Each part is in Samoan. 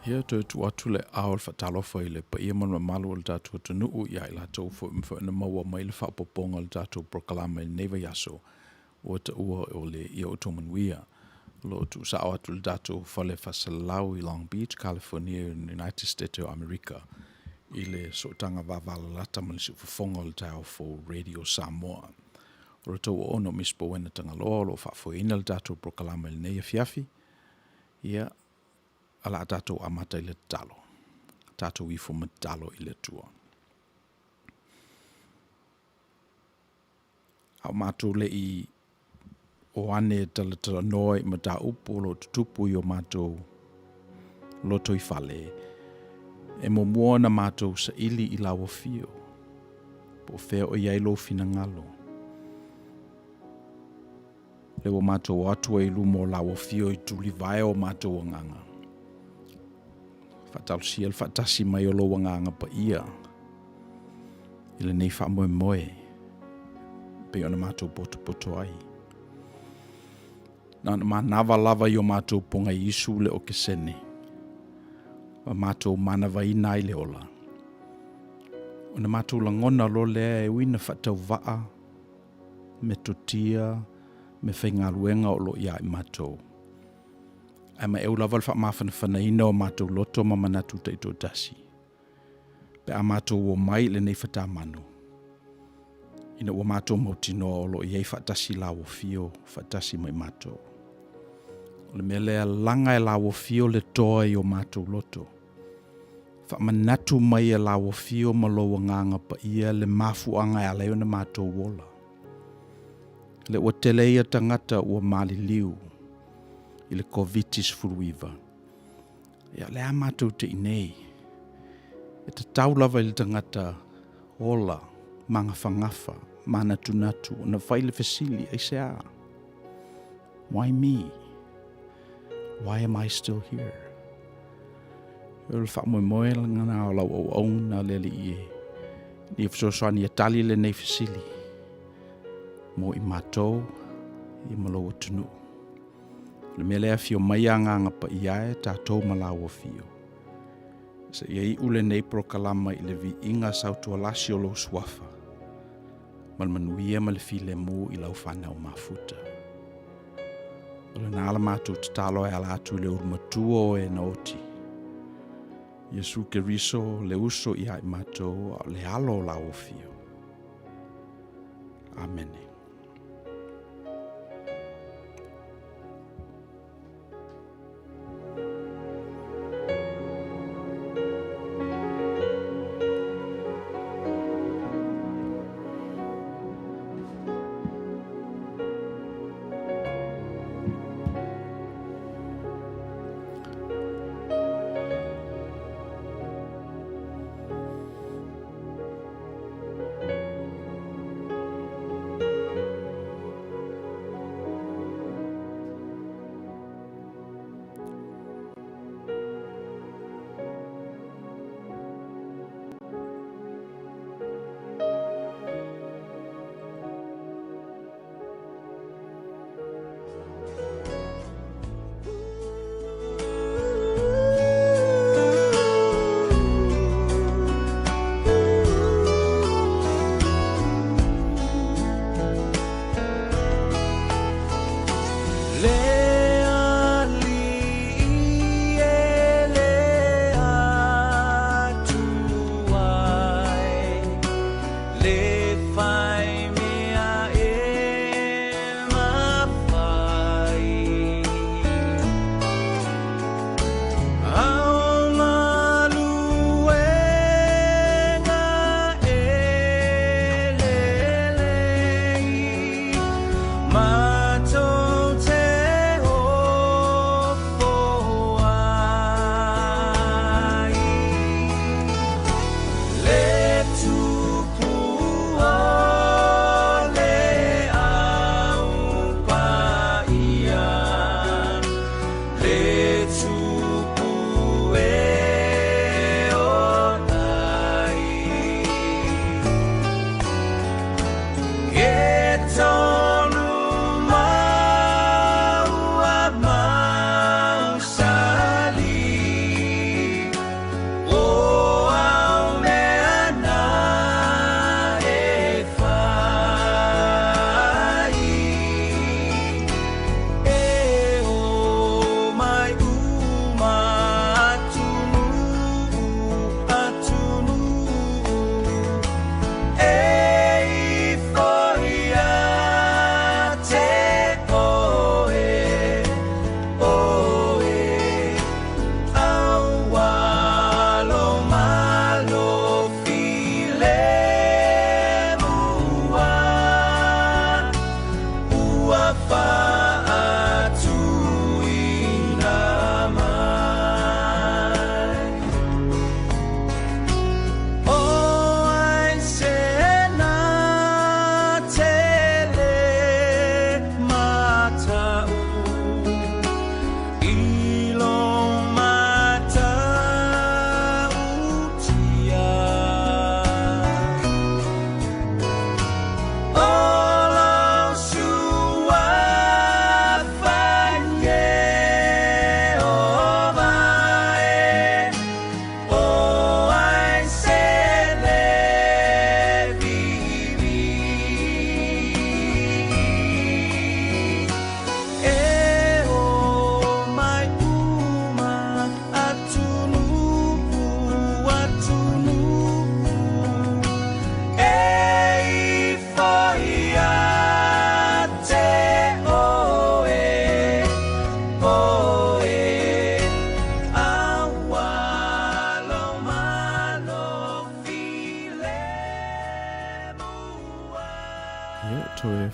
Ia, toe tuu atu le aao o le faatalofa i le paia ma le mamalu o le tatou atunuu ia i latou foi ua mafai ona maua mai le faaopoopoga o le tatou polokalame i lenei vaiaso ua taua o le Ia Outou Manuia. O lo o tuusao atu i le tatou fale faasalalau i Long Beach, California, United States o Amerika i le sootaga vavalalata ma le siufofoga o le Taeao Fou Radio Samoa. O le tou auauna o Miss Powena Tagaloa o lo o faafoeina le tatou polokalame i lenei afiafi. Ia, o le a tatou amata i le tatalo. Tatou ifo ma tatalo i le Atua. A o matou le i o ane e talatalanoa i mataupu o lo o tutupu i o matou lotoifale, e muamua ona matou saili i lau afio, po o fea o i ai lou finagalo. Lea ua matou o atu ai i luma o lau afio i tulivae o matou agaga. Faatalosia le faatasi mai o lou Agaga Paia i lenei faamoemoe pei ona matou potopoto ai. Na ona manava lava i o matou pogaiisu le okesene, ma matou manavaina ai le ola. Ona matou lagona loa lea e ui ina faatauvaa metotia meafaigaluega o lo o ia i matou, ae maeu lava le faamafanafanaina o matou loto ma manatu taitoatasi pe a matou omai i lenei fatamanu, ina ua matou mautinoa o lo o i ai faatasi lauofio faatasi ma i matou. O le mea lea, laga e lauofio le toa i o matou loto. Faamanatu mai e lauofio ma lou Agaga Paia le mafuaaga e ala ai ona matou ola. Le ua tele ia tagata ua maliliu i le Koviti-19, ia o le a matou te i inei? E tatau lava i le tagata ola, magafagafa, manatunatu ona fai le fesili, aisea? Why me? Why am I still here? O le faamoemoe lena o lau auauna le Alii e ia fesoasoani e tali lenei fesili mo i matou ia ma lou atunuu. O le mea lea, afio mai Agaga Paia e, tatou ma lau afio. Seia iu lenei polokalama i le viiga sautualasi o lou suafa, ma le manuia ma le filemu i lau fanau mafuta. O lena la matou tatalo e ala atu i le ulu matua o e na oti, Iesu Keriso, le uso ia i matou, a o le alo o lau afio. Amene.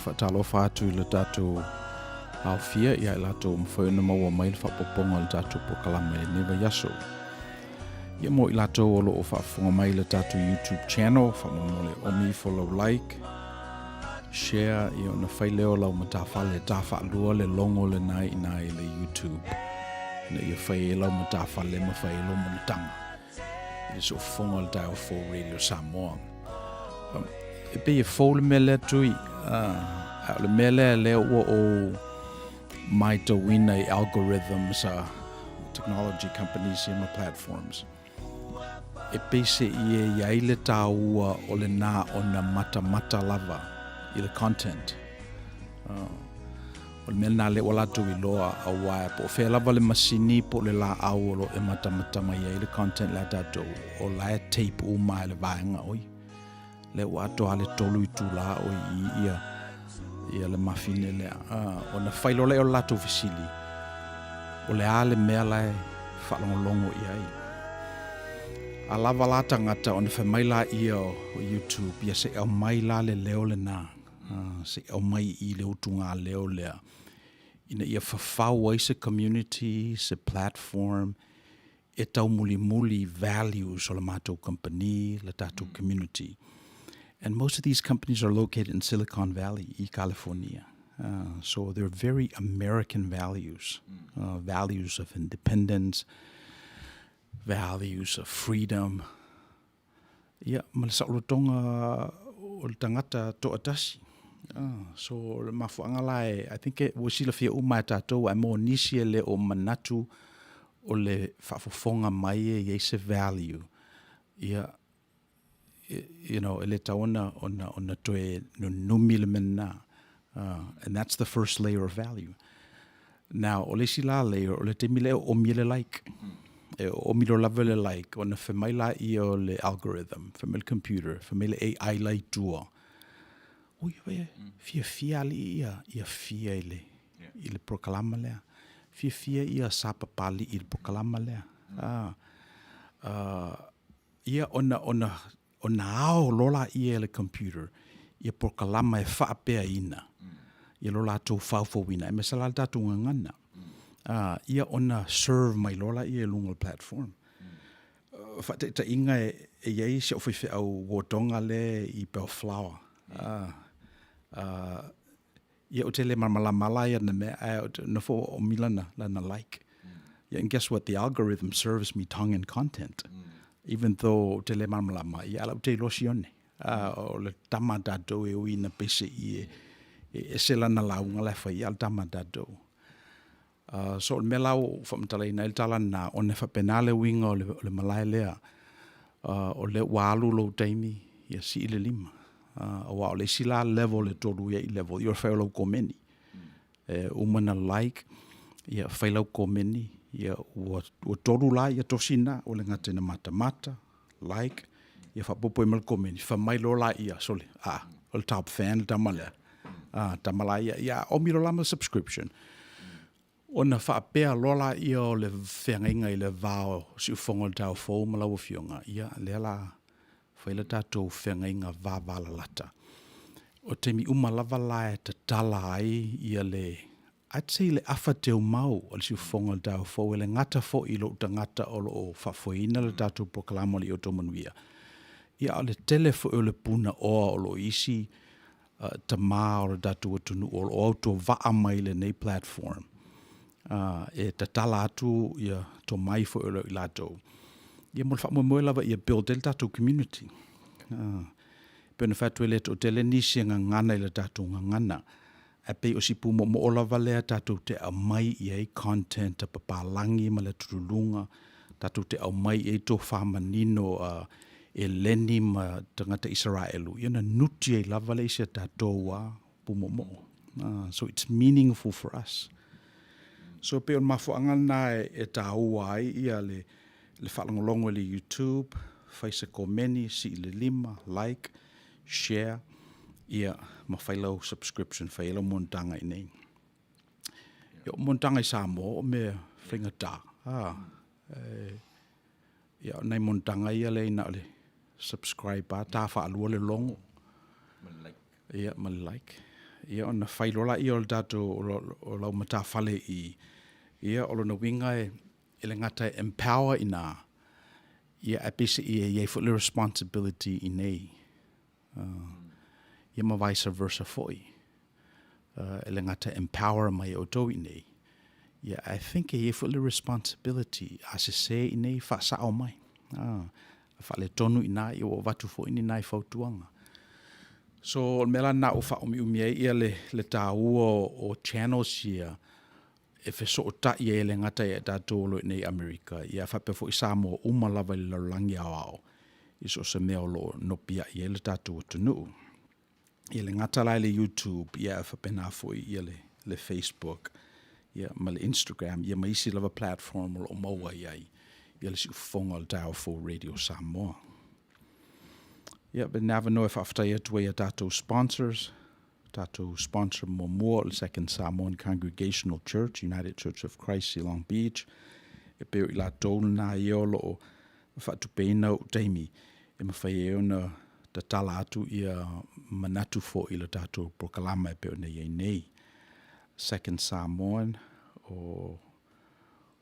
faatalofa atu i le tatou aofia ia i latou ua mafai ona maua mai le faaopoopoga o le tatou polokalame i lenei vaiaso. Ia mo i latou o lo o faafofoga mai i le tatou YouTube channel, faamolemole omi ifo lau like, share, ia ona fai lea o lau matafale ta faalua le logo lena i ina i le YouTube ina ia fai ai lau matafale ma fai ai lou monotaga i le soofofoga o le Taeao Fou Radio Samoa. E pei e fou le mea lea Tui, a o le mea lea lea ua ou maitauina i algorithms a technology companies ia ma platforms. E pei se i e i ai le tāua o lena ona matamata lava i le content. O le mea lena lea ua latou iloa, aua po o fea lava le masini po o le laau o lo o e matamata mai ai le content lea a tatou, o la e tape uma e le vaega oi. Lea ua atoa le 3 itula o i i ia, ia le mafine lea. Ona fai loa lea o le latou fesili, o le a le mea la e faalogologo i ai? A lava la tagata ona fai mai laia o YouTube, ia se i aumai la le leo lena. Se i aumai i le utugaleo lea ina ia fafau ai se community, se platform e taumulimuli values o le matou company, le tatou community. And most of these companies are located in Silicon Valley i California. So they're very American values, values of independence, values of freedom, Ia, ma le saolotoga o le tagata toatasi. So, o le mafuaaga la e, I think ua silafia uma e tatou, ae mo nisi e le o manatu o le faafofoga mai e i ai se value, ia, you know, e le tatau ona, ona, ona toe nunumi le mea lena. And that's the first layer of value. Now, o le isi la layer, o le taimi lea e oomi ai le like. E oomi loa lava le like, ona fai mai laia o le algorithm, fai mai le computer, fai mai le AI la i tua. Ui, vai e, fiafia alii ia, ia fia i le, i le polokalama lea. Fiafia ia sapapalii i le polokalama lea. Ia ona, ona, ona ao loa laia e le computer ia polokalama e faapeaina ia lo latou faufauina, aemaise la le tatou gagana, ia ona serve mai loa laia i luga o le platform. Faataitaiga e i ai si au faifeau uotoga lea i Bellflower, Ia ou te le malamalama la i ana mea, ae ou te nofo ua omi lana, lana like. Yeah, and guess what? The algorithm serves me Tongan content. Even though ou te le malamalama, ia ala ou te iloa sione. O le tama a tatou e ui ina pese i e, e ese lana lauga la e fai, ia o le tama a tatou. So o le mea la ua ou faamatalaina ai le tala lena, ona e faapena le uiga o le, o le malae lea, o lea ua alu lou taimi, ia sii le lima. Aua o le isi la level e tolu i ai level, ia o le fai o lau komeni. E uma na like, ia fai lau komeni, ia ua, ua tolu la ia tosi na, ua le gata ina matamata, like, ia faaopoopo ai ma le komeni, fai mai loa laia, sole, a, o le top fan le tama lea. A, tama laia, ia omi loa la ma le subscription. Ona faapea loa laia o le feagaiga i le va o Siufogo o le Taeao Fou ma lau Afioga, ia, lea la fai le tatou feagaiga vavalalata. O taimi uma lava la e tatala ai ia le I'd say le afa teumau o le siufofoga o le taeao fou e le gata foi i lou tagata o lo o faafoeina le tatou polokalama o le Ioto Manuia, ia a o le tele foi o le punaoa o lo o i isi tama o le tatou atunuu o lo o autovaa mai i lenei platform e tatala atu ia tomai foi o lo o i latou ia mo le faamoemoe lava ia build ai le tatou community. E pei ona fai atu e le toatele nisi e gagana i le tatou gagana, Ae pei o si pūmoomoo lava lea tatou te aumai i ai content a papalagi ma le atululuga, tatou te aumai i ai tofa manino a Eleni ma tagata Isaraelu, ia ona nuti ai lava lea i si a tatou a pūmoomoo. So it's meaningful for us. So pei o le mafuaaga lena e taua ai ia le faalogologo i le YouTube, fai se komeni, sii le lima, like, share, ia, ma fai lau subscription, fai ai lau monotaga i inei. Ia, o monotaga i Samoa, o mea faigata. Ah, e, ia, o nai monotaga ia lea na o le subscribe a, ta faalua le logo. Ma le like. Ia, ma le like. Ia ona fai loa lea o le tatou o lau matafale i i, ia o lona uiga e le gata e empower i ina, ia ae peiseai e i ai foi le responsibility i inei. Ia ma vice versa foi. E le gata e empower mai e outou i inei, ia ae I think e i ai foi le responsibility a sese i inei, faasao mai. A faaletonu i ina, ia ua avatu foi ni nai fautuaga. So o le mea la lena ua faaumiumi ai le taua o channels ia e fesootai ai e le gata ia i tatou o lo o i inei i Amerika, ae faapea foi Samoa uma lava i le lalolagi aoao i so o se mea o lo o nopiai ai le tatou atunuu. E le gata la i le YouTube, ae faapena foi le Facebook ma le Instagram ma isi lava platform o lo o maua i ai le siufofoga o le Taeao Fou Radio Samoa. Ia, lenei avanoa e faafetai atu ai i a tatou sponsors, tatou sponsor muamua o le Second Samoan Congregational Church, United Church of Christ i Long Beach, e pei o i latou lena ia o lo o faatupeina ou taimi e mafai ai ona tatala atu ia manatu foi i le tatou polokalama e pei ona i ai nei. Second Samoan o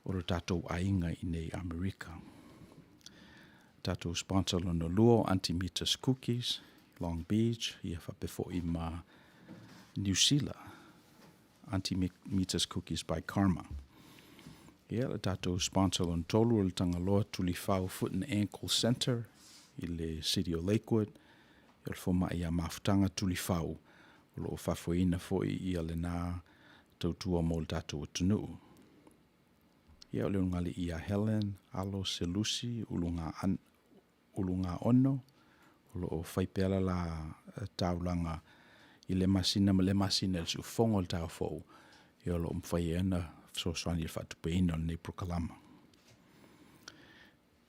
o lo tatou aiga i nei Amerika. Tatou sponsor lona lua o Aunty Mita's Cookies, Long Beach, ia faapea foi ma Niu Sila, Aunty Mita's Cookies by Karma. Ia, le tatou sponsor lona tolu o le Tagaloa Tulifau Foot and Ankle Centre i le City o Lakewood, ia o le fomai ia Mafutaga Tulifau o lo o faafoeina foi ia lena tautua mo le tatou atunuu. Ia, o le ulugalii ia Helen Alo Selusi Ulugaono, o lo o fai pea le la taulaga i lea masina ma lea masina i le siufofoga o le taeao fou, ia o lo o mafai ai ona fesoasoani i le faatupeina o lenei polokalama.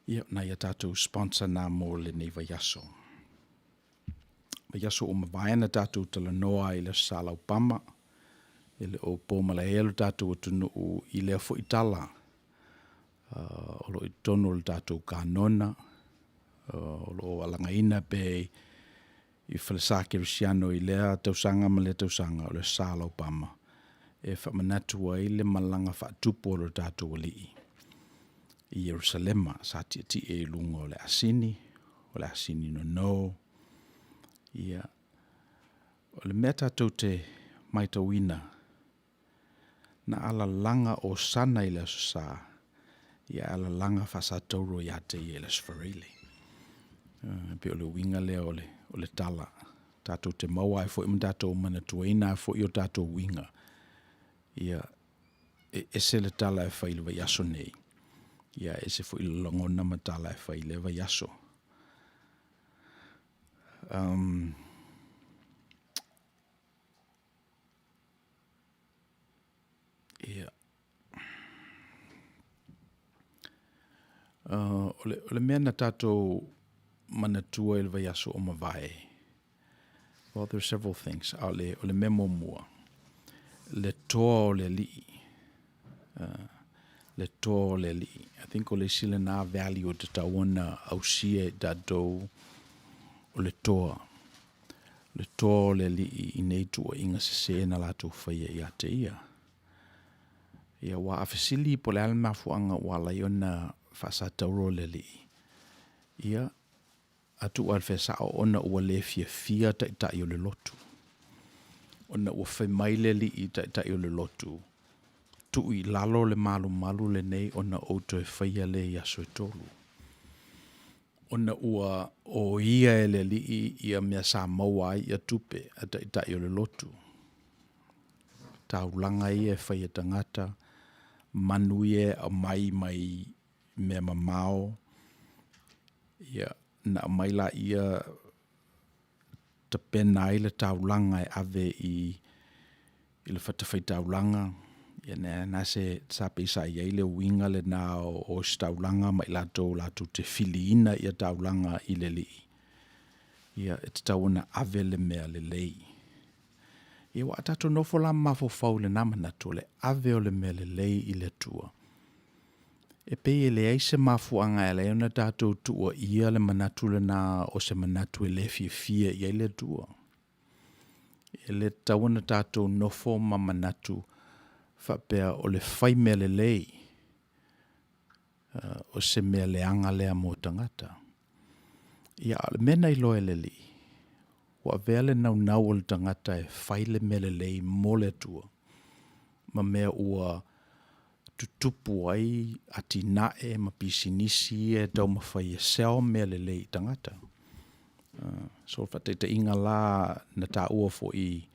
Ia, o nai a tatou sponsor na mo lenei vaiaso. Vaiaso ua mavae na tatou talanoa ai i le Aso Sa Laupama, e le o po malae lo tatou atunuu i lea foi tala o lo o i totonu o le tatou kanona, o lo o alagaina pea i falesa kerisiano i lea tausaga ma lea tausaga, o le Aso Sa Laupama, e faamanatu ai le malaga faatupu a lo tatou Alii i Ierusalema, sa tietie i luga o le asini, o le asini nono. Ia, o le mea tatou te matauina, na alalaga Osana i le Aso Sa, ia alalaga faasatauro ia te ia i le Aso Faraile. E pei o le uiga lea o le tala, tatou te maua ai foi ma tatou manatuaina ai foi o tatou uiga. Ia, e ese le tala e fai i le vaiaso nei, ia e ese foi le lagona ma tala e fai i lea vaiaso. Ia. O le mea na tatou manatua i le vaiaso ua mavae, well, there are several things, a o le mea muamua, le toa o le Alii, le toa o le Alii. I think o le isi lena value e tatau ona ausia e tatou, o le toa. Le toa o le Alii i nei tuuaiga sese na latou faia ia te ia. Ia, aua a fesili po o le a le mafuaaga ua ala ai ona faasatauro le Alii, ia, a tuu lava i le fea sao ona ua le fiafia taitai o le lotu. Ona ua fai mai le Alii i taitai o le lotu, tuu i lalo le malumalu lenei ona ou toe faia lea i aso e tolu. Ona ua oia e le Alii ia mea sa maua ai ia tupe a taitai o le lotu. Taulaga ia e fai e tagata, manu ia e aumai mai mea mamao, ia, na aumai laia tapena ai le taulaga e ave i le fatafaitaulaga, ia na se sa pei sa i ai le uiga lena o ositaulaga ma i latou latou te filiina ia taulaga i le Alii, ia e tatau ona ave le mea lelei. Ia aua a tatou nofo la ma mafaufau i lena manatu o le ave o le mea lelei i le Atua, e pei e leai se mafuaaga e ala ai ona tatou tuuaia le manatu lena o se manatu e le fiafia i ai le Atua. E le tatau ona tatou nofo ma manatu faapea o le fai mea lelei o se mea leaga lea mo tagata. Ia, a o le mea na iloa e le Alii, ua avea le naunau o le tagata e fai le mea lelei mo le Atua ma mea ua tutupu ai atinae ma pisinisi ia e taumafai e sell mea lelei i tagata. So, o le faataitaiga la na taua foi i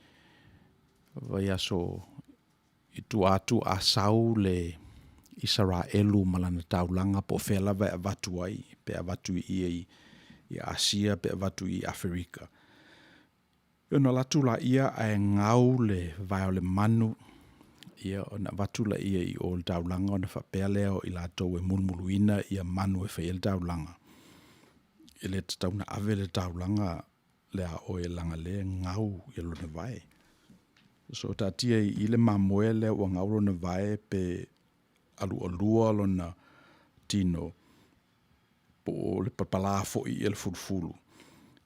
vaiaso i tua atu, a sau le Isaraelu ma lana taulaga po o fea lava e avatu ai, pe avatu i i Asia pe avatu i Aferika, ona alu atu laia ae gau le vae o le manu, ia ona avatu laia i o i le taulaga ona faapea lea o i latou e mulumuluina manu e fai ai le taulaga, e le tatau ona ave le taulaga lea a oe leaga o lea e gau lona vae. So taatia i i le mamoe lea ua gau lona vae pe alualua lona tino, po o le palapala foi le fulufulu,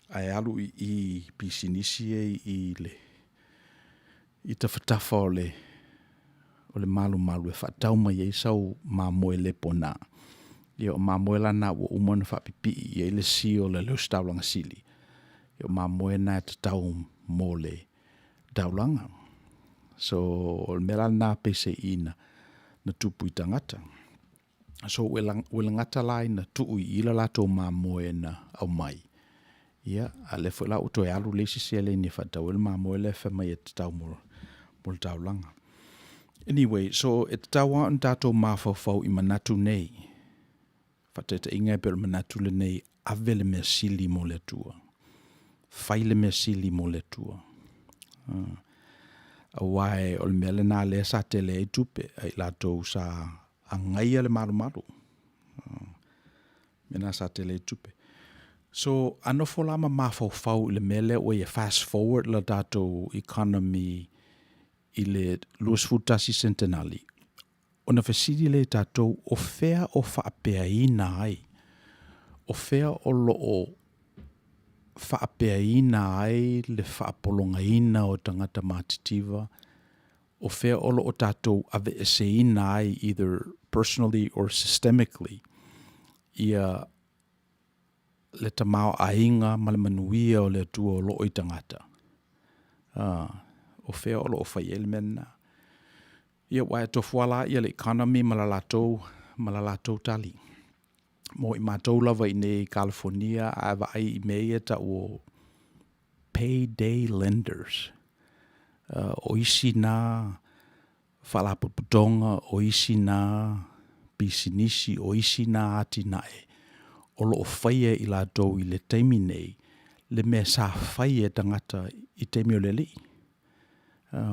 ae alu i i i pisinisi ia e i i tafatafa o le malumalu e faatau mai ai sau mamoe le ponā. Ia o mamoe la na ua uma ona faapipii i ai le seal a le ositaulaga sili, o mamoe na e tatau mo le taulaga. So o le mea la lena peiseai na tupu i tagata. So ua le gata la ina tuu i i le latou mamoe na aumai, ia a o lea foi la ua toe alu le isi seleni e faatau ai le mamoe lea fai mai e tatau mo le taulaga. Anyway, so e tatau lava ona tatou mafaufau i manatu nei, faataitaiga e pei o le manatu lenei, ave le mea sili mo le Atua, fai le mea sili mo le Atua. Aua o le mea lena lea sa tele ai tupe a i latou sa agaia le malumalu. O le mea lena sa tele ai tupe. So, a nofo la ma mafaufau i le mea lea ua i ai, fast forward le tatou economy i le 21 sentenali, ona fesili lea i tatou, o fea o faapeaina ai? O fea o lo o faapeaina ai le faapologaina o tagata matitiva? O fea o lo o tatou aveeseina ai either personally or systemically ia le tamaoaiga ma le manuia o le Atua o lo o i tagata? O fea o lo o fai ai le mea lena? Ia, aua e tofu lava la le economy ma le latou, ma le latou tali. Mo i matou lava i inei i Kalifonia, a e vaai i mea ia e tau o payday lenders, o isi na faalapotopotoga, o isi na pisinisi, o isi na atinae o lo o faia e i latou i le taimi nei le mea sa fai e tagata i taimi o le alii.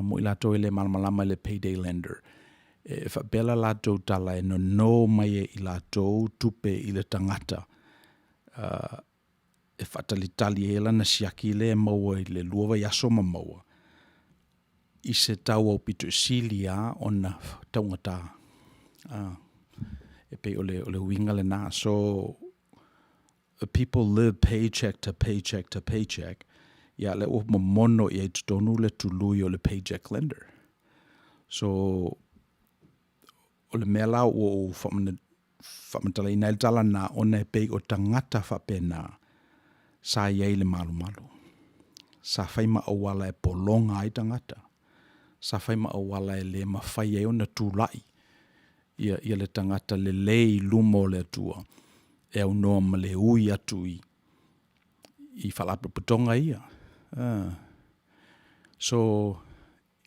Mo i latou e le malamalama i le payday lender, e faapea la latou tala e nono mai e i latou tupe i le tagata e faatalitali ai lana siaki lea e maua i le 2 vaiaso ma maua i se tau aupito sili lava ona taugata. E pei o le uiga lena. So people live paycheck to paycheck to paycheck, ia lea ua momono i ai totonu le tului o le paycheck lender. So o le mea la ua ou faamatalaina ai le tala lena, ona e pei o tagata faapena sa i ai i le malumalu, sa fai ma auala e pologa ai tagata, sa fai ma auala e le mafai ai ona tulai ia le tagata lelei i luma o le Atua e aunoa ma le ui atu i faalapotopotoga ia. So,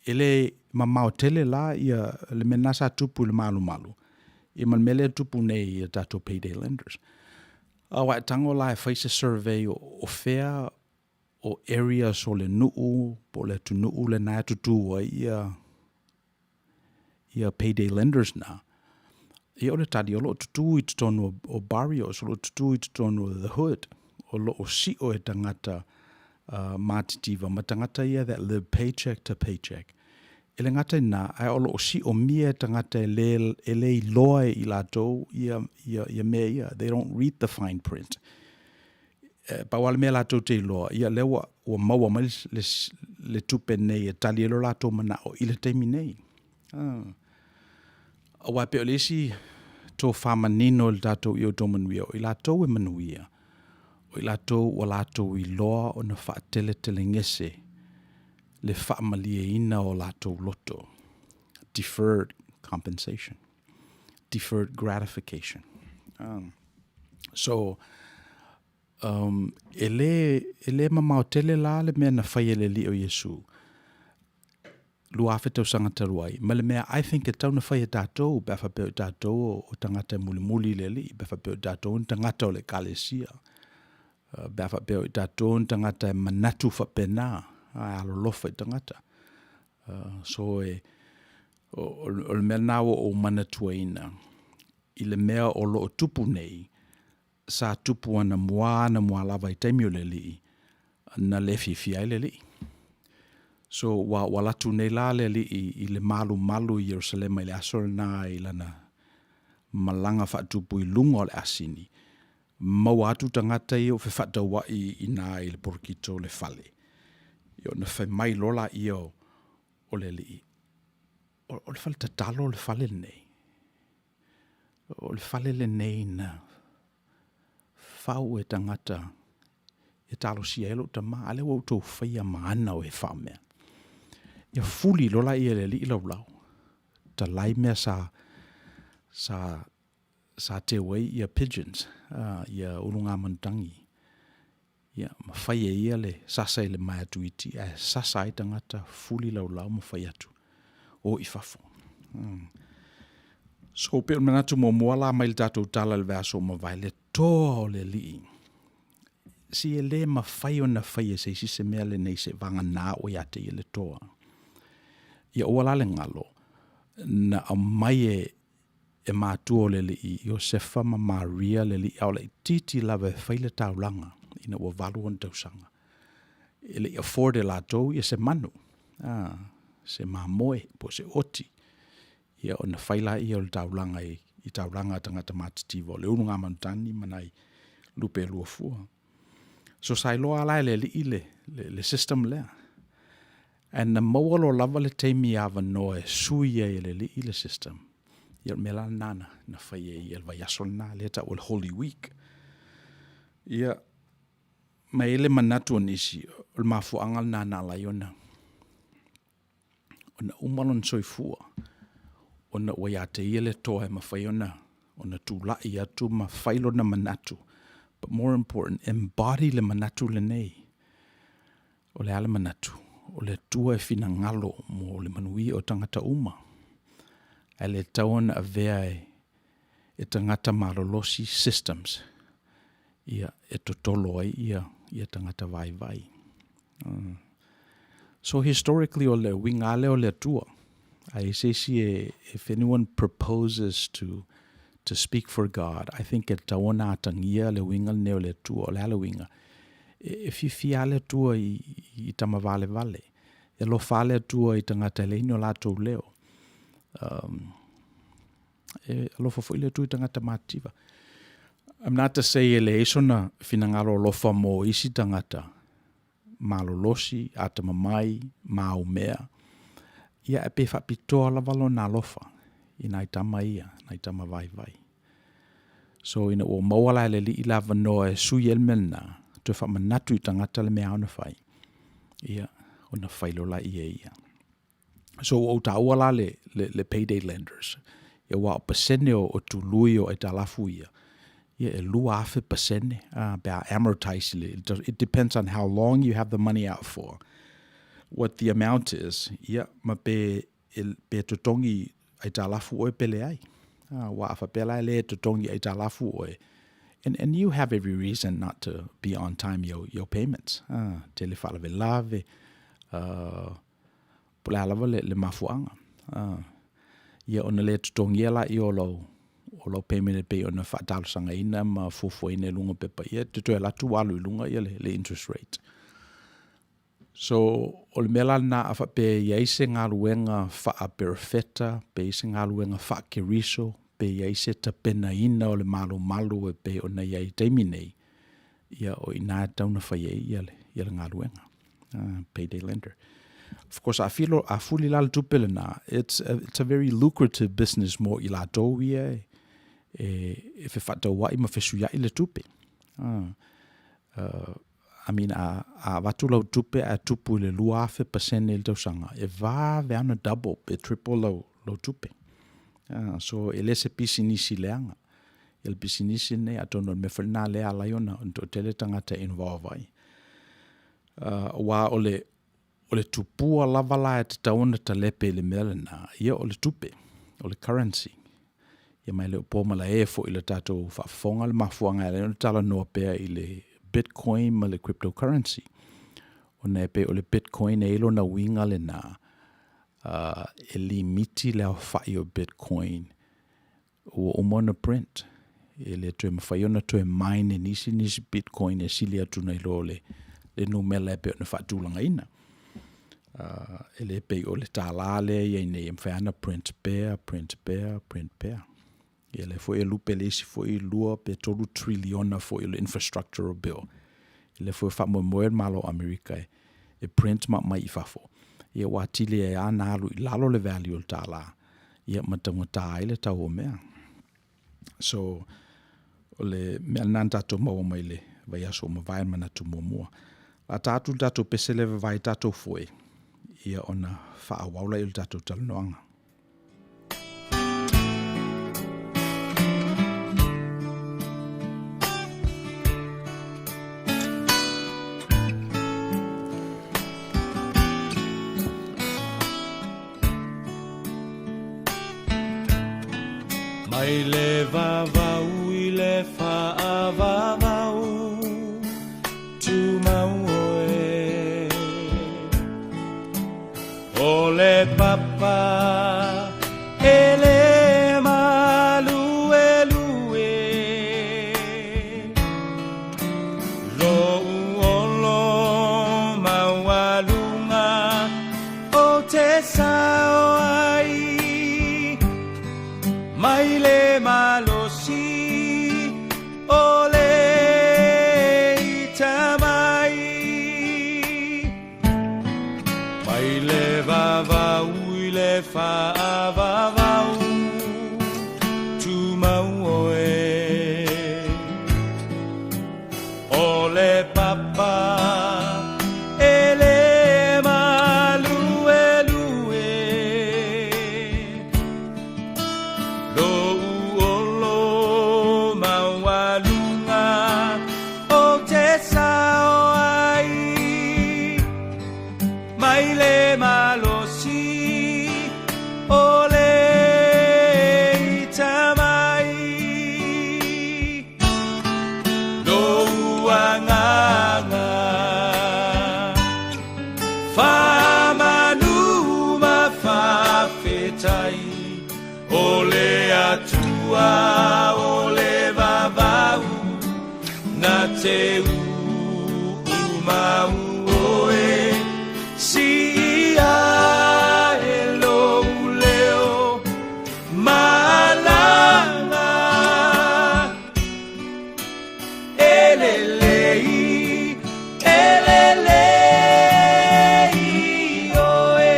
e le mamao tele la ia le mea lena sa tupu i le malumalu, ia ma le mea lea e tupu nei i tatou payday lenders. Aua a e tago la e fai se survey o fea o areas o le nuu po o le atunuu lena e tutu ai ia payday lenders na, ia o le tali, o lo o tutu i totonu o barrios, o lo o tutu i totonu o the hood, o lo o sio e tagata matitiva ma tagata ia that live paycheck to paycheck. E le gata i lena, ae o lo o siomia e tagata e le, e le iloa e i latou ia, ia, ia mea ia. They don't read the fine print. Pau lava le mea latou te iloa, ia lea ua, ua maua mai le, le tupe nei e tali ai lo latou manao i le taimi nei. Ah. Aua e pei o le isi tofa manino i le tatou ia outou manuia, o i latou e manuia, o i latou ua latou iloa ona faateletelegese le faamalieina o latou loto. Deferred compensation. Deferred gratification. So, um, e lē, e lē mamao tele la le mea na fai e le Alii o Iesu 2000 tausaga talu ai, ma le mea I think e tatau ona fai e tatou pe a faapea o tatou o tagata e mulimuli i le Alii, pe a faapea o tatou ni tagata o le Ekalesia, pe a faapea o tatou ni tagata e manatu faapena, e alolofa i tagata. So e, o le mea lena ua ou manatuaina i le mea o lo o tupu nei, sa tupu anamua anamua lava i taimi o le Alii, na le fiafia ai le Alii. So ua, ua alu atu nei la le Alii i le malumalu i Ierusalema i le aso lena i lana malaga faatupu i luga o le asini, maua atu tagata ia ua fefaatauai i ina i le polokito o le fale, ia ona fai mai loa lea o le Alii, o le fale tatalo le fale lenei. O le fale lenei na fau e tagata e talosia ai lou tama, a lea ua outou faia ma ana o e faamea. Ia fuli loa lea e le Alii laulau, talai mea sa, sa, sa teu ai ia pigeons, ia ulugamanutagi, ia ma fai e ia le sasa i le maea iti, ae sasa ai tagata, fuli laulau ma fai atu, o i fafo. So pei o le manatu muamua la mai le tatou tala i le vaiaso ua mavae, le toa o le Alii. See e le mafai ona faia e se isi se mea lenei seivagana ua ia te ia le toa. Ia aua la le galo, na aumai e, e matua o le Alii, Iosefa ma Maria le Alii a o laitiiti lava e fai le taulaga ina ua 8 ona tausaga. E le i afford e latou se manu, se mamoe po o se oti, ia ona fai lea o le taulaga i taulaga a tagata matitiva, o le ulugamanutani ma nai lupe e lua fua. So sa iloa lava la e le Alii le, le, le system lea. Ae na maua loa lava le taimi avanoa e sui ai e le Alii le system, ia o le mea la lena na, na fai e ia i le vaiaso lena, lea e tau o le Holy Week. Ia, ma e i ai le manatu o nisi, o le mafuaaga lena na ala ai ona ona uma lona soifua, ona ua ia te ia le toa e mafai ona ona tulai atu ma fai lona manatu, but more important, embody le manatu lenei. O le a le manatu? O le Atua e finagalo mo le manuia o tagata uma, ae le tatau ona avea e, e tagata malolosi systems ia e totolo ai ia, ia tagata vaivai. So historically o le uiga lava lea o le Atua. A i ai se isi e, if anyone proposes to to speak for God, I think e tatau ona atagia le uiga lenei o le Atua. O le a le uiga? E, e fiafia lava le Atua i, i tama valevale. E alofa lava le Atua i tagata e leai ni o latou leo. Um, e alofa foi le Atua i tagata matitiva. I'm not to say e leai sona finagalo alofa mo isi tagata malolosi, atamamai, maumea, ia ae pe faapitoa lava lona alofa i nai tama ia, nai tama vaivai. So ina ua maua la e le Alii le avanoa e sui ai le mea lena, toe faamanatu i tagata le mea ao ona fai, ia, ona fai loa laia e ia. So ua ou taua la le, le, le payday lenders, ia aua o pasene o, o tului o aitalafu ia, ia e 2000% pe a amortize le, it depends on how long you have the money out for, what the amount is, ia, ma pe, e, pe totogi aitalafu oe pe leai. Aua a faapea la e le totogi aitalafu oe, and, and you have every reason not to be on time your, your payments. Tele faalavelave, po o le a lava le, le mafuaaga. Ia ona le totogia laia o lau, o lau payment e pei ona faatalosagaina ma fuafuaina i luga o pepa, ia e te toe alu atu ua alu i luga ia le, le interest rate. So, o le mea la lena a faapea e i ai se galuega faaperofeta, pe i ai se galuega faakeriso, pe i ai se tapenaina o le malumalu e pei ona i ai i taimi nei, Ia, o i ina e tatau ona fai ai ia le, ia le galuega. Payday lender. Of course, a filo, a fuli la le tupe lena, it's a, it's a very lucrative business mo i latou ia e, e, e fefaataua'i ma fesuia'i le tupe. I mean, a, a avatu lau tupe ae tupu i le 2000 pasene i le tausaga, e vave lava ona double pe triple lau, lau tupe. So, e le se pisinisi leaga. Ia le pisinisi lenei, atonu o le mea foi lena lea e ala ai ona toatele tagata e involve ai. Aua o le, o le tupua lava la e tatau ona talepe i le mea lena, ia o le tupe, o le currency. Ia ma e le o po malae foi i le tatou faafofoga le mafuaaga e ala ai ona talanoa pea i le Bitcoin ma le cryptocurrency. Ona e pei o le Bitcoin e i ai lona uiga lena, e limiti le aofai o Bitcoin ua uma ona print. E le toe mafai ona toe mine e nisi nisi Bitcoin e sili atu nai lo le, le numera e pei ona faatulagaina. E le pei o le tālā lea i ai nei e mafai ona print pea, print pea, print pea. Ia lea foi e lupe le isi foi 2 pe 3 triliona foi o le infrastructure bill. Lea foi e faamoemoe le Malo o Amerika e, e print ma aumai i fafo. Ia ua atili ai lava ona alu i lalo le value o le tālā, ia ma taugata ai le tau o mea. So, o le mea lena na tatou maua mai le vaiaso ua mavae manatu muamua. La ta atu le tatou pese lea e vavae tatou foe, ia ona faaauau lea o le tatou talanoaga. Mai le vavau i le faavavau Tumau oe O le papa e le maluelue Lou olo maualuga o te sao ai Mai le malosi o le ita mai Mai le vavau i le faavavau Tumau oe O le papa e le maluelue Lou olo maualuga o te sao ai Mai le malosi o le ita mai Lou agaga Faamanu ma faafetai O le Atua o le vavau Na te uumau oe Siia e lou leo Malaga E lelei, e lelei oe.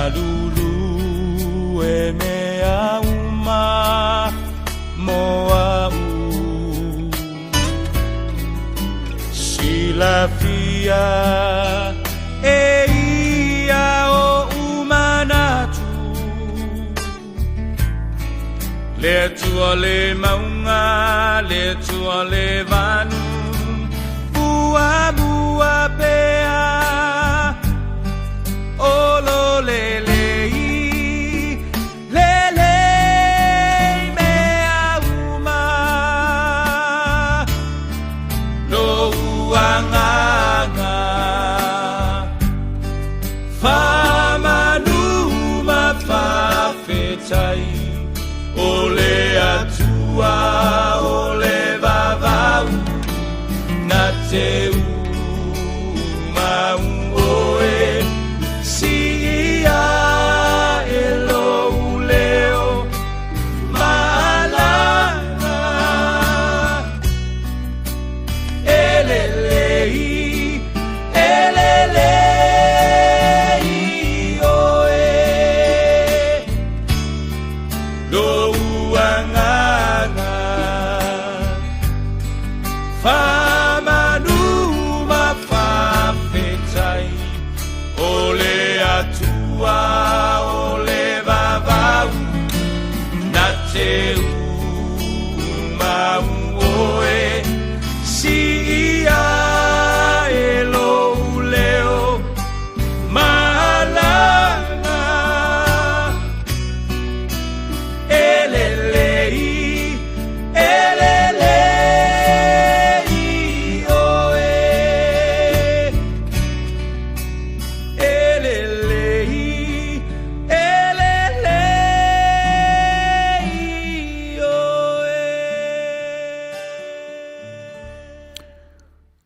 Malulu e mea uma mo a'u Silafia e ia oʻu manatu Le Atua le mauga, le Atua le vanu Muamua pea Olo lelei Lelei mea uma Lou agaga Faamanu ma faafetai O le Atua o le vavau.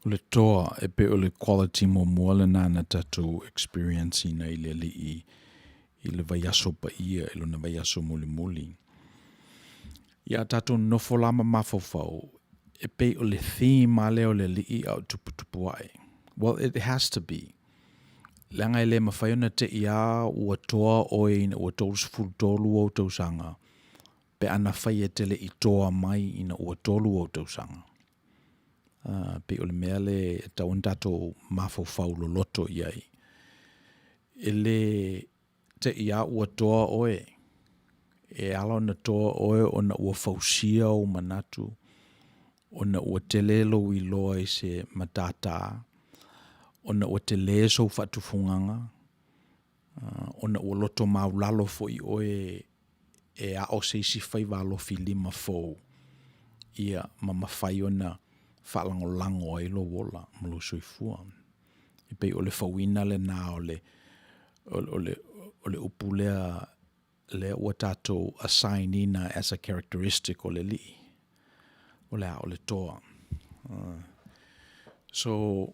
O le toa e pei o le quality muamua lena na tatou experience ina i le Alii i le vaiaso paia i lona vaiaso mulimuli. Ia a tatou nonofo la ma mafaufau, e pei o le theme lava lea o le Alii a o tuputupu ae. Well, it has to be. Leaga e le mafai ona te i a ua toa oe ina ua 33 ou tausaga pe ana fai e te le i toa mai ina ua 3 ou tausaga. Uh, pei o le mea le e tatau ona tatou mafaufau loloto i ai. E le te i a ua toa oe, e ala ona toa oe ona ua fausia ou manatu, ona ua tele lou iloa i se matātā, ona ua telē sou faatufugaga, ona ua loto maulalo foi oe e ao se isi faiva alofi lima fou, ia, ma mafai ona faalagolago ai lou ola ma lou soifua. E pei o le fauina lena o le, o le, o le upu lea lea ua tatou assign ina as a characteristic o le Alii, o le a, o le toa. So,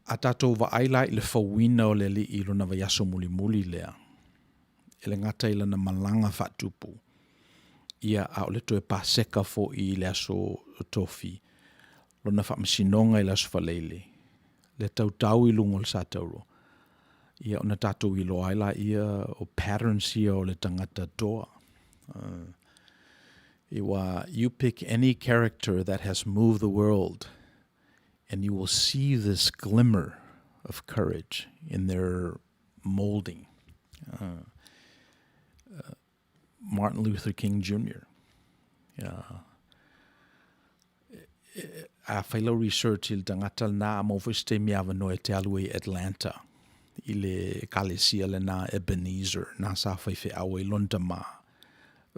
a tatou vaai la i le fauina o le Alii i lona vaiaso mulimuli lea, e le gata i lana malaga faatupu, ia, a o le toe Paseka foi i le aso Tofi, lona faamasinoga i le aso Faraile, le tautau i luga o le satauro, ia ona tatou iloa ai laia o patterns ia o le tagata toa. Aua you pick any character that has moved the world and you will see this glimmer of courage in their moulding. Uh, uh, Martin Luther King Jr. Uh, a fai lau research i le tagata lena, a maua foi se taimi avanoa e te alu ai i Atlanta i le ekalesia lena Ebenezer, na sa faifeau ai lona tama,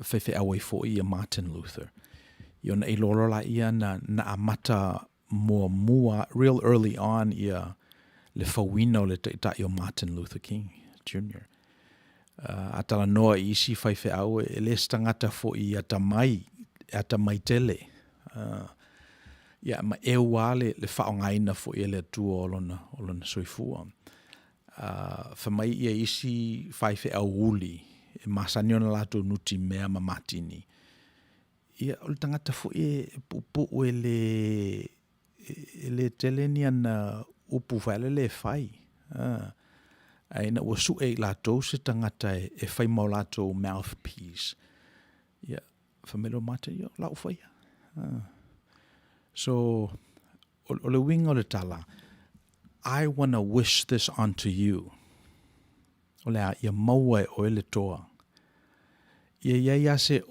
faifeau ai foi ia Martin Luther. Ia ona iloa loa laia na, na amata muamua, real early on ia le fauina o le taitai o Martin Luther King Jr. Uh, a talanoa i isi faifeau, e le se tagata foi i atamai, e atamai tele. Uh, ia, ma eu lava le, le faaaogaina foi e le Atua o lona, o lona soifua. Uh, fai mai ia isi faifeau uli, e masani ona latou nutimea ma matini. Ia, o le tagata foi e puupuu e le, e le tele ni ana upu faelele e fai. Uh, ae ina ua sue i latou se tagata e, e fai ma o latou mouthpiece, ia, fai mai loa Martin, ia, o lau faia. Uh, so, o, o le uiga o le tala, I wanna wish this onto you. O le a, ia maua e oe le toa. Ia iai lava se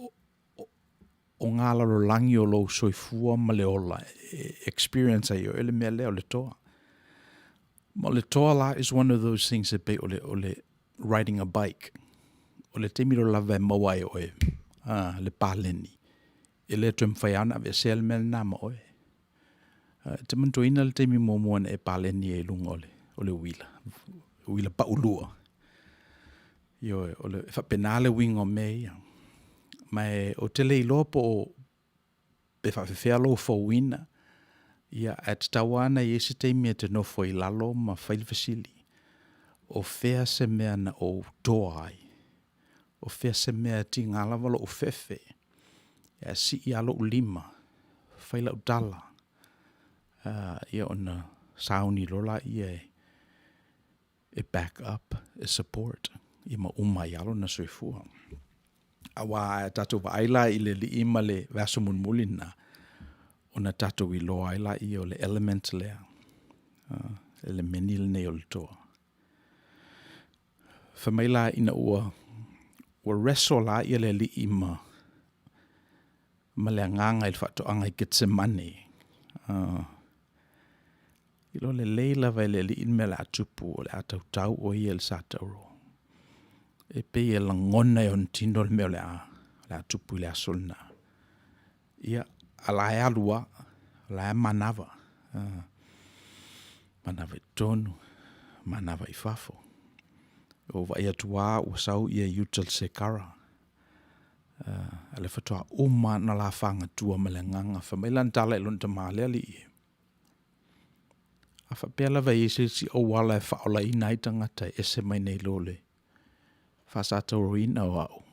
o ngā lalolagi o lou soifua ma le ola e experience ai e oe le mea lea o le toa. Ma o le toa la is one of those things e pei o le, o le riding a bike. O le taimi loa lava e maua ai e oe a, le paleni, e le toe mawhai lava ona aveesea le mea lena ma oe. E te manatuaina le taimi muamua na e paleni ai i luga o le, o le uila, uila paulua. Ioe, o le, e faapena le uiga o mea ia. Ma e, ou te le iloa po o, pe faafefea lou fouina, ia, ae tatau lava ona i ai se taimi e te nofo ai i lalo ma fai le fesili, o fea se mea na ou toa ai? O fea se mea e tiga lava lou fefe, ae sii lava lou lima, fai lau tala, ia ona sauni loa laia e, e back up, e support, ia ma uma ai lava lona soifua. Aua a tatou vaai la i le alii ma le vaiaso mulimuli lena, ona tatou iloa ai laia o le element lea, elemeni lenei o le toa. Fai mai la ina ua ua wrestle la ia le alii ma ma le agaga i le faatoaga i Getsemane. Uh, iloa lelei lava e le alii le mea o le a tupu, o le a tautau o ia i le satauro. E pei e lagona e ona tino le mea o le a, o le a tupu i le aso lena. Ia, a la e alu lava, o la e manava. Uh, manava i totonu, manava i fafo. Ua vaai atu lava ua sau ia i uta le sekara. Uh, a le faatoa uma na la fagatua ma le agaga. Fai mai lana tala i lona tama, le alii e. A faapea lava e i ai se isi auala e faaolaina ai tagata e ese mai nei lo le faasatauaina o au,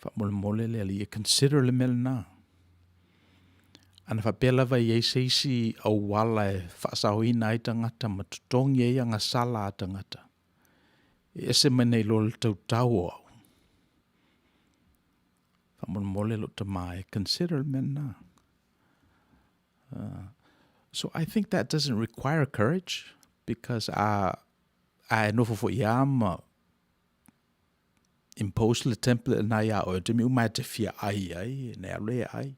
faamolemole le Alii e consider le mea lena. A na faapea lava e i ai se isi auala e faasaoina ai tagata ma totogi ai agasala a tagata, e ese mai nai lo le tautau o au, faamolemole lou tama e consider le mea lena. So I think that doesn't require courage because a, a e nofo foi lava ma impose le template lena ia oe, taimi uma e te fia ai ai, na e alu e ai.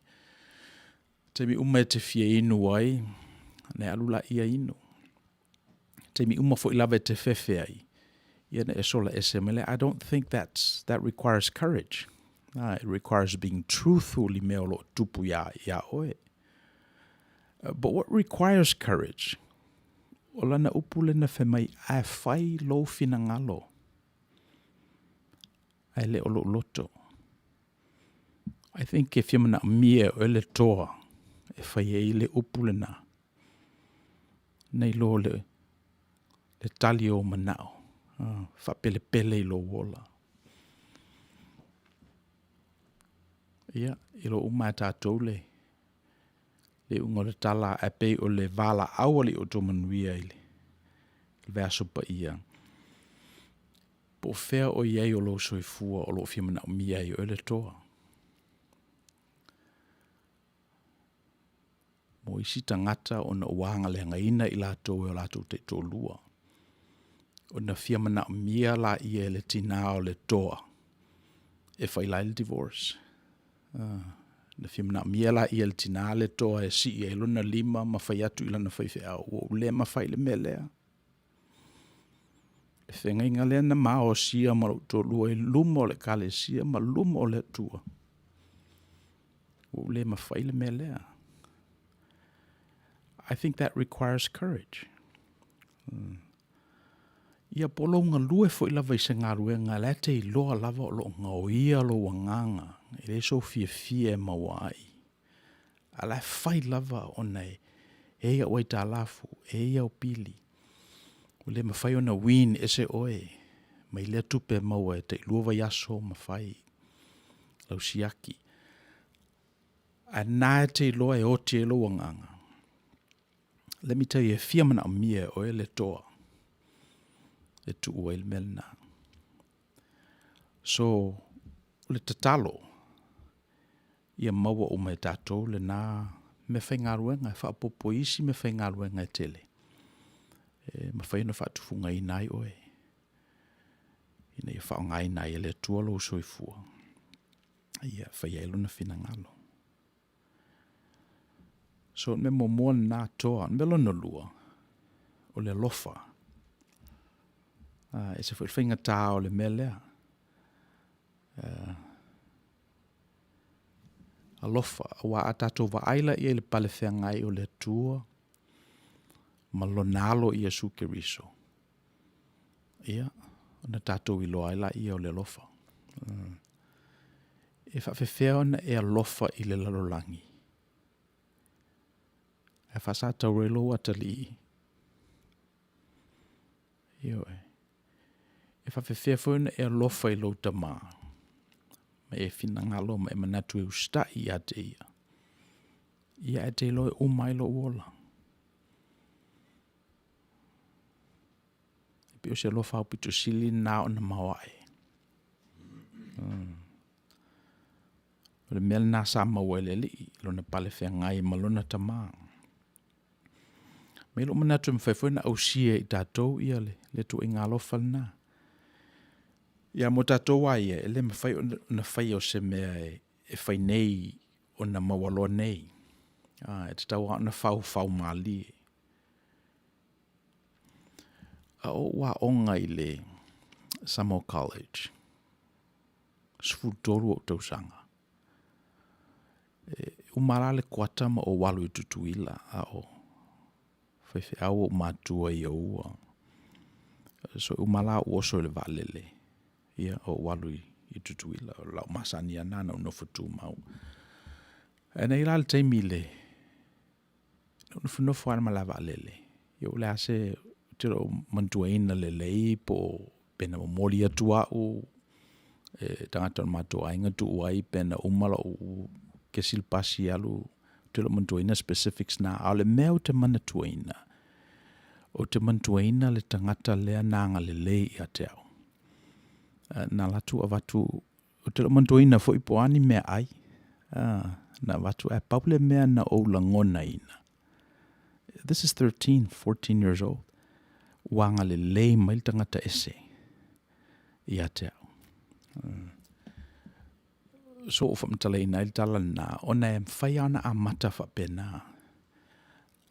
Taimi uma e te fia inu ai, na e alu laia inu. Taimi uma foi lava e te fefe ai, ia na e sola ese mai lea. I don't think that's, that requires courage. It requires being truthful i mea o lo o tupu iā, iā oe. But what requires courage? O lana upu lena fai mai, ae fai lou finagalo, ae le o lou loto. I think e fia manaomia e oe le toa e fai ai le upu lena, nei lo le, le tali o manao, faapelepele i lou ola. Ia, i lo uma e tātou le, le iuga o le tala ae pei o le valaau a le outou manuia i le vaiaso paia. Po o fea o i ai o lou soifua o lo o fia manaomia ai e oe le toa. Mo isi tagata ona ua agaleagaina i latou e o latou taitoalua, ona fia manaomia laia e le tina o le toa e faila ai le divorce. Na fia manaomia laia e le tina le toa e sii ai lona lima ma fai atu i lana faifeau, ua ou le mafai le mea lea. Le feagaiga lea na maosia ma lou toalua i luma o le Ekalesia ma luma o le Atua, ua ou le mafai le mea lea. I think that requires courage. Ia po o lou galue foi lava i se galuega la e te iloa lava o lo o gaoia lou agaga, e le sou fiafia e maua ai. A la e fai lava ona e i ai au aitalafu, e i ai au pili. Ua le mafai ona wean ese oe mai lea tupe e maua e tailua vaiaso ma fai lau siaki. Ae na e te iloa e oti ai lou agaga. Let me tell you, e fia manaomia e oe le toa e tuu ai le mea lena. So, o le tatalo, ia maua uma e tatou lena meafaigaluega e faaopoopo i isi meafaigaluega e tele e mafai ona faatufugaina ai oe ina ia faaaogaina ai e le Atua lou soifua ia faia ai lona finagalo. So, o le mea muamua lena, toa. O le mea lona lua, o le alofa. E ese foi le faigata o le mea lea. Alofa, aua a tatou vaai la i ai i le pale feagai o le Atua ma lona alo Iesu Keriso, ia, ona tatou iloa ai laia o le alofa. E faafefea ona e alofa i le lalolagi ae faasatauro ai lou atalii? Ioe. E faafefea foi ona e alofa i lou tama ma e finagalo ma e manatu e usitai ia te ia, ia ae te iloa e uma ai lou ola. E pei o se alofa aupito sili lena ona maoae. O le mea lena sa maua e le Alii, lona pale feagai ma lona tama. Ma i lou manatu e mafai foi ona ausia e i tatou ia le ituaiga alofa lena. Ia mo tatou lava ia, e le mafai ona faia o se mea e fai nei ona maua loa nei. E tatau lava ona faufau malie. A o ou aoga i le Samoa College, 13 ou tausaga, e uma la le kuata ma ou alu i Tutuila a o faifeau ou matua i Aua. So e uma la ou oso i le vaalele, ia, ou alu i Tutuila. O lau masani lava lena na ou nofo tumau. Ae na i ai la le taimi i le, na ou nofonofo lava i le malae vaalele. Ia o le a se, ou te le o manatuaina lelei po o pe na momoli atu au e tagata o le matou aiga tuu ai pe na uma lou kesi le pasi alu, ou te le o manatuaina specifics na, a o le mea ou te manatuaina, ou te manatuaina le tagata lea na agalelei ia te au. Na alu atu avatu, ou te le o manatuaina foi po o a ni meaai na avatu, ae pau le mea na ou lagonaina, this is 13, 14 years old, ua agalelei mai le tagata ese ia te au. So ua ou faamatalaina ai le tala lena, ona e mafai lava ona amata faapena.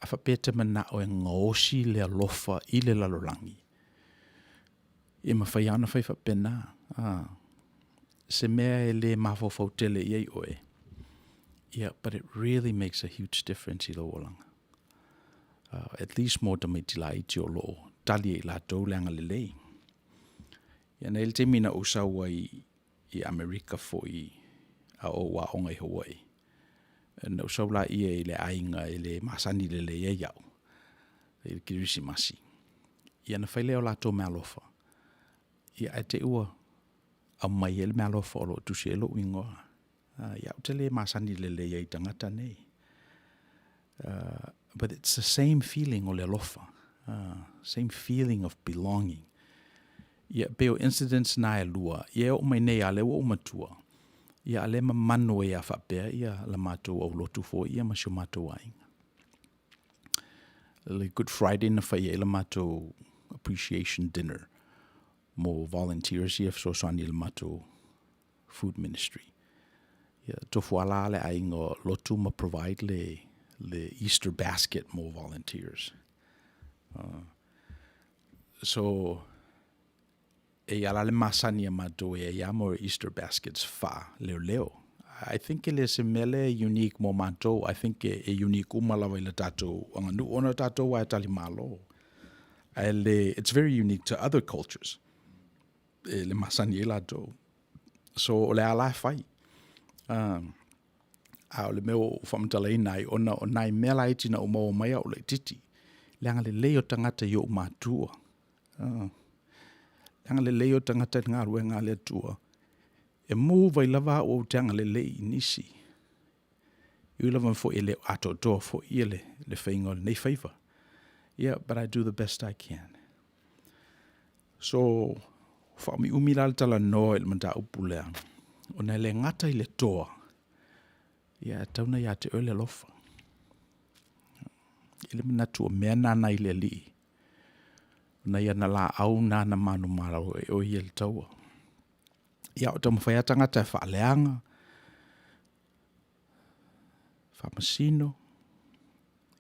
A faapea e te manao e gaosi le alofa i le lalolagi, e mafai lava ona fai faapena. Se mea e le mafaufau tele i ai oe, ia but it really makes a huge difference i lou olaga. At least mo tamaiti laiti o lo o tali e i latou le agalelei. Ia na i ai le taimi na ou sau ai i Amerika foi a o ou aoga i Hawaii, na ou sau laia i le aiga e le masani lelei ai au i le Kerisimasi, ia ona fai lea o latou meaalofa, ia ae te i ua aumai ai le meaalofa o lo o tusi ai lou igoa. Ia ou te le masani lelei ai i tagata nei. But it's the same feeling o le alofa, same feeling of belonging. Ia pei o incidents na e lua, ia e oo mai nei lava o lea ua ou matua, ia a o lea e mamanu ai lava faapea la matou aulotu foi ia ma si o matou aiga. Le Good Friday na fai ai le matou appreciation dinner mo volunteers ia e fesoasoani i le matou food ministry. Ia, tofuala le aiga lotu ma provide le, le Easter basket mo volunteers. So, e i ala le masani a matou e ai a mo Easter baskets fa leo leo. I think e le se mea lea unique mo matou. I think e, e unique uma lava i le tatou aganuu ona tatou ae tali malo. Ae le, it's very unique to other cultures. E le masani ai latou. So o le ala e fai. A o le mea ua ou faamatalaina ai, ona o nai mea laiti na ou maua mai a o laitiiti, le agalelei o tagata i ou matua. Le agalelei o tagata i le galuega a le Atua, e move ai lava au ou te agalelei i nisi. E ui lava foi e le o atoatoa foi ia le, le faiga o lenei faiva. Yeah, but I do the best I can. So, faaumiumi la le talanoa i le mataupu lea, ona e le gata i le toa, ia e tatau ona ia te oe le alofa. I le manatu o mea nana i le alii, ona ia na laau nana manumalo e oe ia le taua. Ia o taumafai lava tagata e faaleaga, faamasino,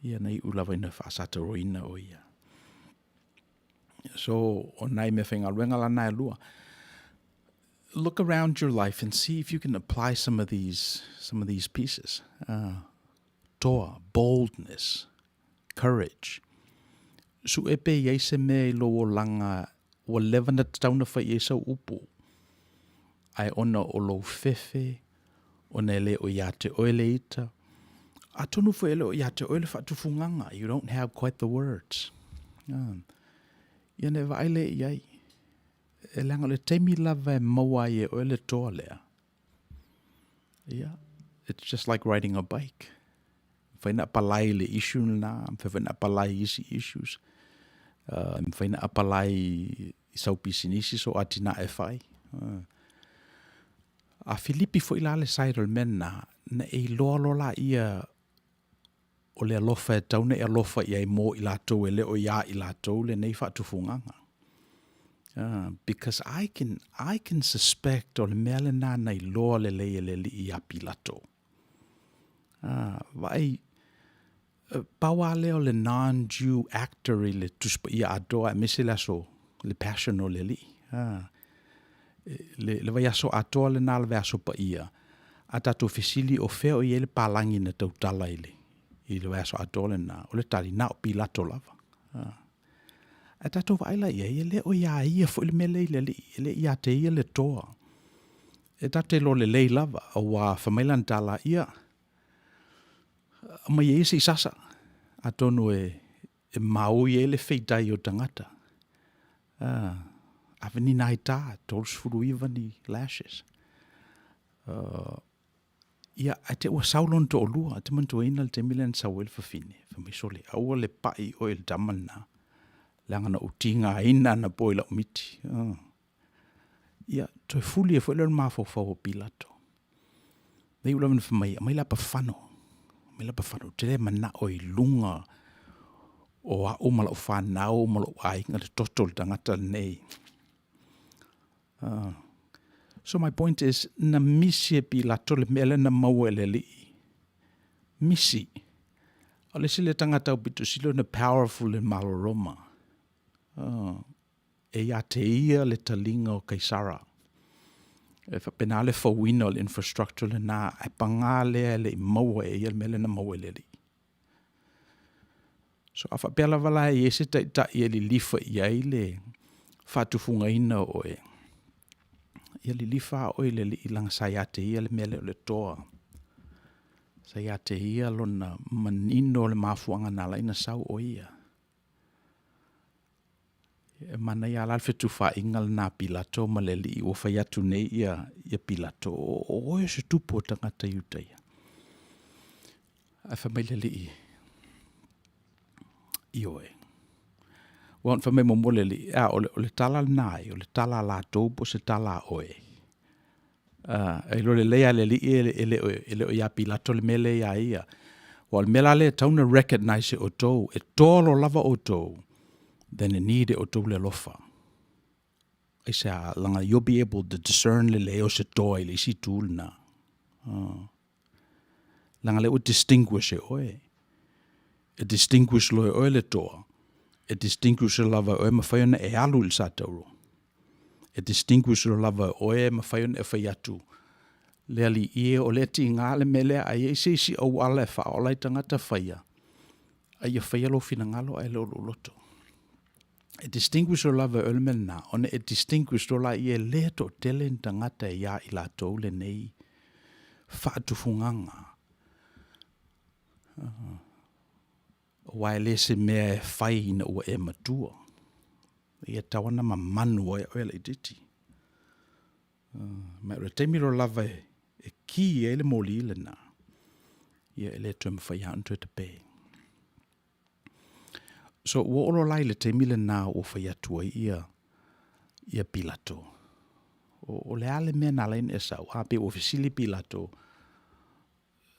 ia na iu lava ina faasataroina o ia. So, o nai mea faigaluega la na e lua. Look around your life and see if you can apply some of these, some of these pieces. Toa, boldness, courage. Sue pe i ai se mea i lou olaga ua leva na tatau na fai i ai sau upu, ae ona o lou fefe, ona e le o ia te oe le ita, atonu foi e le o ia te oe le faatufugaga, you don't have quite the words. Ia na e vaai lea i ai. E leaga o le taimi lava e maua ai e oe le toa lea, ia, it's just like riding a bike. Mafai na apalai i le issue lena, mafai foi na apalai i isi issues. Mafai na apalai i sau pisinisi, sou atinae e fai. A filipi foi la le side o le mea lena, na e iloa loa laia o le alofa e tatau ona e alofa i ai mo i latou e le o iā i latou lenei faatufugaga. Because I can, I can suspect o le mea lena na iloa lelei e le alii ia Pilato. Vaai, pau lava lea o le non-Jew actor i le Tusi Paia atoa aemaise le aso, le passion o le Alii. Le, le vaiaso atoa lena le vaiaso paia, a tatou fesili o fea o i ai le palagi na tautala i le, i le vaiaso atoa lena, o le tali, na o Pilato lava. Ae tatou vaai la i ai, e le o iā ia foi le mea lea i le Alii, e le ia te ia le toa. E tatou te iloa lelei lava, aua fai mai lana tala, ia, aumai ia se i sasa, atonu e, e maui ai le feitai o tagata. Ave ni nai tā, 39 ni lashes. Ia, ae te ua sau lona toalua, te manatuaina le taimi lea na sau ai le fafine, fai mai sole, aua le pai oe i le tama lena, leaga na ou tigaina anapo i lau miti. Ia, toe fuli ai foi lea o le mafaufau o Pilato. Na iu lava ina fai mai, aumai le apa fano, aumai le apa fano, ou te le manao i luga o au ma lau fanau ma lou aiga le toto o le tagata lenei. So my point is, na misi e Pilato le mea lea na maua e le Alii. Misi. O le isi lea tagata aupito sili ona powerful i le Malo Roma. E ia te ia le taliga o Kaisara. E faapena le fauina o le infrastructure lena, ae paga lea e le i maua e ia le mea lea na maua e le Alii. So a faapea lava la e i ai se taitai e lilifa i ai le faatufugaina o oe, ia lilifa lava oe i le Alii leaga sa ia te ia le mea lea o le toa. Sa ia te ia lona manino o le mafuaaga na ala ai ona sau o ia. E manaia lava la le fetufaaiga lena a Pilato ma le Alii ua fai atu nei ia, ia Pilato, o oe o se tupu o tagata Iutaia. Ae fai mai le Alii, ioe. Ua fai mai muamua le Alii, a, o le, o le tala lena ai, o le tala a latou po o se tala a oe. E iloa lelei lava e le Alii e le o, e le o ia Pilato le mea lea ia ia. Aua o le mea la lea e tatau ona recognise e outou, e toa loa lava outou, then e need e outou le alofa. Aisea? Leaga you'll be able to discern le leai o se toa i le isi itu lena. Leaga lea ua distinguish e oe. E distinguish loa e oe le toa, e distinguish lava e oe mafai ona e alu i le satauro. E distinguish loa lava e oe e mafai ona e fai atu, le Alii e, o lea e tiga le mea lea, a i ai se isi auala e faaola ai tagata faia, a ia faia lou finagalo ae le o lou loto. E distinguish loa lava e oe le mea lena, ona e distinguish loa laia e le toatele ni tagata e ia i latou lenei faatufugaga. Aua e le se mea e fai ina ua e matua. Ia tatau ona mamanu ai oe laitiiti. Ma o le taimi loa lava e ki ai le moli lena, ia e le toe mafai lava ona toe tape. So ua oo loa la i le taimi lena ua fai atu ai ia, ia Pilato, o, o le a le mea na ala ai ona e sau? A pei ua fesili Pilato,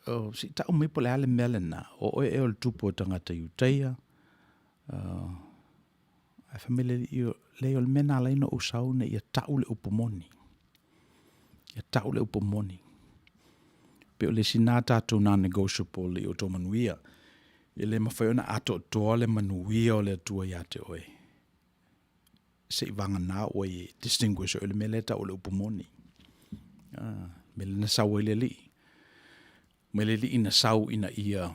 oh, se i tau mai po o le a le mea lena, o oe ea o le tupu o tagata Iutaia, ae fai mai le Alii, leai o le mea na ala ai ona ou sau ina ia tau le upu moni. Ia tau le upu moni. Pe o le isi na tatou non-negotiable i o tō manuia. E le mafai ona atoatoa le manuia o le Atua ia te oe. Se i vagana ua e distinguish oe le mea lea e tau o le upu moni. Ah, mea lea na sau ai le Alii. Mai le Alii na sau ina ia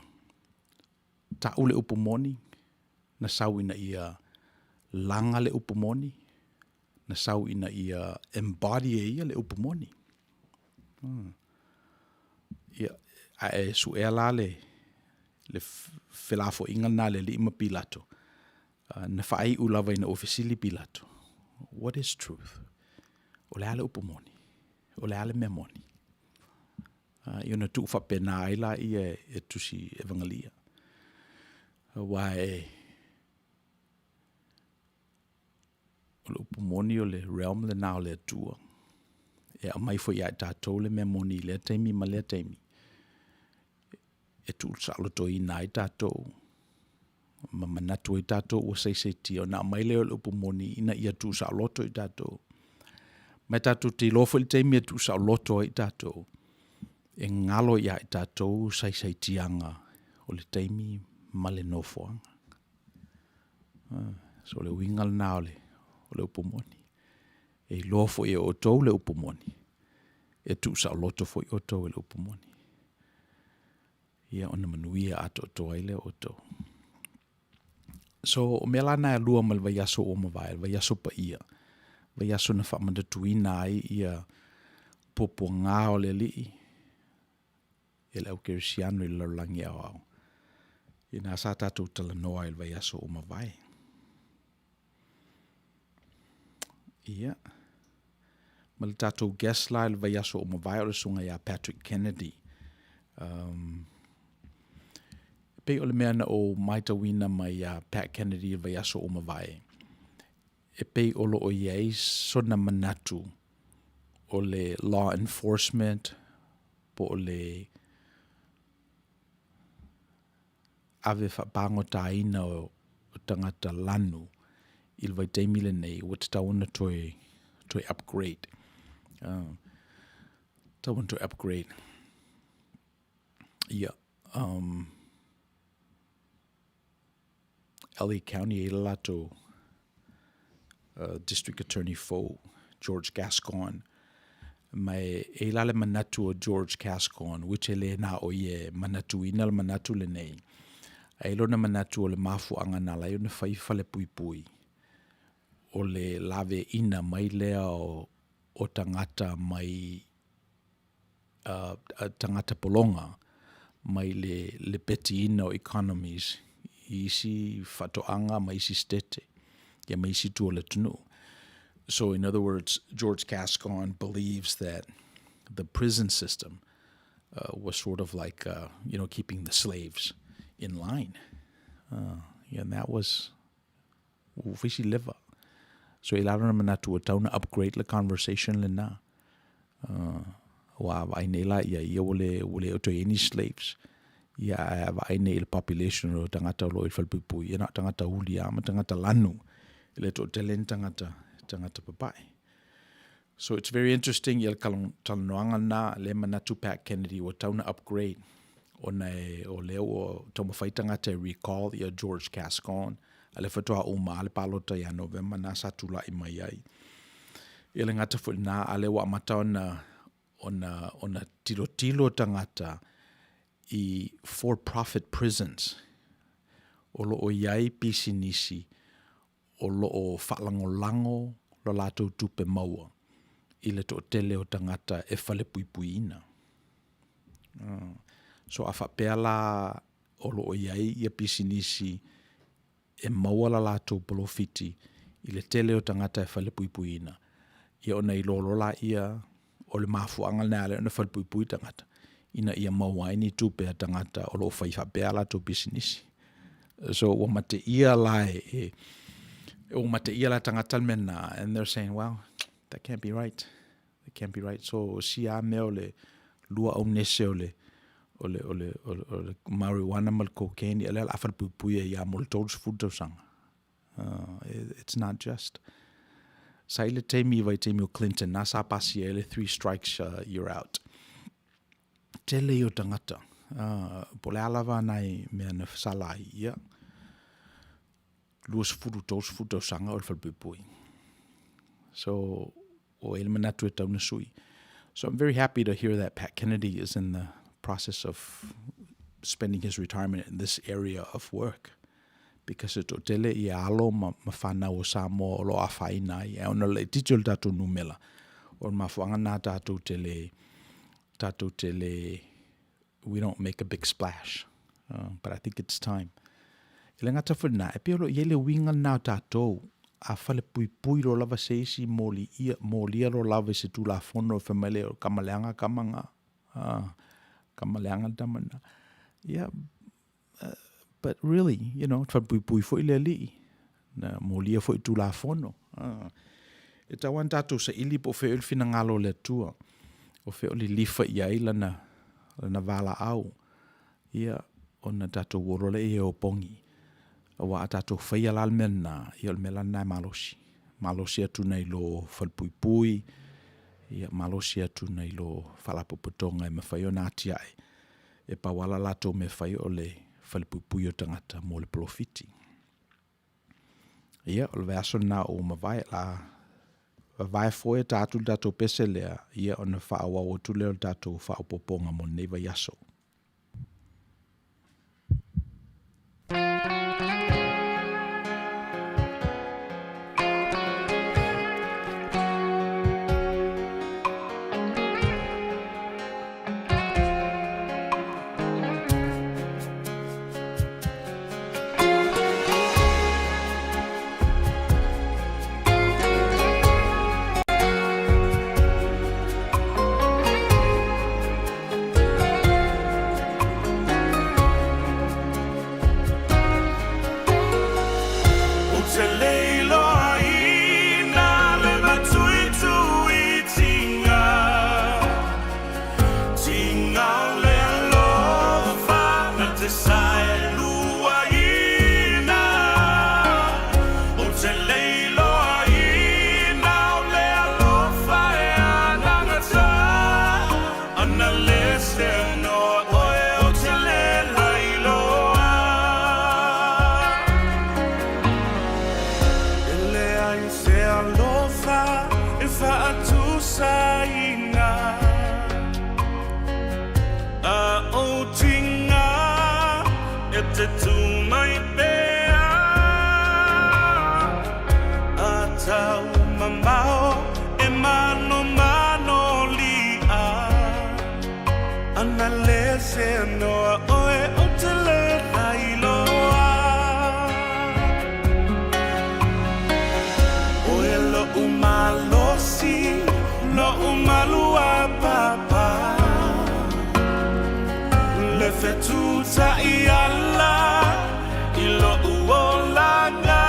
tau le upu moni, na sau ina ia laga le upu moni, na sau ina ia embody e ia le upu moni. Ia, a e suea la le, le felafoaiga lena a le Alii ma Pilato, na faaiu lava ina ua fesili Pilato, what is truth? O le a le upu moni? O le a le mea moni? Ia ona tuu faapena ai laia e tusi evangelia. Aua e, o le upu moni o le realm lena o le Atua. E aumai foi ia i tatou le mea moni i lea taimi ma lea taimi e tuusaolotoina ai tatou ma manatu ai tatou ua saisaitia ona aumai lea o le upu moni ina ia tuusaoloto i tatou. Ma e tatou te iloa foi le taimi e tuusaoloto ai i tatou, e galo ia i tatou saisaitiaga o le taimi ma le nofoaga. So o le uiga lena o le, o le upu moni. E iloa foi e outou le upu moni, e tuusaoloto foi outou e le upu moni. Ia ona manuia atoatoa ai lea o outou. So, o mea la na e lua ma le vaiaso ua mavae, le vaiaso paia, vaiaso na faamanatuina ai ia puapuaga o le Alii, e le au kerisiano i le lalolagi aoao. Ina sa tatou talanoa i le vaiaso ua mavae. Ia, ma le tatou guest la i le vaiaso ua mavae o le susuga ia Patrick Kennedy. Um, e pei o le mea na ou matauina mai ia Pat Kennedy i le vaiaso ua mavae, e pei o lo o i ai sona manatu o le law enforcement po o le ave faapagotaina o tagata lanu i le vaitaimi lenei ua tatau ona toe toe upgrade. Tatau ona toe upgrade. Ia, um, LA County e i le latou District Attorney fou, George Gascon, ma e i la le manatu o George Gascon, which e le na o ia e manatuina le manatu lenei, ae i lona manatu o le mafuaaga na ala ai ona fai falepuipui, o le laveaiina mai lea o tagata mai tagata pologa mai le lepetiina o economies i isi faatoaga ma isi setete ia ma isi itu o le atunuu. So in other words, George Gascon believes that the prison system uh, was sort of like, uh, you know, keeping the slaves in line. Uh, yeah, and that was ua fai si leva. So e lalo na manatu ua tau na upgrade le conversation lena. Uh, ua vaai nei la ia ia ua le, ua le o toe any slaves. Ia a vaai nei i le population o tagata o lo o i le falepuipui, ia na o tagata uli lava ma tagata lanu. E le toatele ni tagata, tagata papae. So it's very interesting ia le talanoaga lena, lea e manatu Pat Kennedy ua tatau ona upgrade ona e, o lea ua taumafai tagata e recall ia George Gascon, a lea faatoa uma lava le palota ia Novema na sa tulai mai ai. E le gata foi lena, a lea ua amata ona, ona, ona tilotilo tagata i for-profit prisons o lo o i ai pisinisi o lo o faalagolago lo latou tupe maua i le toatele o tagata e falepuipuiina. So a faapea la o lo o i ai ia pisinisi e maua la latou polofiti i le tele o tagata e falepuipuiina, ia ona iloa loa laia o le mafuaaga lena e ala ai ona falepuipui tagata, ina ia maua ai ni tupe a tagata o lo o fai faapea a latou pisinisi. So ua mateia la e, ua mateia la e tagata le mea lena, and they're saying, well, that can't be right. That can't be right. So sia mea o le lua aunese o le o le, o le, o le, o le marijuana ma le cocaine, ia lea o le a falepuipui ai lava mo le 30 tausaga. It's not just. Sa i le taimi i vaitaimi o Clinton, na sa pasia ai le three strikes you're out. Tele ia o tagata, po o le a lava nai mea na sala ai, ia, 20, 30 tausaga o le falepuipui. So, ua i ai le manatu e tau na sui. So I'm very happy to hear that Pat Kennedy is in the process of spending his retirement in this area of work because e toatele ia alo ma, ma whanau o Samoa o lo o afaina ai. E ona laitiiti o le tatou numela, o le mafuaaga na tatou te le, tatou te le, we don't make a big splash. But I think it's time. E le gata foi lena, e pei o lo o i ai le uiga lena o tatou, a falepuipui loa lava se isi moli ia, molia loa lava i se Tulafono e fai mai lea o kama leaga kama nga, kama leaga le tama lena. Yeah, but really, you know, falepuipui foi le alii, na molia foi i Tulafono. E tatau lava ona tatou saili po o fea le finagalo o le Atua, o fea o lilifa i ai lana, lana valaau, ia, ona tatou o loa lea e opogi. Aua a tatou faia la le mea lena, ia o le mea la lena e malosi. Malosi atu nai lo falepuipui, ia malosi atu nai lo faalapotopotoga e mafai ona atiae e pau lava la latou mea fai o le falepuipui o tagata mo le polofiti. Ia, o le vaiaso lena ua mavae, la vavae foe ta atu le tatou pese lea, ia ona faaauau atu lea o le tatou faaopoopoga mo lenei vaiaso. te tū mai pea A tau mamao e manomano li'a Ana le se noa oe o te le lailoa Oe lo'u malosi, lo'u maluapapa Le fetutai ala i lo'u olaga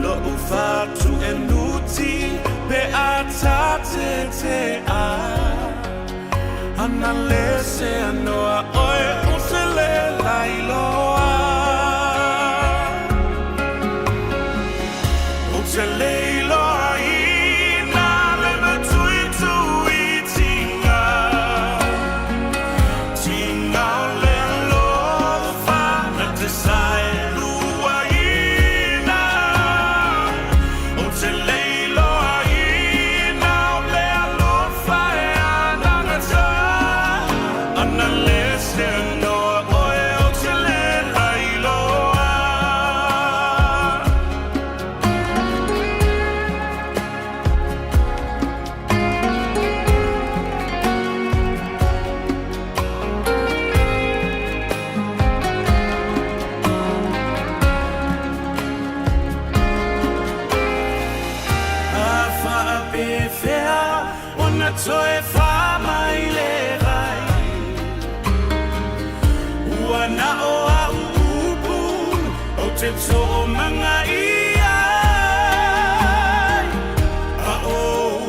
Lo'u fatuenuti pe a tatetea Ana le se anoa oe o se le lailoa O te le iloa ina le matuituitinga Tinga o le alofa na te saeluaina O te le iloa ina o le alofa e anagata Ana le se anoa oe o te le lailoa. A faapefea ona toe faa mai le rai Ua na o a'u upu ou te toomaga ai A ou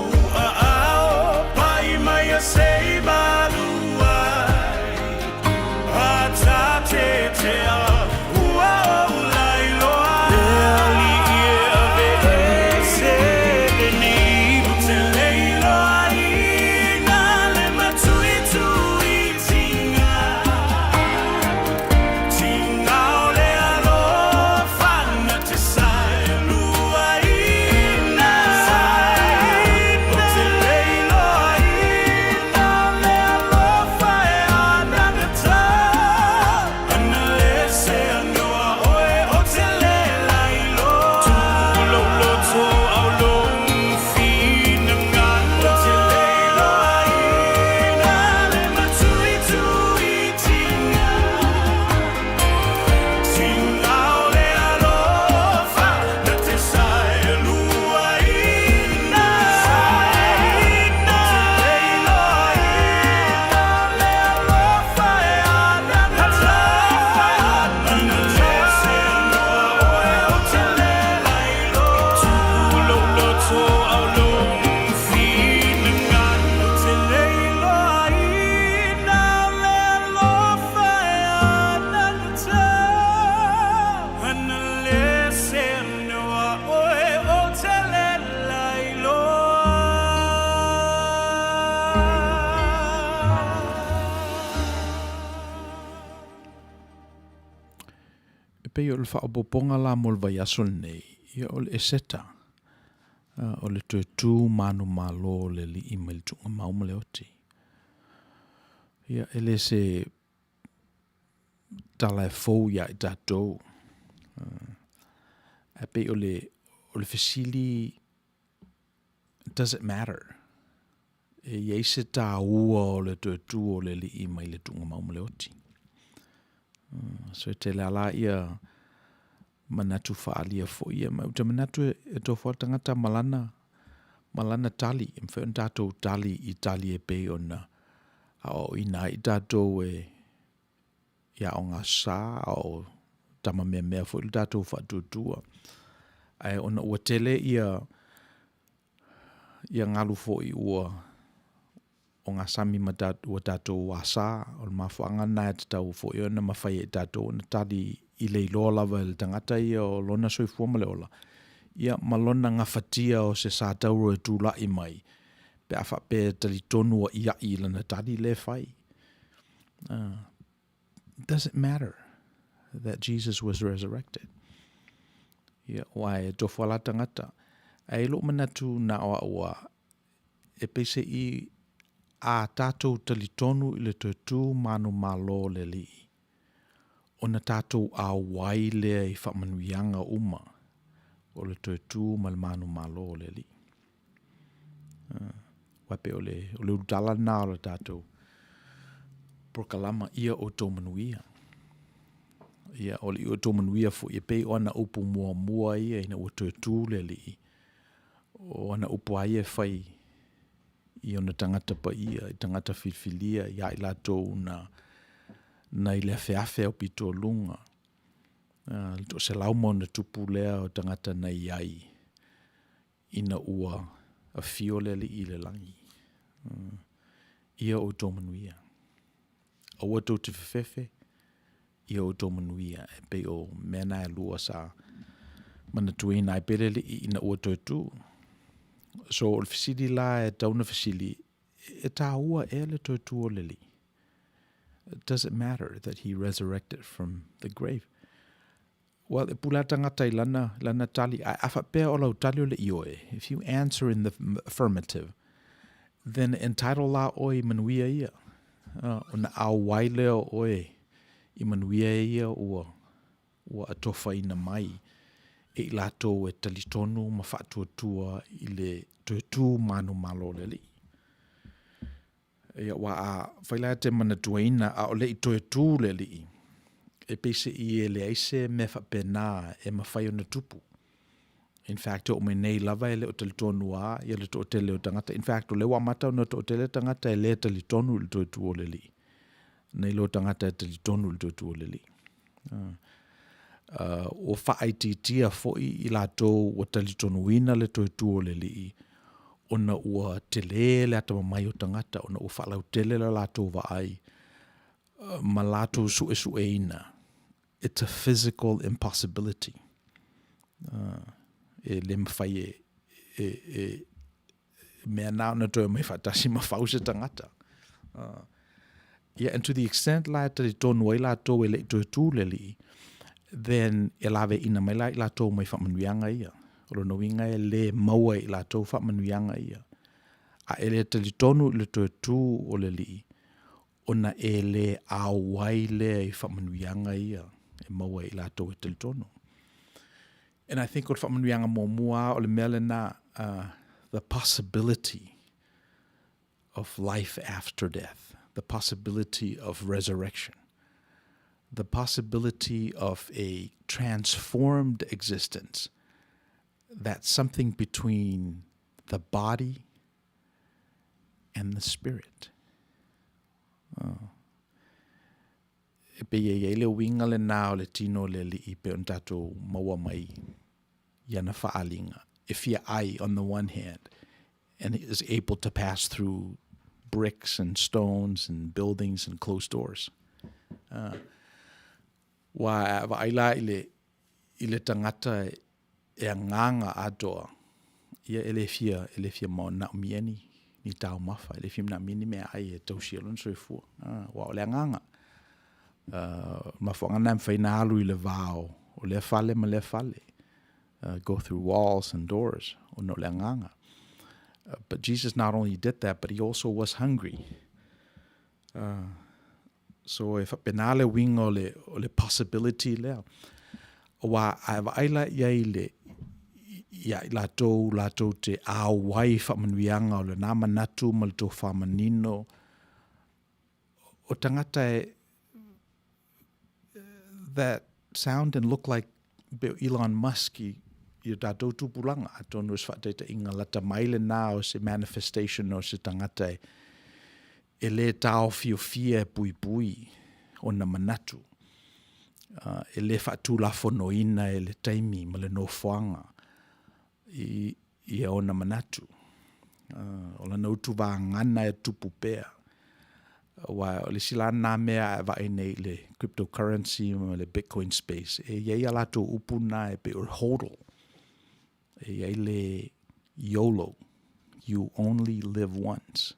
aao pai mai a se i malu ai A tatetea ua ou lailoa Le alii e aveese lenei Ou te le iloaina le matuituitinga Tinga o le alofa na te saeluaina Ou te le iloaina o le alofa e anagata Ana le se anoa oe o te le lailoa Tulou loto au lou finagalo Ou te le iloaina le matuituitinga Tinga o le alofa na te saeluaina Ou te le iloaina le alofa e anagata Ana le se anoa oe o te le lailoa Tulou loto au lou finagalo Ou te le iloaina le alofa e anagata Ana le se anoa oe o te le lailoa. E pei o le faaopoopoga la mo le vaiaso lenei, ia o le Eseta, o le toe tu manumalo o le alii mai le tuugamau ma le oti. Ia, e le se tala e fou iā i tatou. Ae pei o le, o le fesili, does it matter? E i ai se tāua o le toe tu o le alii mai le tuugamau ma le oti. So e tele a la ia manatu faaalia foi ia, ma ou te manatu e tofu lava le tagata ma lana, ma lana tali, e mafai ona tatou tali i tali e pei ona aoaoina ai i tatou e i Aoga Sa, a o tama meamea foi le tatou faatuatua. Ae ona ua tele ia ia galu foi ua o gasami ma ua tatou asa, o le mafuaaga lena e tatau foi ona mafai e i tatou ona tali i le iloa lava e le tagata ia o lona soifua ma le ola, ia ma lona gafatia o se satauro e tulai mai pe a faapea e talitonu a'ia'i i lana tali lea e fai. Does it matter that Jesus was resurrected? Ia, aua e tofu lava la tagata. Ae i lou manatu na o a'u a e peise'i a tatou talitonu i le toe tu manumalo o le Alii. Ona tatou auai lea i faamanuiaga uma o le toe tu ma le manumalo o le Alii. Aua e pei o le, o le ulutala lena o le tatou polokalama, ia outou manuia. Ia, o le ia outou manuia foi, e pei o ana upu muamua ia ina ua toe tu le Alii, o ana upu lava ia e fai i ona tagata paia, i tagata filifilia ia i latou na nai le afeafe aupito i luga, le toaselau ma ona tupu lea o tagata na i ai ina ua afio le Alii i le lagi. Ia outou manuia. Aua tou te fefefe, ia outou manuia. E pei o mea na e lua sa manatuaina ai pea le Alii ina ua toe tu. So o le fesili la e tatau ona fesili, e taua ea le toe tu o le Alii? Does it matter that he resurrected from the grave? Well, e pule lava le tagata i lana, lana tali, ae a faapea o lau tali o le ioe, if you answer in the affirmative, then entitle la oe i manuia ia. Ona auai lea o oe i manuia ia ua, ua atofaina mai e i latou e talitonu ma faatuatua i le toe tu manumalo o le Alii. Ia, aua afai la e te manatuaina a o le i toe tu le Alii, e peiseai e leai se mea faapena e mafai ona tupu. In fact, e oo mai nei lava e le o talitonu lava le toatele o tagata. In fact, o lea ua amata ona toatele tagata e le talitonu i le toe tu o le Alii, nai lo tagata e talitonu i le toe tu o le Alii. Ua faaitiitia foi i latou ua talitonuina le toe tu o le Alii, ona ua tele le atamamai o tagata, ona ua faalautele le latou vaai ma latou suesueina, it's a physical impossibility. E le mafai e, e, e mea na ona toe omai faatasi ma fau se tagata. Yeah, and to the extent la e talitonu ai latou e le i toe tu le Alii, then e laveaiina mai la i latou mai faamanuiaga ia. O lona uiga e le maua e i latou faamanuiaga ia. A e le talitonu i le toe tu o le Alii, ona e le auai lea i faamanuiaga ia e maua e i latou e talitonu. And I think o le faamanuiaga muamua lava o le mea lena, the possibility of life after death, the possibility of resurrection, the possibility of a transformed existence that's something between the body and the spirit. E pei e i ai le uiga lena o le tino o le Alii pei ona tatou maua mai i ana faaaliga, e fia ai on the one hand, and is able to pass through bricks and stones and buildings and closed doors. Ua vaai la i le, i le tagata e agaga atoa, ia e le fia, e le fia manaomia ni, ni taumafa, e le fia manaomia ni meaai e tausia ai lona soifua. Aua o le agaga. O le mafuaaga lena e mafai ona alu i le va o lea fale ma lea fale. Go through walls and doors, ona o le agaga. But Jesus not only did that, but he also was hungry. So e faapena le uiga o le, o le possibility lea. Aua a e vaai la i ai i le, ia i latou latou te auai i faamanuiaga o lena manatu ma le tofa manino o tagata e that sound and look like pei o Elon Musk i, i o tatou tupulaga, atonu o se faataitaiga lata mai lena o se manifestation o se tagata e, e lē taofiofia e puipui ona manatu, e lē faatulafonoina e le taimi ma le nofoaga i ia ona manatu. O lana utuvagana e tupu pea. Aua o le isi la lena mea a e vaai nei i le cryptocurrency ma le bitcoin space, e i ai a latou upu na e pei o le hodl, e i ai le YOLO, you only live once.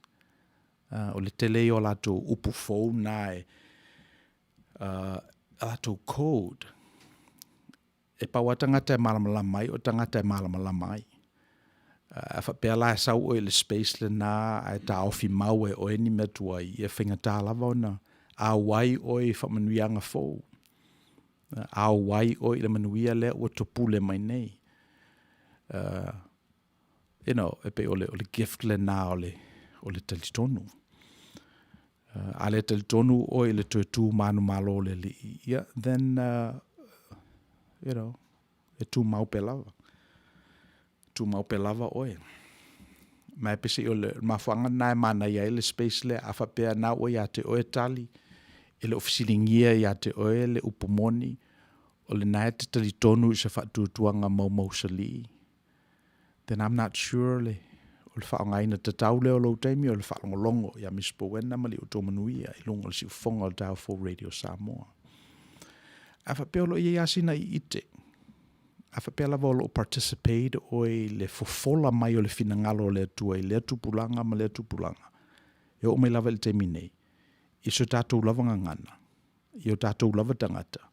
O le tele ia o latou upu fou na e, a latou code, e pau lava tagata e malamalama ai o tagata e malamalama ai. A faapea la e sau oe i le space lena ae taofi mau e oe ni mea tuai, ia faigata lava ona auai oe i faamanuiaga fou. Auai oe i le manuia lea ua topule mai nei. You know, e pei o le, o le gift lena o le, o le talitonu. A le talitonu oe i le toe tu manumalo o le Alii, ia, then, you know, e tumau pea lava. Tumau pea lava oe. Ma e peiseai o le mafuaaga lena e manaia ai le space lea, a faapea na ua ia te oe tali, e le o fesiligia ia te oe le upu moni, o lena e te talitonu i se faatuatuaga maumausalii, then I'm not sure le, o le faaaogaina tatau lea o lou taimi o le faalogologo ia Miss Bowena ma le outou manuia i luga o le siufofoga o le Taeao Fou Radio Samoa. A faapea o lo o i ai lava sina iite, a faapea lava o lo o participate oe i le fofola mai o le finagalo o le Atua i lea tupulaga ma lea tupulaga, e oo mai lava i le taimi nei, i so tatou lava gagana, i o tatou lava tagata,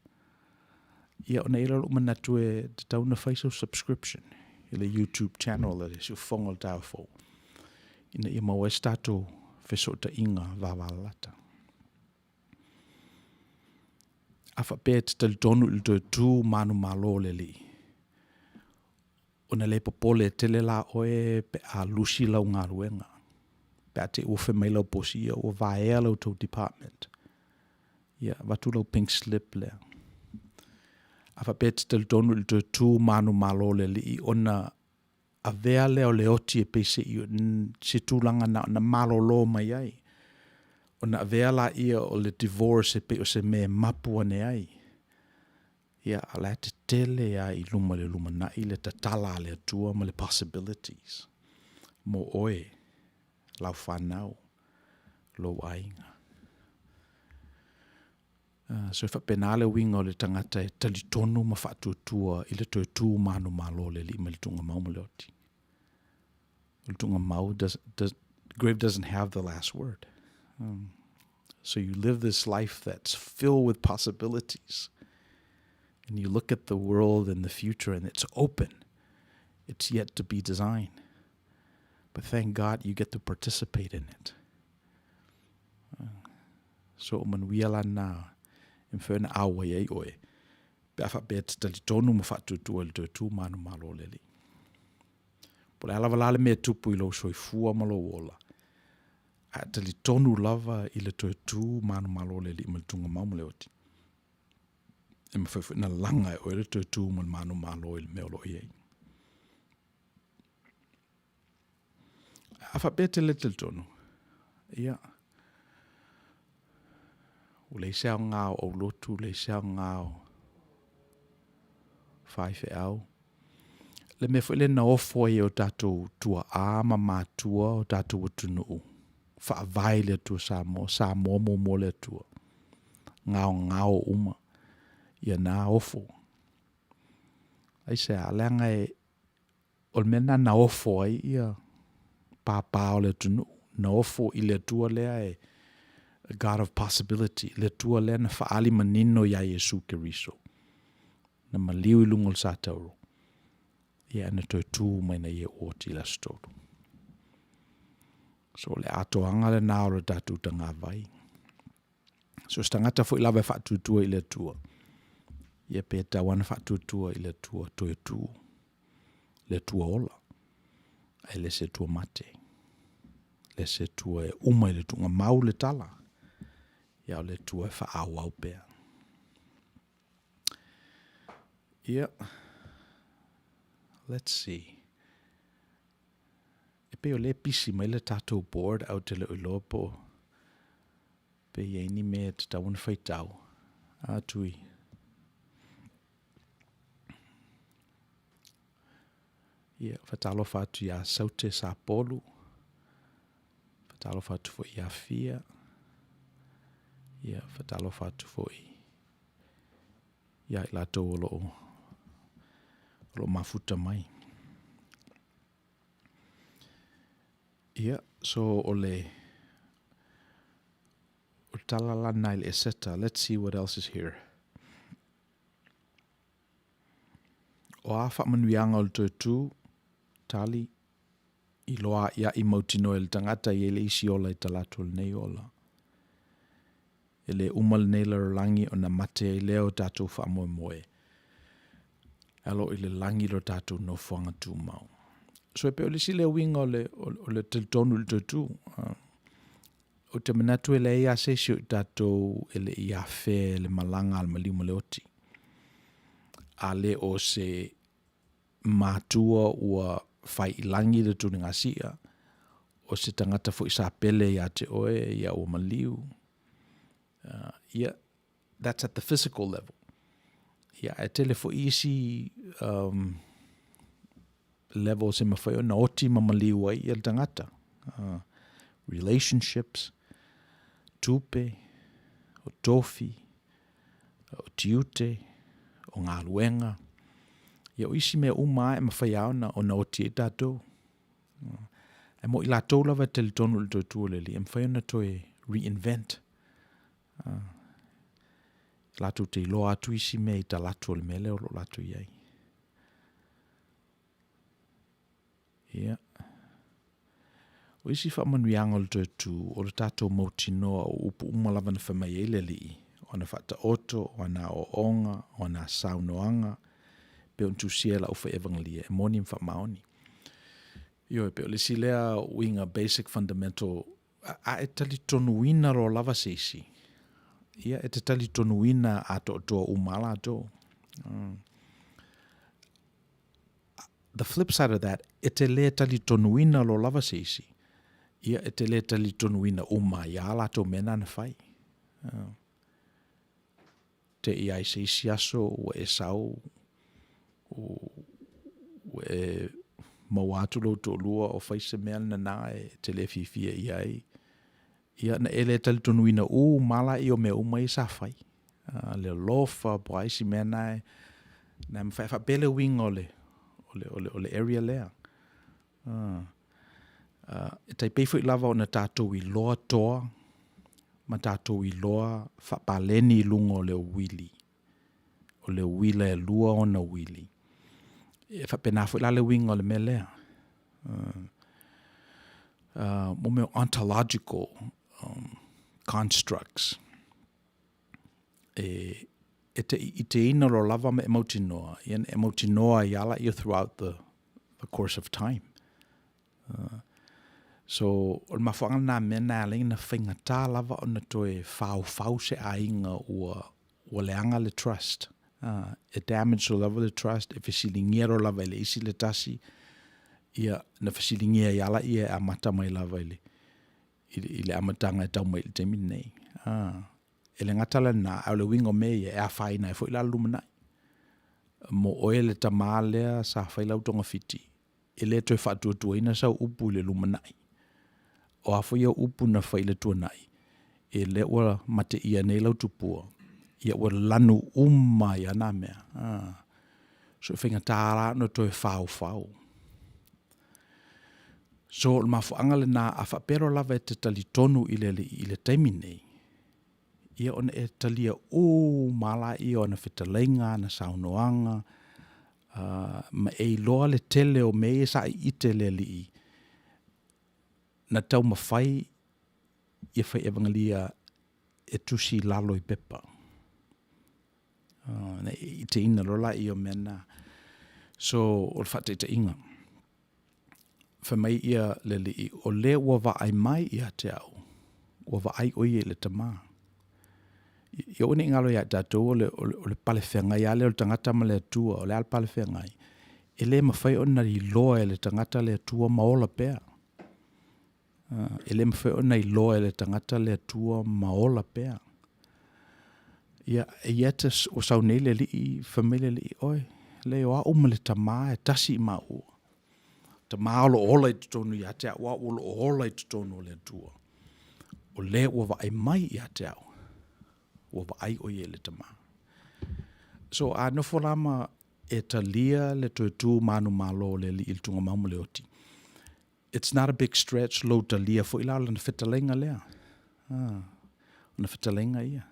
ia ona i ai lea o lou manatu e tatau ona fai sau subscription i le YouTube channel a le Siufofoga o le Taeao Fou, ina ia maua ai se tatou fesootaiga vavalalata. A faapea e te talitonu i le toe tu manumalo o le Alii, ona le popole tele la oe pe a lusi lau galuega, pe a te i ua fai mai lau bosi, ia ua vaea la outou department, ia avatu lau pink slip lea. A faapea e te talitonu i le toe tu manumalo o le Alii, ona avea lea o le oti e pei se i se tulaga na ona malolo mai ai, ona avea laia o le divorce e pei o se mea e mapu ane ai. Ia, a o la e tetele lava i luma i le lumanai le tatala a le Atua ma le possibilities mo oe, lau fanau, lou aiga. So e faapena le uiga o le tagata e talitonu ma faatuatua i le toe tu manumalo o le Alii mai le tuugamau ma le oti. O le tuugamau, does, does, grave doesn't have the last word. So you live this life that's filled with possibilities. And you look at the world and the future and it's open. It's yet to be designed. But thank God you get to participate in it. So o manuia la na e mafai ona auai ai oe pe a faapea e te talitonu ma faatuatua i le toe tu manumalo o le Alii. Po o le a lava la le mea e tupu i lou soifua ma lou ola, a e talitonu lava i le toe tu manumalo o le Alii ma le tuugamau ma le oti, e mafai foi ona laga e oe le toe tu ma le manumalo i le mea o lo o i ai. A faapea e te le talitonu, ia, ua leai se aoga o aulotu, leai se aoga o faifeau. Le mea foi lea na ofo ai e o tatou tuaa ma matua o tatou atunuu, faavae i le Atua Samoa, Samoa muamua le Atua, gaogao uma ia na ofo. Aisea? Leaga e o le mea lena na ofo ai ia pāpā o le atunuu, na ofo i le Atua lea e a God of possibility, le Atua lea na faaali manino iā Iesu Keriso, na maliu i luga o le satauro, ia na toe tu mai na ia ua oti i le aso tolu. So o le atoaga lena o le tatou tagavai. So se tagata foi lava e faatuatua i le Atua, ia pe tatau lava ona faatuatua i le Atua toe tu, le Atua ola, ae le se Atua mate, le se Atua e uma i le tuugamau le tala, ia o le Atua e faaauau pea. Ia, let's see. E pei o lea e pisi mai le tatou board ae ou te le o iloa po o pe i ai ni mea e tatau ona faitau atu i Ia, faatalofa atu iā Saute Sapolu, faatalofa atu foi iā Fia, ia, faatalofa atu foi iā i latou o lo o, o lo o mafuta mai. Ia, so o le, o le tala la lena i le Eseta. Let's see what else is here. O a faamanuiaga o le toe tu, tali, i loa a'ia'i mautinoa e le tagata i ai le isi ola i talaatu o lenei ola. E le uma lenei lalolagi ona mate ai lea o tatou faamoemoe, e alo i le lagi lo tatou nofoaga tumau. So e pei o le isi lea uiga o le, o le talitonu i le toe tu. Ou te manatu e leai lava se isi o i tatou e le i afea e le malaga a le maliu ma le oti. A le o se matua ua fai i lagi le tuligasia, o se tagata foi sa pele ia te oe ia ua maliu. Ia, that's at the physical level. Ia, ae tele foi isi levels e mafai ona oti ma maliu ai ia le tagata. Relationships, tupe, o tofi, o tiute, o galuega. Ia, o isi mea uma lava e mafai lava ona, ona oti ai tatou. Ae mo i latou lava e talitonu i le toe tu o le Alii, e mafai ona toe reinvent. Latou te iloa atu isi mea i talaatu o le mea lea o lo o latou i ai. Ia. O isi faamanuiaga o le toe tu, o le tatou mautinoa o upu uma lava na fai mai ai le Alii, o ana faataoto, o ana aoaoga, o ana saunoaga, pei ona tusia e le aufai-evagalia, e moni ma faamaoni. Ioe, pei o le isi lea uiga basic fundamental, a e talitonuina loa lava se isi, ia e te talitonuina atoatoa uma lava latou. The flip side of that, e te lē talitonuina loa lava se isi, ia e te lē talitonuina uma ai lava latou mea na na fai. Te i ai se isi aso ua e sau ua e maua atu lou toalua o fai se mea lena e te le fiafia i ai, ia na e le talitonuina uma lava laia o mea uma ia sa fai. Le alofa po o a isi mea na e mafai. E faapea le uiga o le, o le, o le, o le area lea. E tai pei foi lava ona tatou iloa toa ma tatou iloa faapaleni i luga o le uili, o le uila e lua ona uili. E faapena foi la le uiga o le mea lea. Mo mea o ontological constructs, e, e te iteina loa lava ma e mautinoa, ia na e mautinoa ai lava laia throughout the, the course of time. So, o le mafuaaga lena mea na e ala ai ona faigata lava ona toe faufau se aiga ua, ua leaga le trust. E damage loa lava le trust, e fesiligia loa lava e le isi le tasi, ia, na fesiligia ai lava laia e amata mai lava i le, i le, i le amataga e tau mai i le taimi lenei. E le gata la i lena, a o le uiga o mea ia, e afaina ai foi la le lumanai. Mo oe le tamā lea sa fai lau togafiti, e le toe faatuatuaina sau upu i le lumanai. O a foi au upu na fai i le tuanai, e lea ua mateia nei lau tupua, ia ua lanu uma ai lava na mea. So e faigata la ona toe faufau. So o le mafuaaga lena, a faapea loa lava e te talitonu i le Alii i le taimi nei, ia ona e talia uma lava laia o ana fetalaiga, ana saunoaga, ma e iloa le tele o mea ia sa iite le Alii na taumafai ia fai evagalia e tusi i lalo i pepa. Na e iteina loa laia o mea na. So, o le faataitaiga, fai mai ia le Alii, o le ua vaai mai ia te au, ua vaai ʻo ia i le Tamā. Ia aua ne i galo iā i tatou o le, o le, o le palefeagai lava lea o le tagata ma le Atua. O le a le palefeagai? E le mafai ona iloa e le tagata le Atua ma ola pea. E le mafai ona iloa e le tagata le Atua ma ola pea. Ia, yet ua sau nei le Alii, fai mai le Alii, oe, leai o au ma le Tamā e tasi i maua. Tamā o lo o ola i totonu ia te au, au o lo o ola i totonu o le Atua. O le ua vaai mai ia te au, ua vaai ʻo ia i le Tamā. So, a nofo la ma e talia le toe tu manumalo o le Alii i le tugamau ma le oti, it's not a big stretch lou talia foi la o lana fetalaiga lea. Ah, ona fetalaiga ia.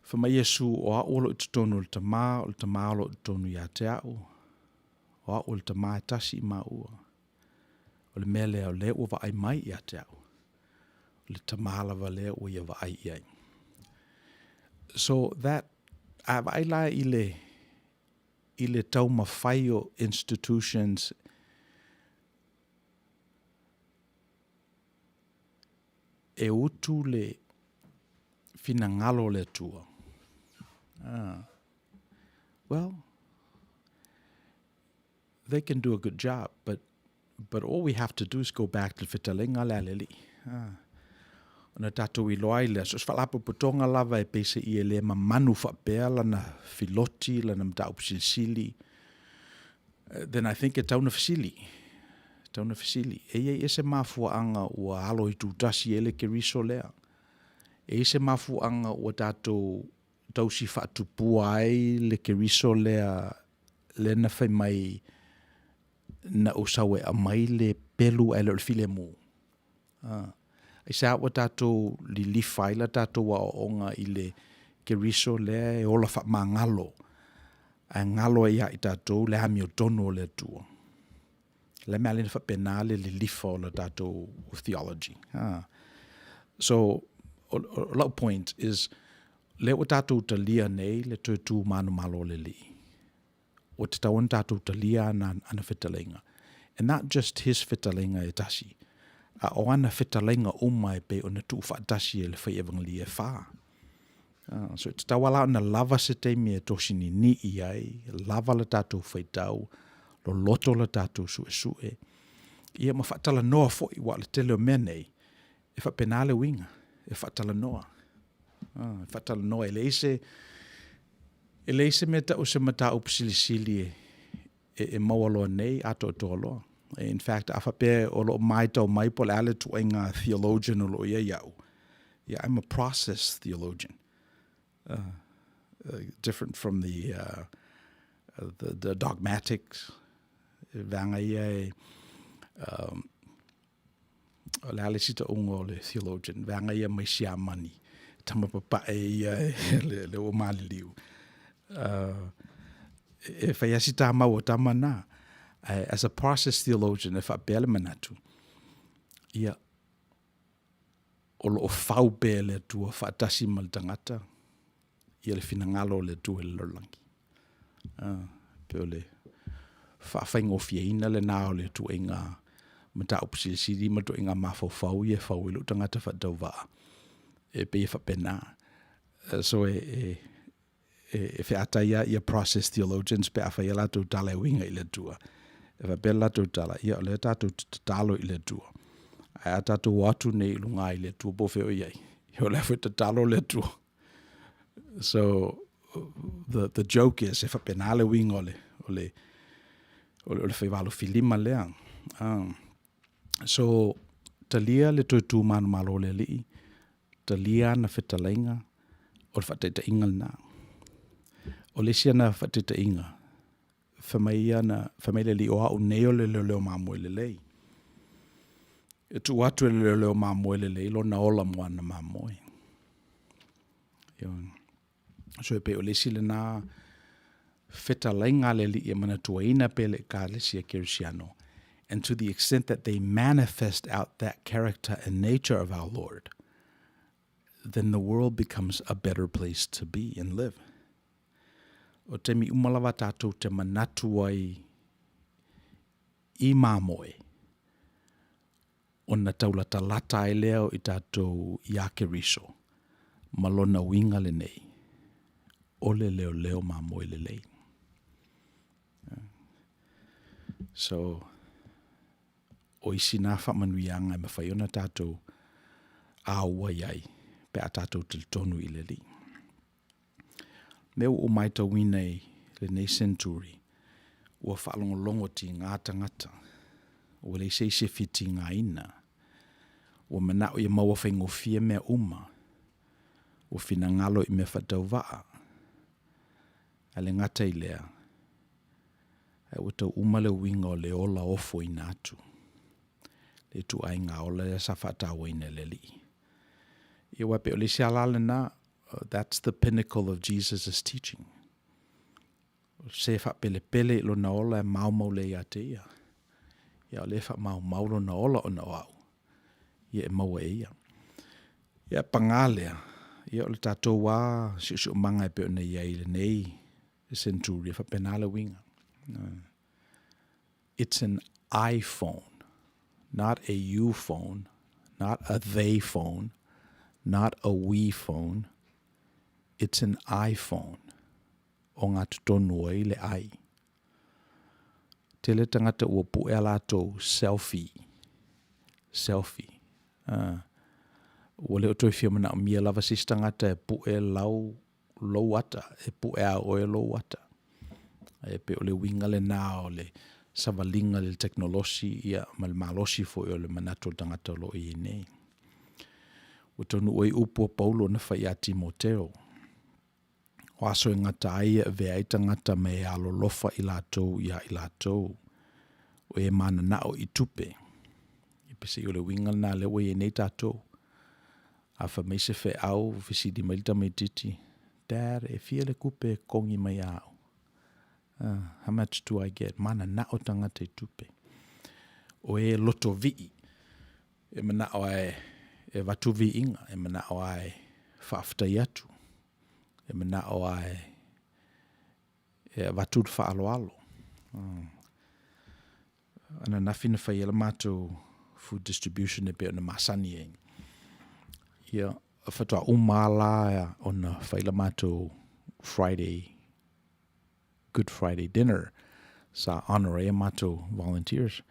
Fai mai Iesu, o au o lo o i totonu o le Tamā, o le Tamā o lo o i totonu ia te au, o au o le Tamā e tasi i maua. O le mea lea, o lea ua vaai mai ia te au, o le Tamā lava lea ua ia vaai i ai. So that, a vaai la i le, i le taumafai o institutions e utu le finagalo o le Atua. Ah. Well, they can do a good job, but but all we have to do is go back to le fetalaiga lea a le Alii. Ah. Ona tatou iloa ai lea, so o se faalapotopotoga lava e peiseai e le mamanu faapea lana filoti, lana mataupu silisili, then I think e tatau ona fesili. E tatau ona fesili. E i ai ea se mafuaaga ua alo itutasi ai le Keriso lea? E i ai se mafuaaga ua tatou tausi faatupua ai le Keriso lea lea na fai mai na ou sau e aumai le pelu ae le o le filemu? Aisea ua tatou lilifa ai la tatou aoaoga i le Keriso lea e ola faamagalo ae galo ai ia i tatou le amiotonu o le Atua? O le a le mea e ala ai ona faapena le lilifa o le tatou theology? So, o lau point is, lea ua tatou talia nei le toe tu manumalo o le Alii. Ua tatau ona tatou talia ana, ana fetalaiga. And not just his fetalaiga e tasi, a o ana fetalaiga uma e pei ona tuufaatasi e le fai evangelia e fa. So e tatau lava la ona lava se taimi e tosi ninii ai, lava le tatou faitau, loloto le tatou suesue, ia ma faatalanoa foi, aua o le tele o mea nei, e faapena le uiga, e faatalanoa. E faatalanoa, e leai se, e leai se mea tau o se mataupu silisili e, e, e maua loa nei atoatoa loa. In fact, a faapea o lo o matau mai po o le a le ituaiga theologian o lo o i ai au, yeah, I'm a process theologian. Different from the, the, the dogmatics, vaega ia e, um, o le a le isi tauga o le theologian, vaega ia mai Siamani, tama papae ia e le, le ua maliliu. E fai lava si tamau o tama na. As a process theologian, e faapea le manatu, ia, o lo o fau pea le Atua faatasi ma le tagata, ia le finagalo o le Atua i le lalolagi. Pei o le faafaigofieina lena o le ituaiga mataupu silisili ma ituaiga mafaufau ia e fau ai lou tagata faatauvaa, e pei e faapena. So e, e, e, e featai lava ia process theologians pe a fai a latou tala e uiga i le Atua. E faapea le latou tala, ia o lea tatou te tatalo i le Atua. Ae a tatou o atu nei i luga i le Atua po o fea o i ai, ia o lea foi e tatalo le Atua. So the, the joke is, e faapena le uiga o le, o le, o le, o le faivalo filima lea. So, talia le toe tu manumalo o le Alii, talia ana fetalaiga, o le faataitaiga lena. O le isi ana faataitaiga, fai mai ana, fai mai le Alii, o au nei o le leoleo mamoe lelei. E tuu atu e le leoleo mamoe lelei lona ola mo ana mamoe. Ioe. So e pei o le isi lena fetalaiga a le Alii e manatuaina pea le Ekalesia Kerisiano, and to the extent that they manifest out that character and nature of our Lord, then the world becomes a better place to be and live. O taimi uma lava tātou te manatu ai i mamoe, ona taulatalata ai lea o i tatou iā Keriso ma lona uiga lenei, o le leoleo mamoe lelei. So, o isi nā faamanuiaga e mafai ona tatou āua i ai pe a tatou talitonu i le Alii. Mea ua ou matauina i lenei century, ua faalogologo tigā tagata, ua leai se isi e fia tigaina, ua manao ia maua faigofie mea uma, ua finagalo i mea faatauvaa, ae le gata i lea, ae ua tau uma le uiga o le ola ofoina atu, le ituaiga ola lea sa faatauaina e le Alii. Ia aua e pei o le isi ala lena, that's the pinnacle of Jesus's teaching. O se faapelepele i lona ola e maumau lea ia te ia. Ia o lea e faamaumau lona ola ona o au, ia e maua e ia. Ia pagā lea, Ia, o le tatou lava siosiomaga e pei ona i ai i lenei century, e faapena le uiga. It's an iPhone, not a you phone, not a they phone, not a we phone, it's an iPhone, ogatotonu ai le i. Tele tagata ua pue a latou selfie, selfie. Ua le o toe fia manaomia lava se isi tagata e pue lau lou ata, e pue lava e oe lou ata. E pei o le uiga lena o le savaliga i le tekonolosi ma le malosi foi o le manatu o le tagata o lo o i ai nei. Ua taunuu ai upu a Paulo na fai ia Timoteo, o aso e gata ai e avea ai tagata ma e alolofa i latou ia i latou, o e mananao i tupe. E peiseai o le uiga lena o lea ua i ai nei tatou. A fai mai se feau fesili mai le tamaitiiti, Dad, e fia le tupe e totogi mai ia au? How much do I get? Mananao tagata i tupe. O e lotovii, e manao lava e avatu viiga, e manao lava e faafetai atu, e manao lava e avatu le faaaloalo. Ananafi na fai ai le matou food distribution e pei ona masani ai. Ia, faatoa uma lava la ona fai le matou Friday, Good Friday dinner, sa honour ai a matou volunteers.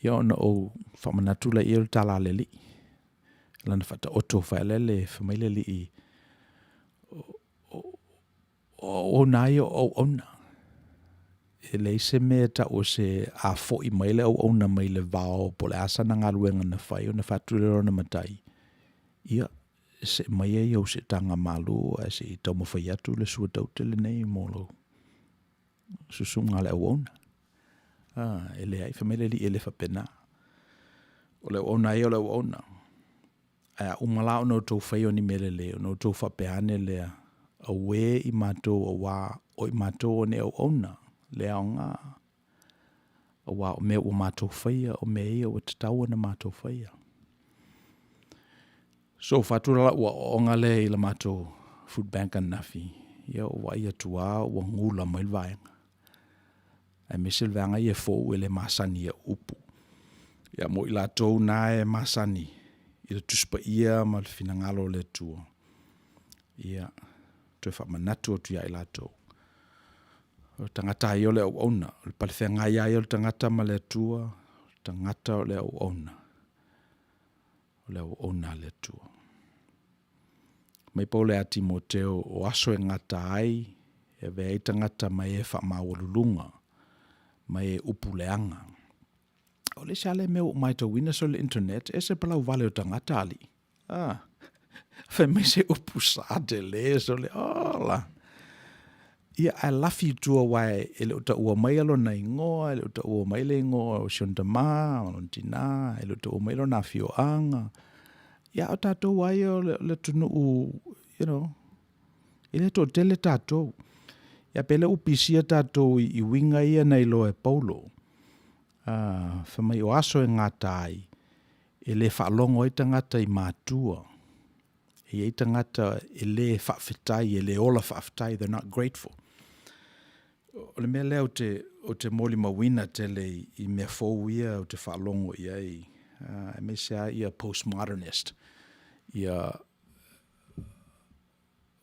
Ia ona ou faamanatu lea i ai o le tala a le Alii. Lana faataoto faelele, fai mai le Alii, o auauna lava ia o auauna. E leai se mea e tau o se a foi mai le auauna mai le vao po o le a sana galuega na fai ona fai atu lea i lona matai, ia, see maia i ou seetaga malu ae se i taumafai atu le suataute lenei mo lau susuga i le auauna. E leai, fai mai le Alii e le faapena. O le auauna lava ia o le auauna. Ae a uma la ona outou faia o ni mea lelei, ona outou faapea ane lea, auē i matou auā o i matou o ni auauna le aoga, auā o mea ua matou faia o mea ia ua tatau ona matou faia. So, ua fai atu la lau aoaoga lea i le matou food bank ananafi, ia ua ou vaai atu lava ua gula mai le vaega, aemaise le vaega ia e fou e le masani i au upu. Ia mo i latou na e masani i le Tusi Paia ma le finagalo o le Atua, ia, toe faamanatu atu ia i latou, o le tagata lava ia o le auauna, o le palefeagai lava ia o le tagata ma le Atua, o le tagata o le auauna, o le auauna a le Atua. Fai mai Paulo ia Timoteo, o aso e gata ai e avea ai tagata ma e faamaualuluga ma e upu leaga. O le isi lava lea mea ua ou matauina sole, o le internet, e ese le palauvale o tagata alii. Ah, fai mai se upu sa tele, sole, ola. Ia, ae lafi i tua aua e le o taua mai lona igoa, e le o taua mai le igoa o si ona tamā, o lona tinā, e le o taua mai lona afioaga. Ia, a o tatou lava ia o le atunuu, you know, e le toatele tatou. Ia pe le ua pisia tatou i uiga ia na iloa e Paulo, fai mai o aso e gata ai, e le faalogo ai tagata i matua, e i ai tagata e le faafetai, e le ola faafetai, they're not grateful. O le mea lea ou te, ou te molimauina tele i, i mea fou ia ou te faalogo i ai, aemaise lava ia postmodernist, ia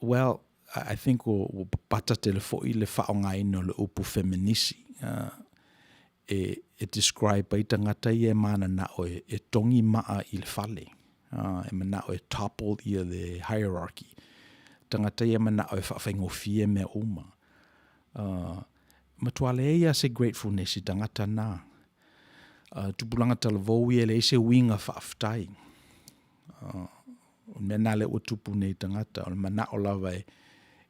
Well, I think ua papata tele foi le faaaogaina o le upu feminisi e, e describe ai tagata ia e mananao e, e togi maa i le fale, e manao e topple ia the hierarchy. Tagata ia e manao e faafaigofie mea uma. Matua leai lava se gratefulness i tagata na. Tupulaga talavou ia e leai se uiga faafetai. O le mea lena lea ua tupu nei i tagata, o le manao lava e,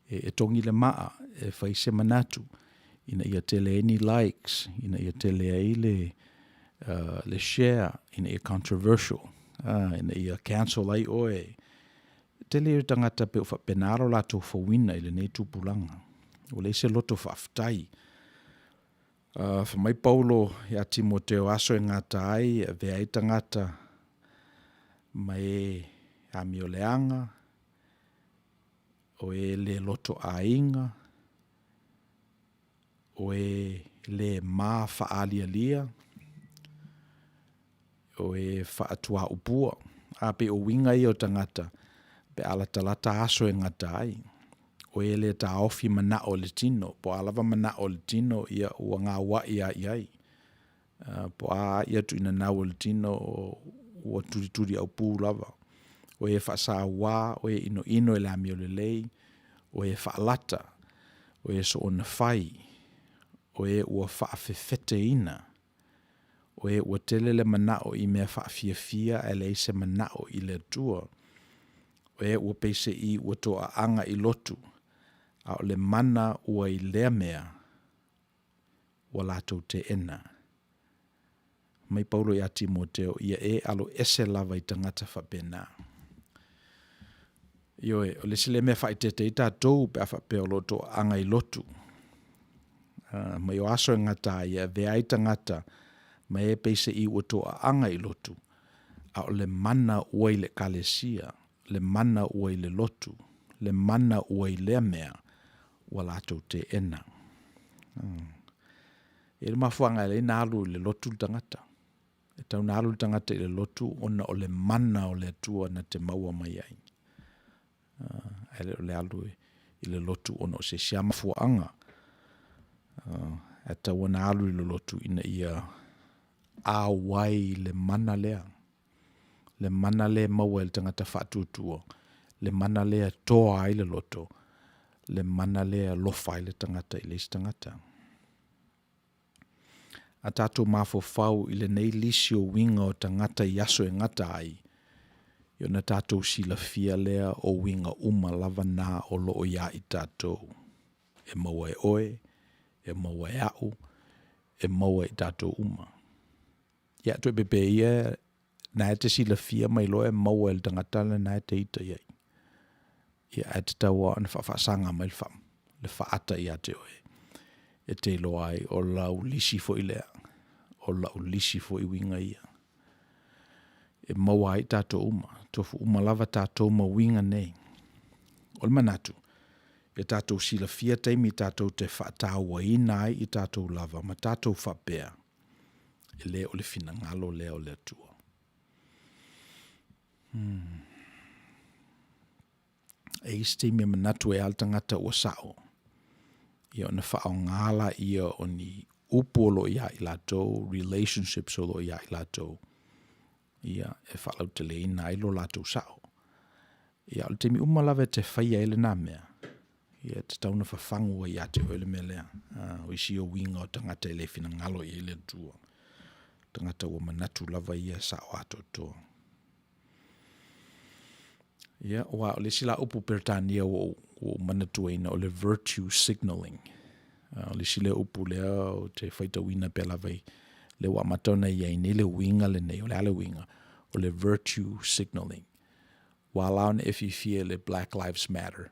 e, e togi le maa, e fai se manatu, ina ia tele ai ni likes, ina ia tele ai le, le share, ina ia controversial, ina ia cancel ai oe. Tele ia o tagata pei ua faapena lo latou fauina i lenei tupulaga. Ua leai se loto faafetai. Fai mai Paulo ia Timoteo, aso e gata ai, e avea ai tagata ma e amioleaga, O e le loto aiga, o e le ma faaalialia, o e faatuaupua. A pei o uiga ia o tagata pe a latalata aso e gata ai. O e le taofi manao o le tino, po o a lava manao o le tino, ia ua gauai lava i ai. Po o a lava tuuinanau a le tino, ua tulituliaupu lava. O e faasauā, o e inoino i le amiolelei, o e faalata, o e soona fai, o e ua faafefeteina, o e ua tele le manao i mea faafiafia ae leai se manao i le Atua, o e ua peiseai ua toaaga i lotu, a o le mana ua i lea mea ua latou teena. Fai mai Paulo ia Timoteo, ia e aloese lava i tagata faapena. Ioe, o le isi lea mea e faaeteete ai tatou pe a faapea o lo o toaaga i lotu, mai o aso e gata ai e avea ai tagata ma e peiseai ua toaaga i lotu, a o le mana ua i le Ekalesia, le mana ua i le lotu, le mana ua i lea mea, ua latou teena. E i ai le mafuaaga e ala ai ona alu i le lotu le tagata. E tatau ona alu le tagata i le lotu ona o le mana o le Atua na te maua mai ai, ae le o le alu i le lotu ona o se isi lava mafuaaga. Ae tatau ona alu i le lotu ina ia auai i le mana lea, le mana lea e maua e le tagata faatuatua, le mana lea e toa ai le loto, le mana lea e alofa ai le tagata i le isi tagata. A tatou mafaufau i lenei lisi o uiga o tagata i aso e gata ai, ona tatou silafia lea o uiga uma lava na o lo o ia i tatou, e maua e oe, e maua e au, e maua e i tatou uma. Ia, toepepe ia na e te silafia ma iloa e maua e le tagata lena e te ita i ai. Ia, ae tatau lava ona faafaasaga mai le faata ia te oe, e te iloa ai o lau lisi foi lea, o lau lisi foi uiga ia. E maua ai tatou uma, tofu uma lava tatou ma uiga nei. O le manatu, ia tatou silafia taimi tatou te faatauaina ai i tatou lava ma tatou faapea, e le o le finagalo lea o le Atua. E i ai se taimi e manatu ai lava le tagata ua sao, ia ona faaaoga lea o ni upu o lo o ia i latou, relationships o lo o ia i latou, ia, e faalauteleina ai lo latou sao. Ia, o le taimi uma lava e te faia ai lena mea, ia e tatau ona fafagu ai ia te oe le mea lea. O isi ia uiga o tagata e le finagalo i ai le Atua. Tagata ua manatu lava ia e sao atoatoa. Ia, aua o le isi la upu Peretania ua ou, ua ou manatuaina o le virtue signaling. O le isi lea upu lea ou te faitauina pea lava i lea ua amata ona i ai nei le uiga lenei. O le a le uiga? O le virtue signaling. Ua ala ona e fiafia i le Black Lives Matter,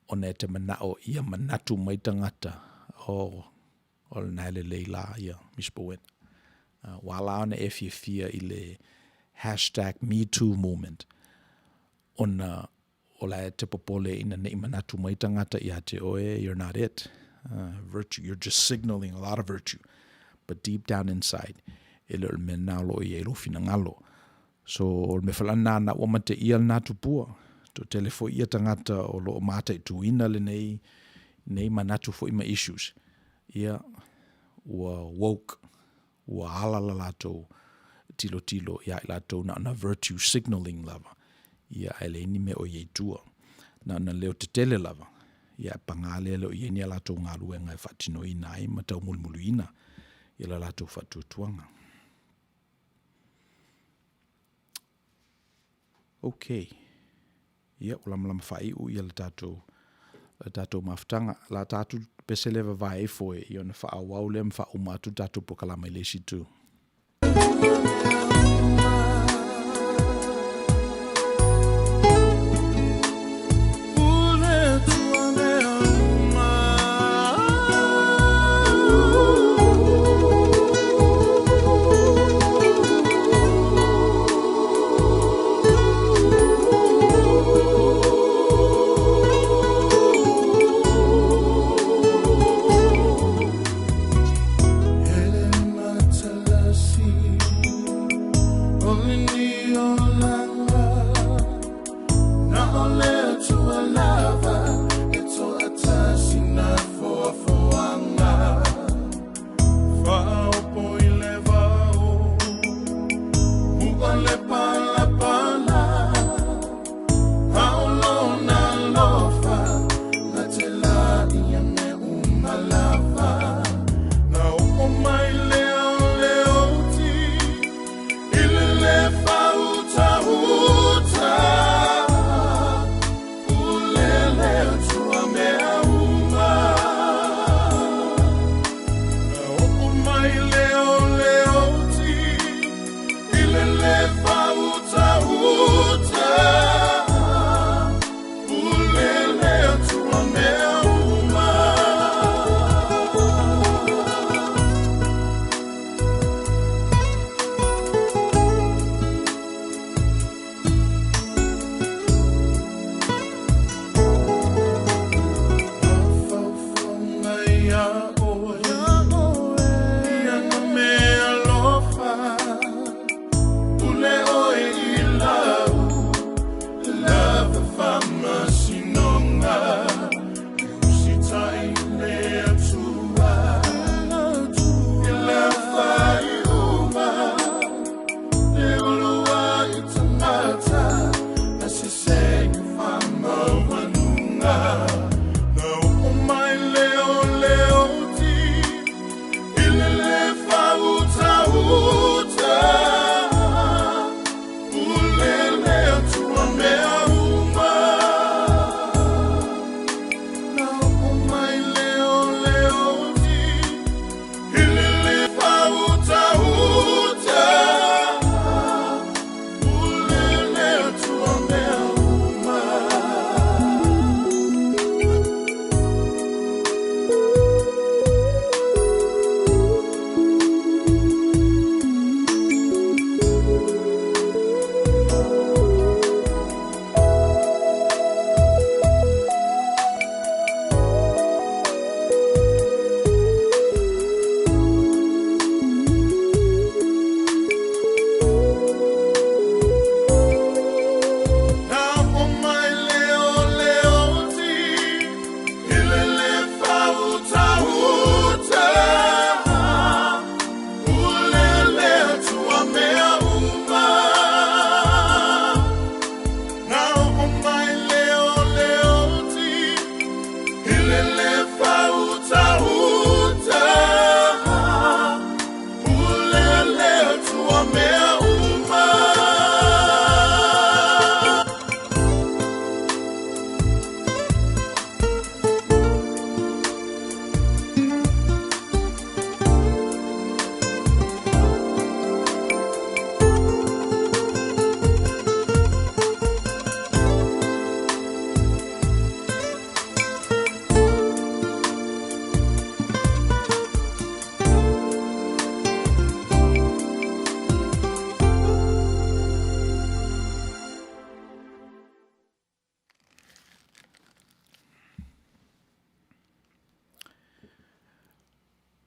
ona e te manao ia manatu mai tagata, oh, o lena e lelei la ia Miss Bowen. Ua ala ona e fiafia i le hashtag Me Too movement, ona o la e te popole ina nei manatu mai tagata ia te oe, you're not it. Virtue, you're just signaling a lot of virtue. But deep down inside, e le o le mea lena o lo o i ai lou finagalo. So, o le mea foi la lena na ua mateia lena tupua. Toatele foi ia tagata o lo o mataituina lenei, nei manatu foi ma issues, ia, ua woke, ua ala la latou tilotilo ia i latou na ona virtue signalling lava, ia ae leai ni mea o i ai i tua. Na ona leo tetele lava, ia ae paga lea e le o i ai ni a latou galuega e faatinoina ai ma taumulimuliina ia le latou faatuatuaga. Ok. Ia, ua lamalama faaiu ia le tatou, le tatou mafutaga. La ta atu pese le vavae ifo e, ia ona faaauau lea ma faauma atu le tatou polokalame i le isi itu.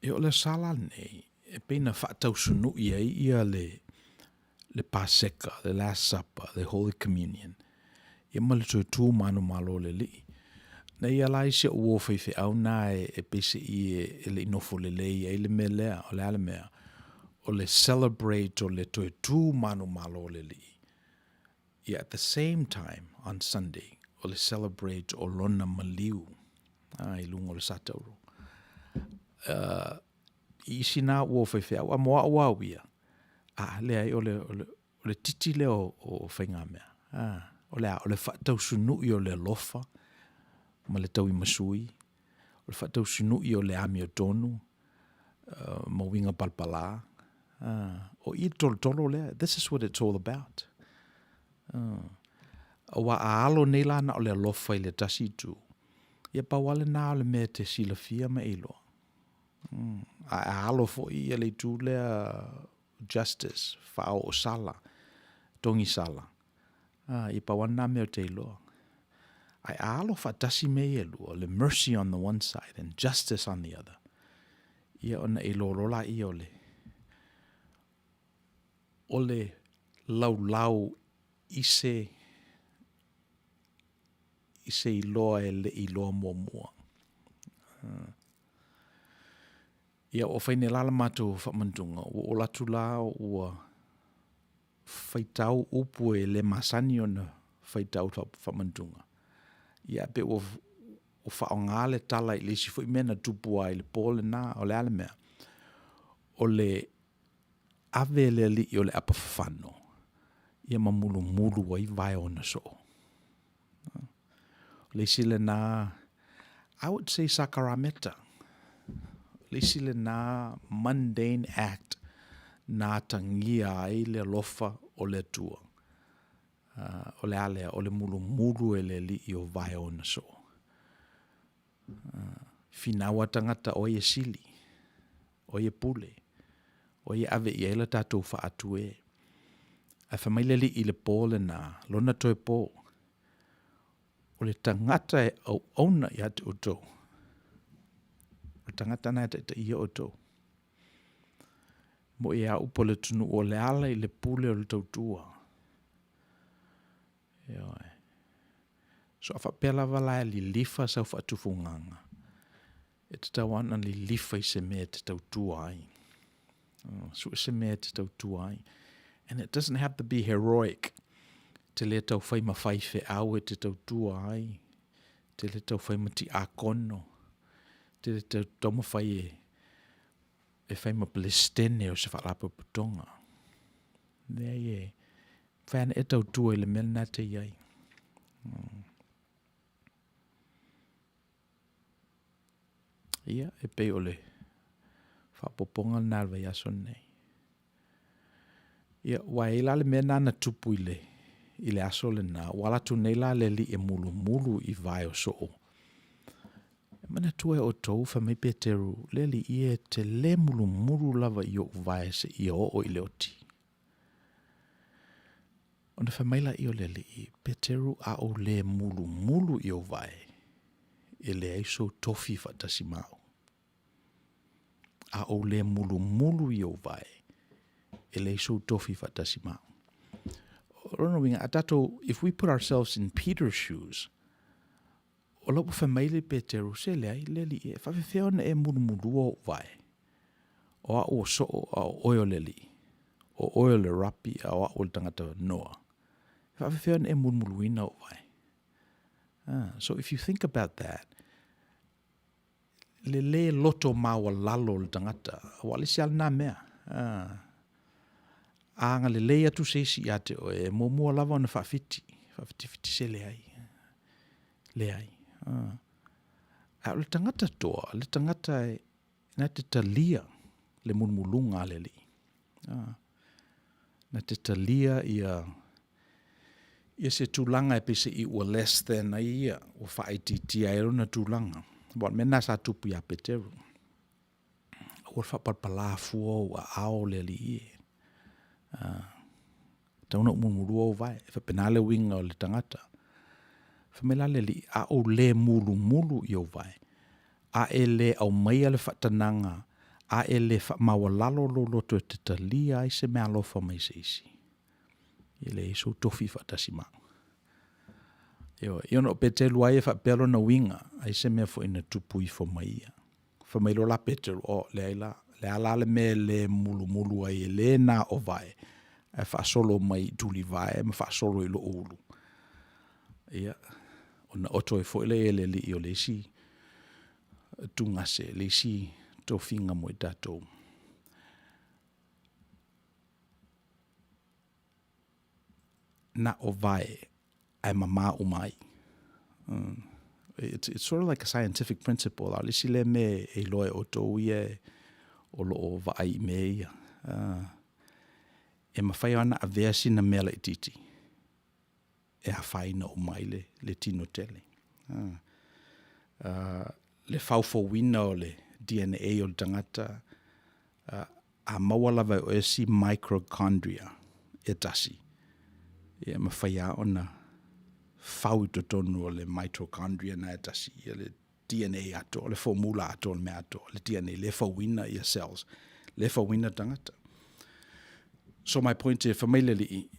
Ia o le sala lenei, e pei na faatausunu'i ai ia le le Paseka, the Last Supper, the Holy Communion, ia ma le toe tu manumalo o le Alii. Na ia la i si au uo faifeau na e peiseai e le i nofo lelei ai le mea lea, o le a le mea? O le celebrate o le toe tu manumalo o le Alii, ia at the same time on Sunday, o le celebrate o lona maliu a, i luga o le satauro. I isi na uo faifeau, a mo au au ia, a, leai, o le, o le, o le titi lea o, o faigamea. A, o le a? O le faatausunu'i o le alofa ma le tauimasui, o le faatausunu'i o le amiotonu ma uiga palapala. O i le tolotolo lea. This is what it's all about. Aua a alo nei la na o le alofa i le tasi itu, ia pau lava lena o le mea e te silafia ma e iloa. Ae a alo foi ia le itu lea justice, faaoo sala, togi sala, ia pau lava lena mea ou te iloa. Ae a alo faatasi mea ia e lua, le mercy on the one side and justice on the other, ia ona e iloa loa laia o le, o le laulau i se, i se iloa e le i iloa muamua. Ia ua fai nei la la matou faamanatuga, ua ou alu atu la ua faitau upu e le masani ona faitau i faamanatuga, ia ae pei ua faaaoga le tala i le isi foi mea na tupu lava i le po lena. O le a le mea? O le ave e le alii o le apa fafano, ia ma mulumulu ai vae o ona soo. O le isi lena, I would say sakarameta. O le isi lena mundane act na atagia ai le alofa o le Atua. O le a lea? O le mulumulu e le Alii o vae o ona soo. Finau a tagata o ai e sili, o ai e pule, o ai e ave i ai le tatou faatu e. Ae fai mai le Alii i le po lena, lona toe po, o le tagata e auauna ia te outou, o le tagata lena e taitaia outou. Mo'i a upu a le atunuu o le ala i le pule o le tautua. Ioe. So a faapea lava la e lilifa sau faatufugaga, e tatau lava ona lilifa i se mea e te tautua ai. Sue se mea e te tautua ai. And it doesn't have to be heroic. Te le tau fai ma faifeau e te tautua ai. Te le tau fai ma tiakono. Te le tau taumafai e, e fai ma pelestene o se faalapotopotoga. Leai e mafai ana e tautua i le mea lena e te i ai. Ia, e pei o le faaopoopoga lena i le vaiaso lenei. Ia, ua i ai la le mea lena na tupu i le, i le aso lena, ua alu atu nei la le alii e mulumulu i vae o soo. E manatua e outou, fai mai Peteru, le alii e te le mulumulu lava i ou vae seia oo i le oti. Ona fai mai laia o le Alii, Peteru, a ou le mulumulu i ou vae, e leai sou tofi faatasi ma au. A ou le mulumulu i ou vae, e leai sou tofi faatasi ma au. O lona uiga, a tatou, if we put ourselves in Peter's shoes, o la ua fai mai le Peteru, se leai, le Alii, e faafefea ona e mulumulua ou vae? O au o soo, a o oe o le Alii. O oe o le Rapi, a o au o le tagata noa. E faafefea ona e mulumuluina ou vae? Ah, so if you think about that, le lē loto maualalo o le tagata, aua o le isi lava lena mea. Ah, a agalelei atu se isi ia te oe, e muamua lava ona faafiti, faafitifitisē se leai. Leai. Ah. A o le tagata toa, le tagata e, na te talia le mulumuluga a le Alii. Ah. Na te talia ia ia se tulaga e peiseai ua less than ai ia, ua faaitiitia ai lona tulaga. Aua o le mea lena sa tupu ia Peteru. Aua le faapalapala fua ou aao le Alii e. Ah. Tatau ona ou mulumulua ou vae. E faapena le uiga o le tagata. Fai mai la le Alii, a ou le mulumulu i ou vae, a e le aumaia le faatanaga. A e le faamaualalo lou loto e te talia ai se meaalofa mai se isi, e leai sou tofi faatasi ma au. Ioe, ia ona o Peteru lava ia e faapea lona uiga, ai se mea foi na tupu ifo ma ia. Fai mai loa la Peteru, oh leai la, o le a la le mea e le mulumulu ai e le na o vae, ae faasolo mai i tulivae ma faasolo i lou ulu. Ia, ona oto ai foi lea e le Alii o le isi tugase, le isi tofiga mo i tatou. Na o vae ae mama uma ai. It's, it's sort of like a scientific principle. A o le isi lea mea e iloa e outou ia o lo o vaai i mea ia. E mafai ona avea sina mea laitiiti e afaina uma ai le, le tino tele. Le faufauina o le DNA o le tagata, a maua lava e oe si microchondria e tasi, e mafai lava ona fau i totonu o le mitochondria na e tasi ia le DNA atoa, le formula atoa o le mea atoa, le DNA lea e fauina ia cells, lea e fauina tagata. So my point is, fai mai le Alii,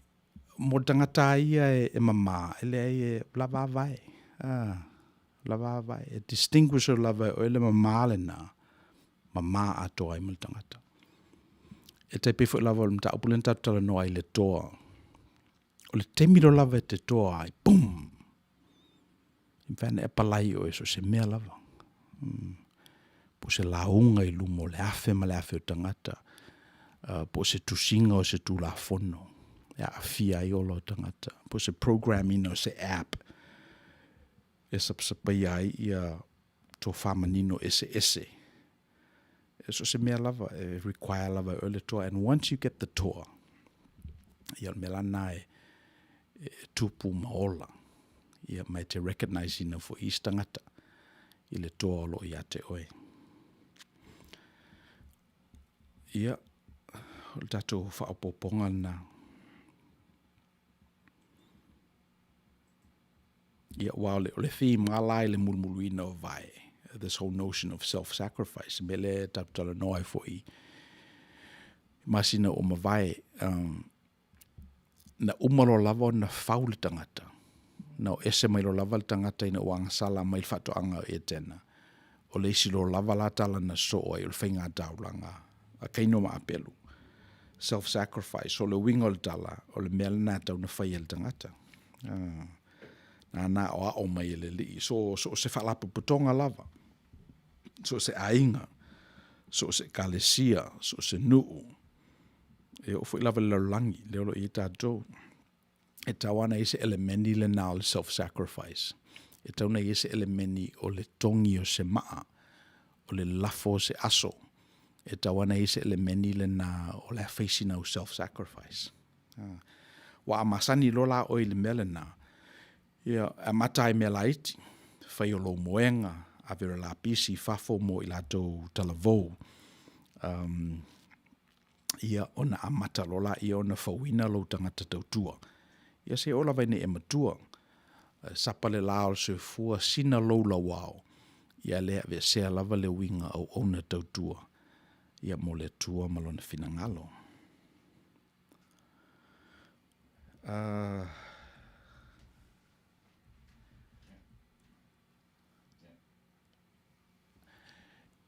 mo le tagata lava ia e mama, e leai e lava a vae. Ah, lava a vae. E distinguish lava e oe le mama lena, mama atoa ai ma le tagata. E tai pei foi lava o le mataupu lea na tatou talanoa ai i le toa. O le taimi loa lava e te toa ai, boom! E mafai ona e apalai oe so o se mea lava. Mm. Po o se lauga i luma o le afe ma le afe o tagata, uh, po o se tusiga o se tulafono e aafia ai ola o tagata, po o se programming o se app e sapasapaia ai ia tofa manino eseese. E so o se mea lava, e require lava e oe le toa. And once you get the toa, ia o le mea la lena e, e tupu ma ola. Ia ma e te recognize ina foi isi tagata i le toa o lo o ia te oe. Ia, o le tatou faaopoopoga lena. Ia, aua o le, o le theme lava la i le mulumuluina o vae, this whole notion of self-sacrifice, mea lea e tatou talanoa ai foi i masina ua mavae, um, na uma loa lava ona fau le tagata, na o ese mai loa lava le tagata ina ua agasala mai le faatoaga o Etena, o le isi loa lava la tala na sosoo ai o le faiga taulaga a Kaino ma Apelu. Self-sacrifice, o le uiga o le tala, o le mea lena e tatau ona fai e le tagata. Ah, nāna aoao mai e le Alii. So, so o se faalapotopotoga lava, so o se aiga, so o se ekalesia, so o se nuu, e oo foi lava i le lalolagi, lea o lo o i ai tatou. E tatau lava ona i ai se elemeni lena o le self-sacrifice. E tatau ona i ai se elemeni o le togi o se maa, o le lafo o se aso. E tatau lava ona i ai se elemeni lena o le a fai sina au self-sacrifice. Ua a masani loa la oe i le mea lena, ia, e amata ai mea laiti, fai o lou moega, ave o le lapisi i fafo mo i latou talavou, um, ia, ona amata loa laia ona fauina lou tagata tautua. Ia seia oo lava ina e matua, sapa le la o le soifua, sina lou lauao, ia le aveesea lava le uiga auauna tautua, ia mo le Atua ma Lona finagalo. Uh,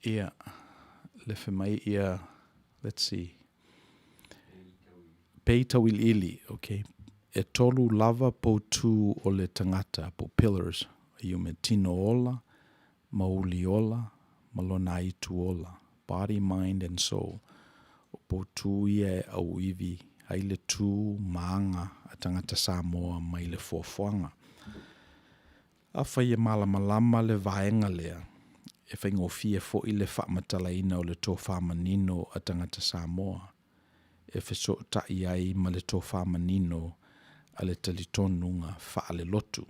ia, le fai mai ia, let's see. Pei tauiliili, okay. E tolu lava poutū o le tagata, po pillars, i ume tino ola, mauli ola, ma lona aitu ola, body, mind and soul. O poutū ia e auivi ai le tū ma aga a tagata Samoa mai le foafoaga. Afai e malamalama le vaega lea, e faigofie foi le faamatalaina o le tofa manino a tagata Samoa e fesootai ai ma le tofa manino a le talitonuga faalelotu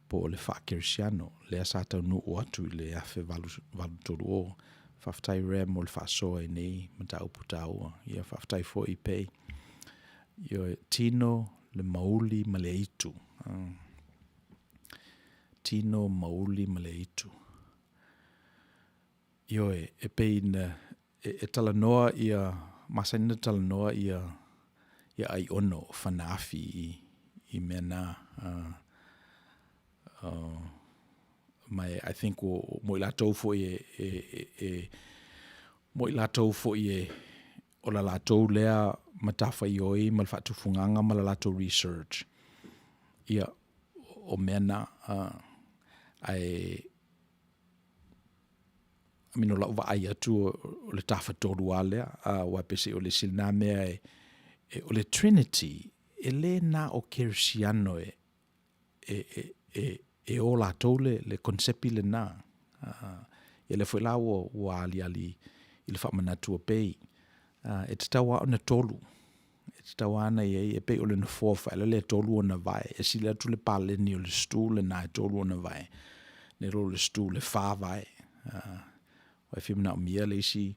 po o le faakerisiano lea sa taunuu atu i le 1830. Faafetai Rea mo le faasoa i nei mataupu taua. Ia faafetai foi Pei. Ioe, tino, le mauli ma le aitu. Tino, mauli ma le aitu. Ioe, e pei na E, e talanoa ia, masani ona talanoa ia, ia Aiono o Fanaafi i, i mea na. Ma e, I think ua, mo i latou foi e, e, e, e mo i latou foi e, o la latou lea matafaioi ma le faatufugaga ma la latou research, ia, o mea na, ae, I mean, o lau vaai atu o le tafatolu lava lea, aua peiseai o le isi lena mea e, e, o le Trinity, e le na o Kerisiano e, e, e, e, e o latou le, le konesepi lena. Ia lea foi la ua, ua aliali i le faamanatu a Pei. E tatau lava ona tolu. E tatau lava ona i ai, e pei o le nofoa foi lea e tolu ona vae, e sili atu le paleni o le stool lena e tolu ona vae, nai lo le stool e fa vae. Aua e fia manaomia le isi,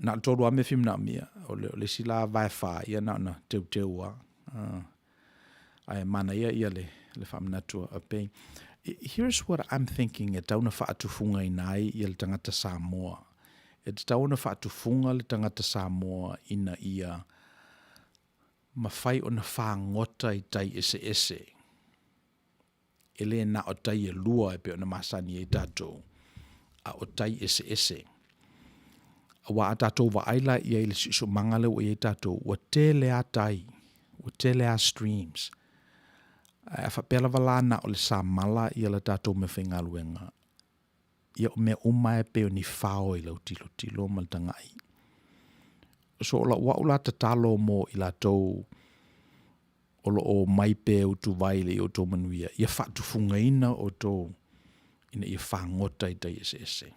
na o le tolu lava mea e fia manaomia, o le, o le isi la vae fa, ia na ona teuteu lava. Ae manaia ia le, le faamanatu a Pei. Here's what I'm thinking e tatau ona faatufugaina ai ia le tagata Samoa. E tatau ona faatufuga le tagata Samoa ina ia mafai ona fagota i tai eseese. E le na o tai e lua e pei ona masani ai tatou, a o tai eseese. Aua a tatou vaai la i ai i le siosiomaga lea ua i ai tatou, ua tele lava tai, ua tele lava streams. Ae a faapea lava la na o le samala ia le tatou meafaigaluega, ia o mea uma lava e pei o ni fao i lau tilotilo ma le tagai. So o lau au la tatalo mo i latou o lo o omai pea e utuvai ina ia outou manuia, ia faatufugaina outou ina ia fagota i tai eseese.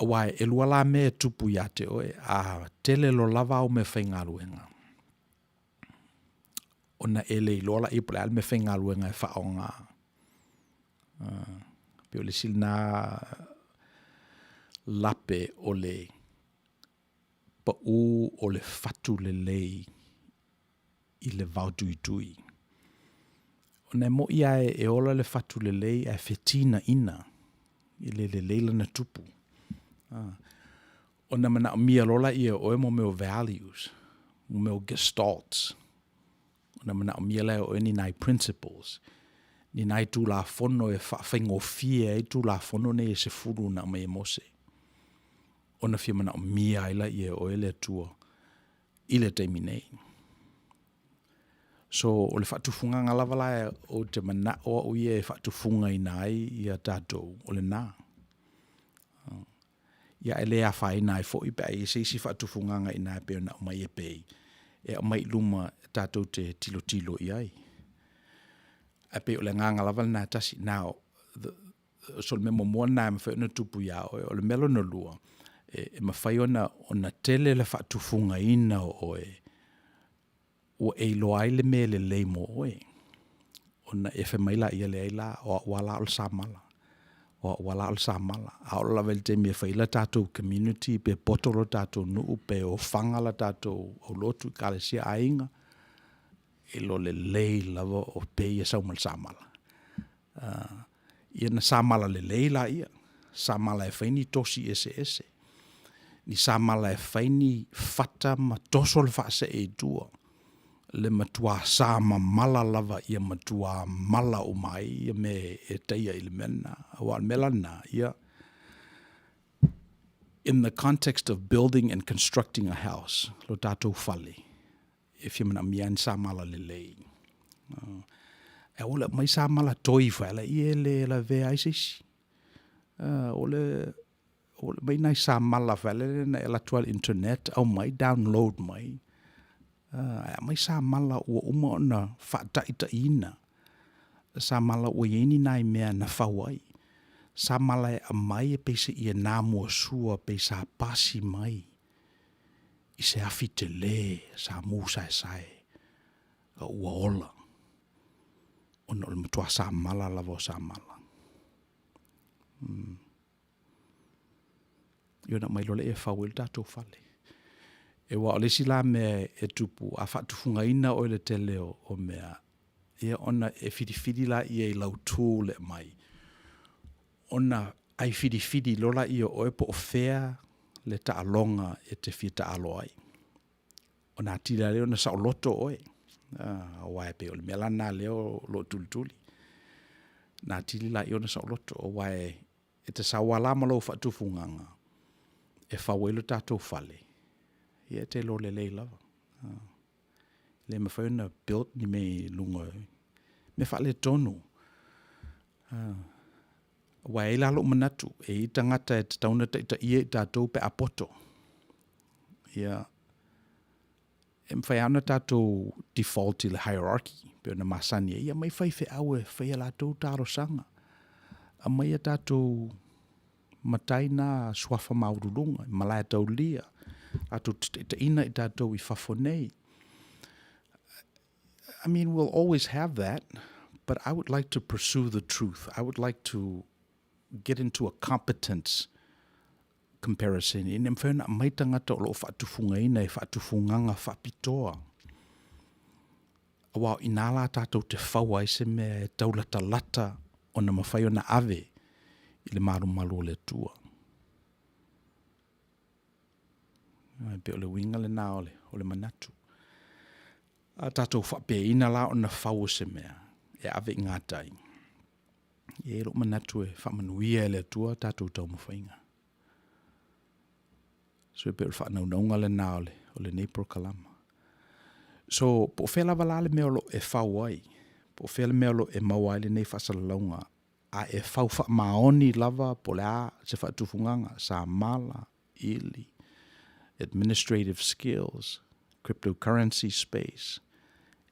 Aua e lua la mea e tupu ia te oe, a tele loa lava au meafaigaluega, ona e le iloa laia po o le a le meafaigaluega e faaaoga. Pei o le isi lena lape o le pau o le fatu lelei i le vao tuitui. Ona e moi lava e ola le fatu lelei ae fetinaina, e le lelei lana tupu. Ona manaomia loa lea e oe mo mea o values, mo mea o gestalts, ona manaomia lea e oe ni nai principles, ni nai Tulafono e faafaigofie ai Tulafono nei e 10 na aumai e Mose, ona fia manaomia ai laia e oe le Atua i le taimi nei. So, o le faatufugaga lava la ou te manao au ia e faatufugaina ai ia tatou, o lena. Ia e le afaina ai foi pe a i ai se isi faatufugaga i ina e pei ona aumai e pei e aumai i luma tatou te tilotilo i ai. Ae pei o le agaga lava lena e tasi. Now, the, so le mea muamua lena e mafai ona tupu iā oe. O le mea lona lua, e, e mafai ona, ona tele le faatufugaina o oe, ua e iloa ai le mea e lelei mo oe. Ona e fai mai laia, leai la, o au lava la o le samala. O au lava la o le samala. A oo lava i le taimi e fai ai le tatou community pe poto lo tatou nuu pe ofaga la tatou aulotu, ekalesia, aiga, e iloa lelei lava o pei e sau ma le samala. Ia ona samala lelei laia, samala e fai ni tosi eseese, ni samala e fai ni fata ma toso le faasee i tua, le matua samamala lava ia matua mala uma ai ia mea e taia i le mea lena. Aua o le mea la lena, ia, in the context of building and constructing a house, lo tatou fale, e fia manaomia ai ni samala lelei. E aua le aumai samala toi foi ala ia e le lavea ai se isi. O le o le aumai nai samala foi lele na e alu atu lava i le internet aumai download mai. Ae aumai samala ua uma ona faataitaiina. Samala ua i ai ni nai mea na fau ai. Samala e aumai e pei seia na muasua pei sa pasi mai i se afi tele sa mu saesae a ua ola ona o le matua samala lava o samala. Ia ona aumai loa lea e fau ai le tatou fale. E aua o le isi la mea e tupu, a faatufugaina oe i le tele o mea, ia ona e filifili laia i lau tool e aumai, ona Ai filifili loa laia o oe po o fea le taaloga e te fia taalo ai. Ona atili ai lea ona saoloto oe, aua e pei o le mea la lena o lea o lo o tulituli. Ona atili laia ona saoloto, aua e te sau lava la ma lou faatufugaga e fau ai lo tatou fale, ia e te iloa lelei lava, e le mafai ona build ni mea i luga o mea faaletonu. Aua e i ai la lou manatu, e i ai tagata e tatau ona taitaia i tatou pe a poto. Ia, e mafai lava ona tatou default i le hierarchy e pei ona masani ai, ia omai faifeau e fai e latou talosaga, aumai a tatou matai na suafa maualuluga i malaetaulia latou te taitaiina i tatou i fafo nei. I mean, we'll always have that, but I would like to pursue the truth. I would like to get into a competence comparison ina ia mafai ona aumai tagata o lo o faatufugaina i faatufugaga faapitoa. Aua o i ina la tatou te fau ai se mea e taulatalata ona mafai ona ave i le malumalu o le Atua. E pei o le uiga lena o le manatu. A tatou faapeina la ona fau o se mea e ave i gatai, e i ai lou manatu e faamanuia e le Atua a tatou taumafaiga. So e pei o le faanaunauga lena o lenei polokalama. So, po o fea lava la le mea o lo o e fau ai, po o fea le mea o lo o e maua ai lenei faasalalauga, a e fau faamaoni lava po o le a se faatufugaga, samala, ili, administrative skills, cryptocurrency space,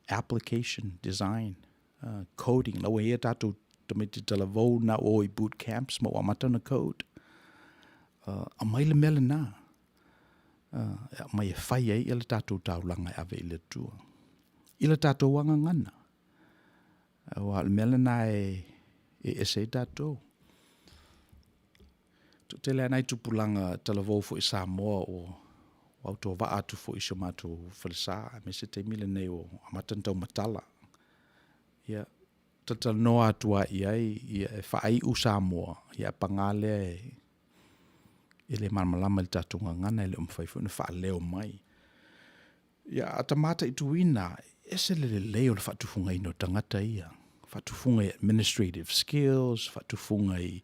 application design, coding, la ua i ai a tatou tamaiti talavou na ua o i boot camps ma ua amata ona code. Aumai le mea lena, e aumai e fai ai le tatou taulaga e ave i le Atua i le tatou lava gagana. Aua o le mea lena e ese ai tatou. Toatele lava nai tupulaga talavou foi Samoa ua autovaa atu foi i si o matou falesa, aemaise le taimi lenei ua amata ona taumatala. Ia, talatalanoa atu lava i ai, e faaiu Samoa, ae paga lea e le malamalama i le tatou gagana, e le o mafai foi ona faaleo mai. Ia, a ta mataituina, e ese le lelei o le faatufugaina o tagata ia, faatufuga i administrative skills, faatufuga i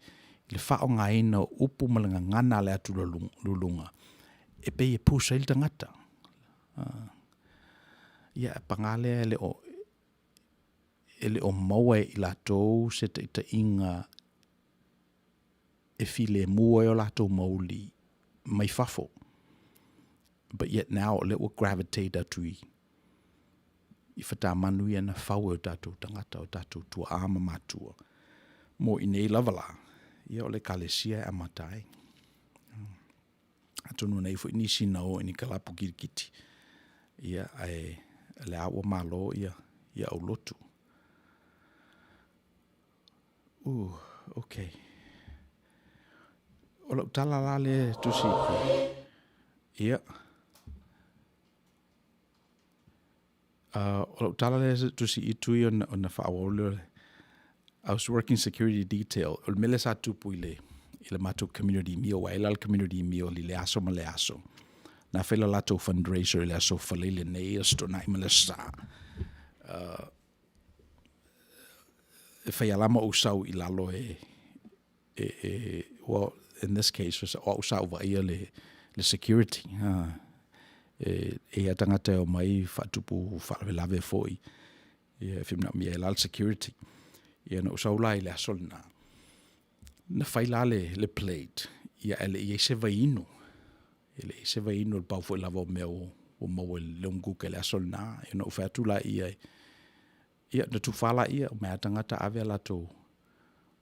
le faaaogaina o upu ma le gagana a le atululuga e pei e push ai le tagata. Ia, ae paga lea e le o maua e i latou se taitaiga e filemu ai o latou mauili mai fafo. But yet now o lea ua gravitate atu i fatamanu ia na fau e o tatou tagata, o tatou tuaa ma matua. Mo i inei lava la, ia o le Ekalesia e amata ai. Atonu na i ai foi nisi na o i ni kalapu kitikiti, ia ae o lea ua malo ia aulotu. Ok. O lau tala la lea e tusi ia. O lau tala lea e tusi i tui ona faaauau lea. I was working security detail. O le mea lea sa tupu i le i le matou community meal, aua e i ai la le community meal i le aso ma le aso. Na fai le latou fundraiser i le aso Faleile nei, Aso Toonai ma le Aso Sa. E fai lava ma ou sau i lalo e, e, e well, in this case, o au sa ou vaaia le, le security. E, e ia tagata e omai faatupu faalavelave foi. Ia, e fia manaomia ai la le security. Ia, na ou sau la i le aso lena. Na fai la le, le plate, ia, ae le i ai se vaiinu. E leai se vaiinu, pau foi lava o mea ua, ua maua i le umukuka i le aso lena. Ia, na ou fai atu laia, ia, na tufa laia, omai lava tagata ave a latou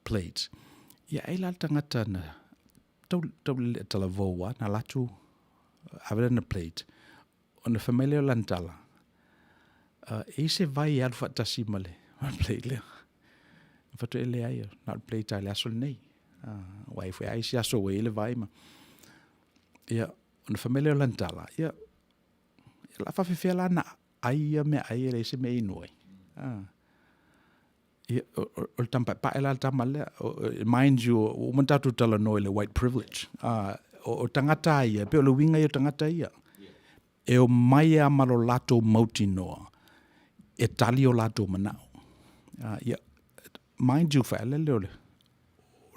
plates. Ia, ai la le tagata na tau, tau talavou lava, na alu atu ave lana plate, ona fai mai lea o lana tala, e i ai se vai e alu faatasi ma le plate lea? Na fai atu, e leai, na o le plate lava i le aso lenei. Aua e i ai foi lava isi aso ua i ai le vai ma... Ia, ona fai mai lea o lana tala, ia, o le a faapefea la ona ai ia meaai e leai se mea e inu ai? Ia, o le tama paepae la le tama lea. Mind you, ua uma ona tatou talanoa i le white privilege. O tagata lava ia, e pei o le uiga ia o tagata ia. E omai lava ma lo latou mautinoa e tali o latou manao. Ia, mind you faalele o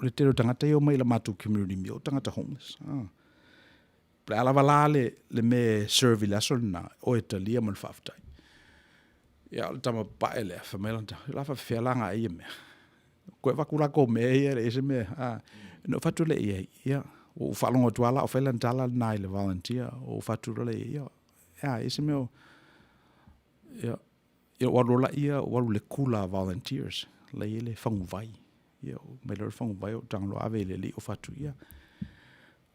le tele o tagata ia e omai i le matou community o tagata homeless. Po o le a lava la le mea e serve i le aso lena, oe talia ma le faafetai. Ia, o le tama papae lea, fai mai lana tama, o le a faapefea la ona ai ia mea? Toe avatu la tou mea ia e leai se mea. Ona ou fai atu lea i ai, ia, ua ou faalogo atu lava la o fai lana tala lena i le volunteer, ou fai atu loa lea i ai, ia, e a, e i ai se mea o… Ia, ou alu loa lea ou alu i le kula a volunteers la e i ai le faguvai. Ia, ou aumai loa le faguvai ou tago loa ave i le alii ou fai atu, ia,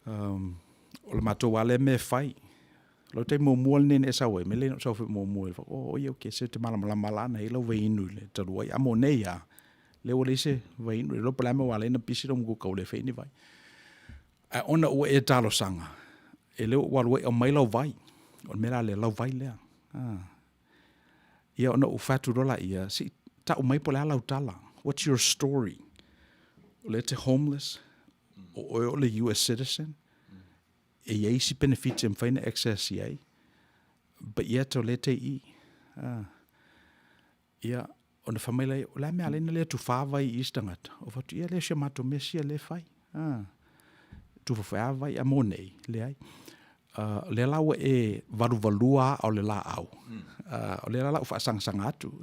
o le matou lava lea mea e fai. O lau taimi muamua lenei na e sau ai? Fai mai, leai na ou sau foi muamua. Ou fai atu, oh okay, se ou te malamalama la na i ai lau vaiinu i le talu ai. A mo nei lava, o lea ua leai se vaiinu, e le iloa po o le a le mea ua ala ai ona pisi lau matua tau le faia ni vai. Ae ona ua e talosaga, o lea ua ou alu ai aumai lau vai. O le mea la lea, lau vai lea. Ia ona ou fai atu loa lea, se i tau mai po o le a lau tala, what's your story? O lea e te homeless, o oe o le US citizen, e i ai isi penefiti e mafai ona access i ai, but yet o lea e te i i. Ia, ona fai mai lea, o le a le mea e ala ai ona le tufa vai i isi tagata? Ou fai atu, ia e le o si a matou mea sia o lea e fai. Tufa foi lava vai, a mo nei, leai. O lea la ua e valuvalua aa o le laau, o lea la o le a ou faasagasaga atu.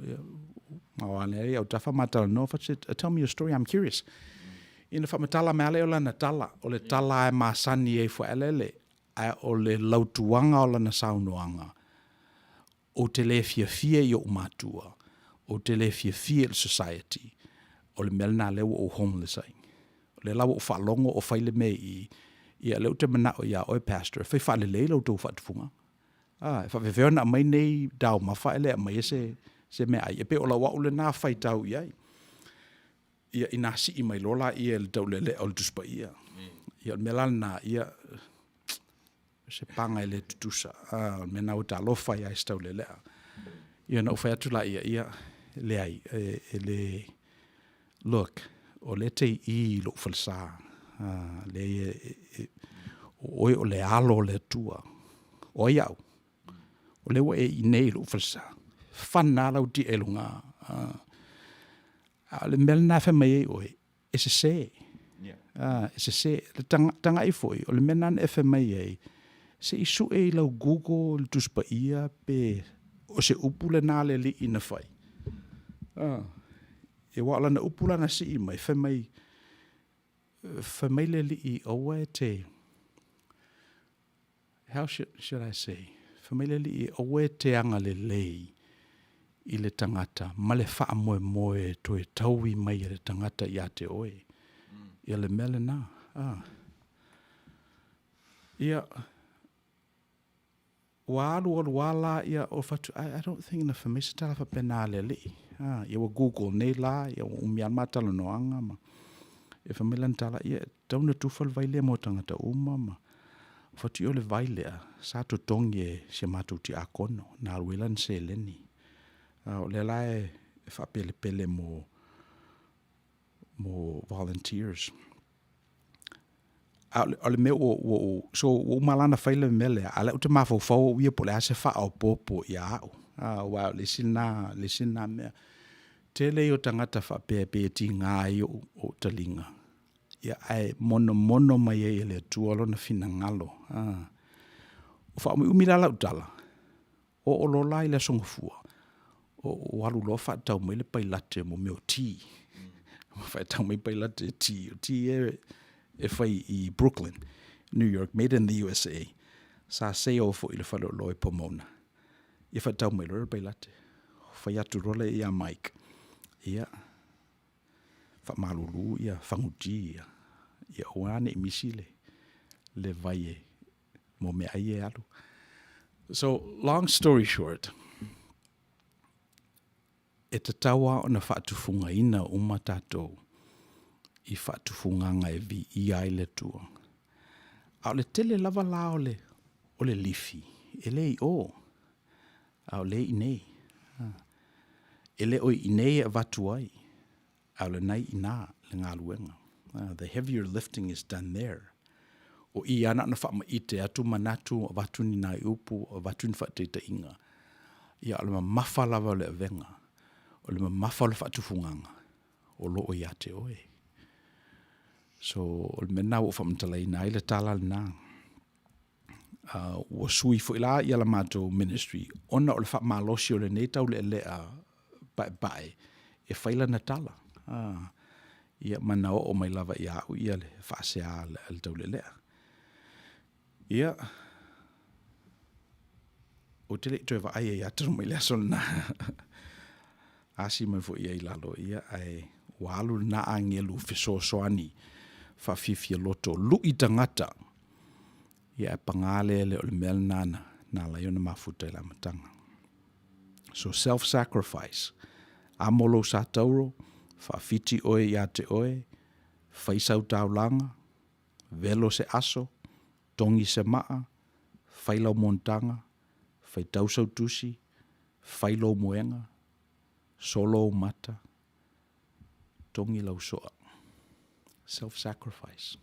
Aua o lea e i autafa ma talanoa, fai atu, tell me your story, I'm curious. Ia ona faamatala mai lava lea o lana tala, o le tala lava e masani ai foi lele, ae o le lautuaga o lana saunoaga, ou te le fiafia i ou matua, ou te le fiafia i le society, o le mea lena lea ua ou homeless ai. O lea la ua ou faalogo o fai le mea i i, ia o lea ou te manao ia oe Pastor e fai faalelei la outou faatufugaga. A, e faapefea ona aumai nei taumafa ae le aumaia se, se meaai? E pei o lau au lena faitau i ai. Ia, inā sii mai loa laia i le taulelea o le Tusi Paia. Ia, o le mea la lena, ia, o se paga e le tutusa. A, o le mea lena ua talofa ai lava i se taulelea. Ia, ona ou fai atu laia, ia, leai, e, e le, look, o lea e te i i i lou falesa. A, leai, e, e, o oe o le alo o le Atua. O ai au? O lea ua e i nei i lou falesa. Fana lau tia i luga. A o le mea lena e fai mai ai oe, e sese. Yeah. E sese. Le tagai foi, o le mea lena na e fai mai ai, se i sue i lau Google le Tusi Paia pe o se upu lena a le Alii na fai. Ia aua o lana upu la na sii mai, fai mai, fai mai le Alii aua e te, How should I say? Fai mai le Alii, aua e te agalelei i le tagata ma le faamoemoe e toe taui mai e le tagata ia te oe. Ia le mea lena. Ah. Ia, ua alu alu lava la, ia, o fatu, I don't think na fai mai se tala faapena a le Alii. Ah, ia ua Google nei la, ia ua umi lava le ma talanoaga ma, ia fai mai lana tala, ia, e tatau ona tufa le vai lea mo tagata uma ma, Fatu o le vai lea sa totogi e si a matou tiakono na alu ai lana seleni. O lea la e faapelepele mo mo volunteers. A o le mea ua ua ou so ua uma la ona fai le mea lea, a o lea ou te mafaufau au ia po o le a se faaopoopo ia au. Aua o le isi lena le isi lena mea. Tele ia o tagata faapea e pei e tiga ai ou ou taliga. Ia, ae monomono mai ai e le Atua lona finagalo. A. Ua faaumiumi la lau tala, oo loa la i le Aso Gafua, ua alu loa faatau mai le pailate mo mea o ti. Mm. Faatau mai pailate ti, o ti e, e fai i Brooklyn, New York, made in the USA. Sa sale foi i le faleoloa i Pomona. Ia faatau mai loa le pailate. Fai atu loa lea ia Mike. Ia, faamalulu ia faguti ia, ia aua ne i misi le, le vai e mo meaai e alu. So, long story short, e tatau lava ona faatufugaina uma tatou i faatufugaga e viia ai le Atua. A o le tele lava la o le, o le lifi, e le i o, a o lea e i inei. E le o i inei e avatu ai. A o lena i ina le galuega. The heavier lifting is done there. O i ana ona faamaite atu manatu, avatu ni nai upu, avatu ni faataitaiga. Ia, o le mamafa lava o le avega, o le mamafa o le faatufugaga, o lo o ia te oe. So, o le mea lena ua ou faamatalaina ai le tala lena. Ua sui foi la ia la matou ministry ona o le faamalosi o lenei taulealea paepae e fai lana tala. Ia ma na oo mai lava ia au ia le faasea a le taulealea. Ia, ou te le i toe vaai ai lava talu mai le aso lena. Asi mai foi ia i lalo, ia, ae ua alu lena agelu fesoasoani faafiafia loto, lui tagata, ia ae paga lea e le o le mea lena na, na ala ai ona mafuta i le amataga. So self sacrifice, amo lou sa tauro, faafiti oe ia te oe, fai sau taulaga, velo se aso, togi se maa, fai lau monotaga, faitau sau tusi, fai lou moega, solo ou mata, togi lau soa. Self sacrifice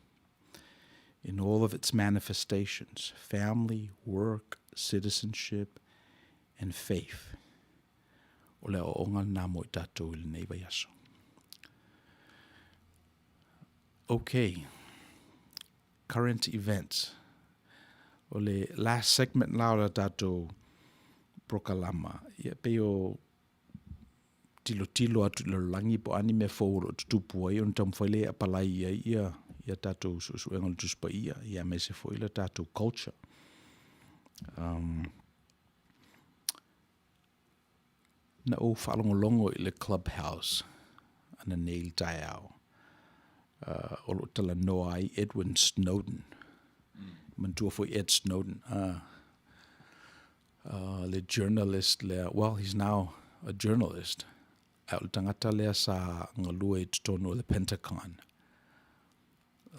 in all of its manifestations, family, work, citizenship and faith. O le aoaoga lena mo i tatou i lenei vaiaso. Okay, current events. O le last segment la o le tatou prokalama, ia pei o tilotilo atu i le lalolagi po o a ni mea fou o lo o tutupu ai ona taumafai lea e apalai i ai ia, ia tatou suesuega o le Tusi Paia, ia aemaise foi le tatou culture. Um, na ou faalogologo i le Clubhouse ananei i le taeao, uh, o lo o talanoa ai Edwin Snowden. Mm. Manatua foi Ed Snowden, uh, uh, le journalist lea, well, he's now a journalist, ae o le tagata lea sa galue i totonu o le Pentagon.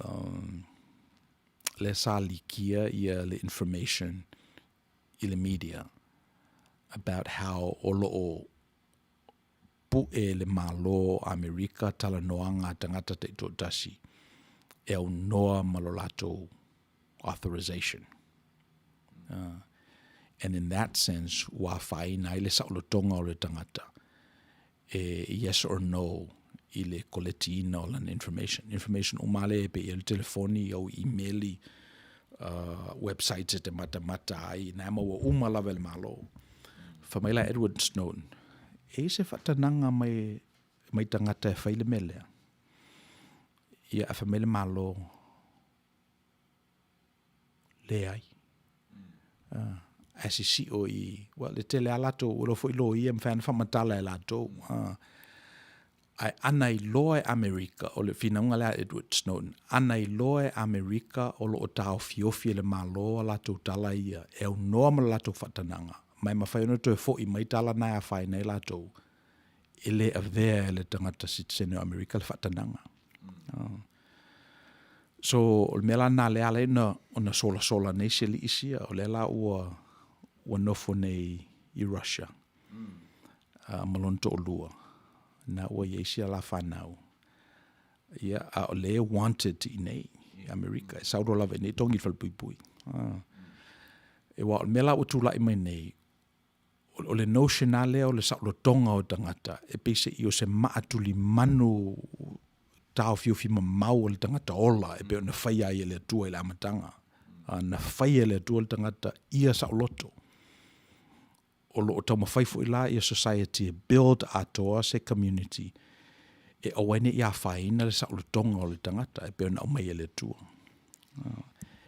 Um, lea sa likia ia le information i le media about how o lo o puʻe le Malo o Amerika talanoaga a tagata taitoatasi e aunoa ma lo latou authorization. Uh, and in that sense, ua afaina ai le saolotoga o le tagata e yes or no i le koletiina o lana information. Information uma lea e pei e le telefoni, au imeli, uh, websites e te matamata ai, na maua uma lava e le Malo. Fai mai la Edward Snowden, e i se faatanaga mai, mai tagata e fai le mea lea. Ia, a fai mai le Malo, leai. Uh, ae sisio i, well, e tele a latou, ua iloa foi loia e mafai ona faamatala e latou. Uh, ae ana iloa e Amerika, o le finauga lea a Edward Snowden, ana iloa e Amerika o lo o taofiofi e le Malo a latou tala ia e aunoa ma le latou faatanaga, ma e mafai ona toe foi mai tala na e afaina ai latou, e le avea e le tagata sitiseni o Amerika le faatanaga. Mm. So, o le mea la lena lea ala ai ona, ona solasola nei si alii sia, o lea la ua, ua nofo nei i Russia mm. uh, ma lona toʻolua, na ua i ai sia la fanau. Ia, a o lea wanted i nei, i Amerika, e sau loa lava i nei togi i le falepuipui. Uh. E wā, o le mea la ua tulai mai nei, o le notion lava lea o le saolotoga o tagata, e peiseai o se maa tulimanu taofiofi mamao o le tagata ola e pei ona faia ai e le Atua i le amataga. Na faia e le Atua le tagata ia saoloto. O lo o taumafai foi la ia society e build atoa se community e aua ai ne i afaina le saolotoga o le tagata e pei ona aumai e le Atua.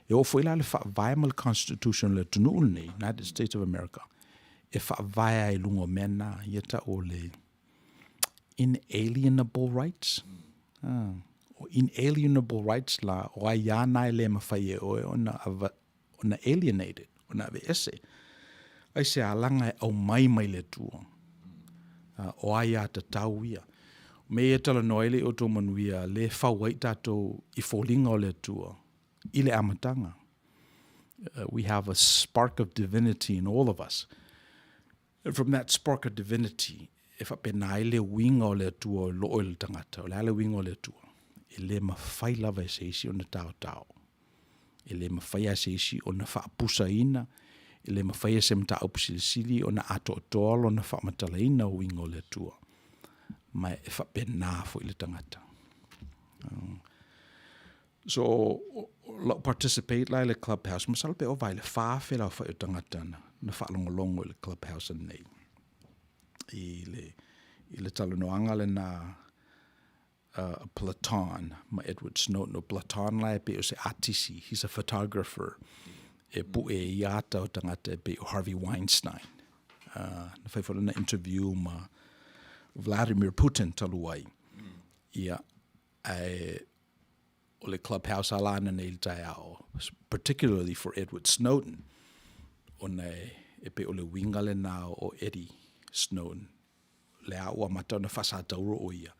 E oo foi la le faavae ma le constitution o le atunuu lenei, United States of America, e faavae ai i luga o mea na, ia tau o le inalienable rights. Ah, o inalienable rights la, o aiā na e le mawhai e oe ona, ona alienated, ona aveese. Aisea, leaga e aumai mai le Atua. O aiatatau ia. O mea ia e talanoa ai le i outou manuia, lea e fau ai tatou i foliga o le Atua i le amataga. We have a spark of divinity in all of us. And from that spark of divinity, e faapena ai le uiga o le Atua o loo i le tagata. O le a le uiga o le Atua? E le mafai lava e se isi ona taotao. E le mafai lava e se isi ona faapusaina, e le mafai e se mataupu silisili ona atoatoa lona faamatalaina o uiga o le Atua, ma e faapena foi le tagata. So, lau participate la i le Clubhouse, masalo pe ova i le 4,000 le aofai o tagata na faalogologo i le Clubhouse ananei. I le, i le talanoaga lena a Platon ma Edward Snowden. O Platon la e pei o se atisi, he's a photographer, e pue i ia ata o tagata e pei o Harvey Weinstein. Na fai foi lana interview ma Vladimir Putin talu ai. Ia, ae o le clubhouse a la ananei i le taeao, particularly for Edward Snowden, ona e pei o le uiga lena o Eddie Snowden, lea ua amata ona faasatauro o ia,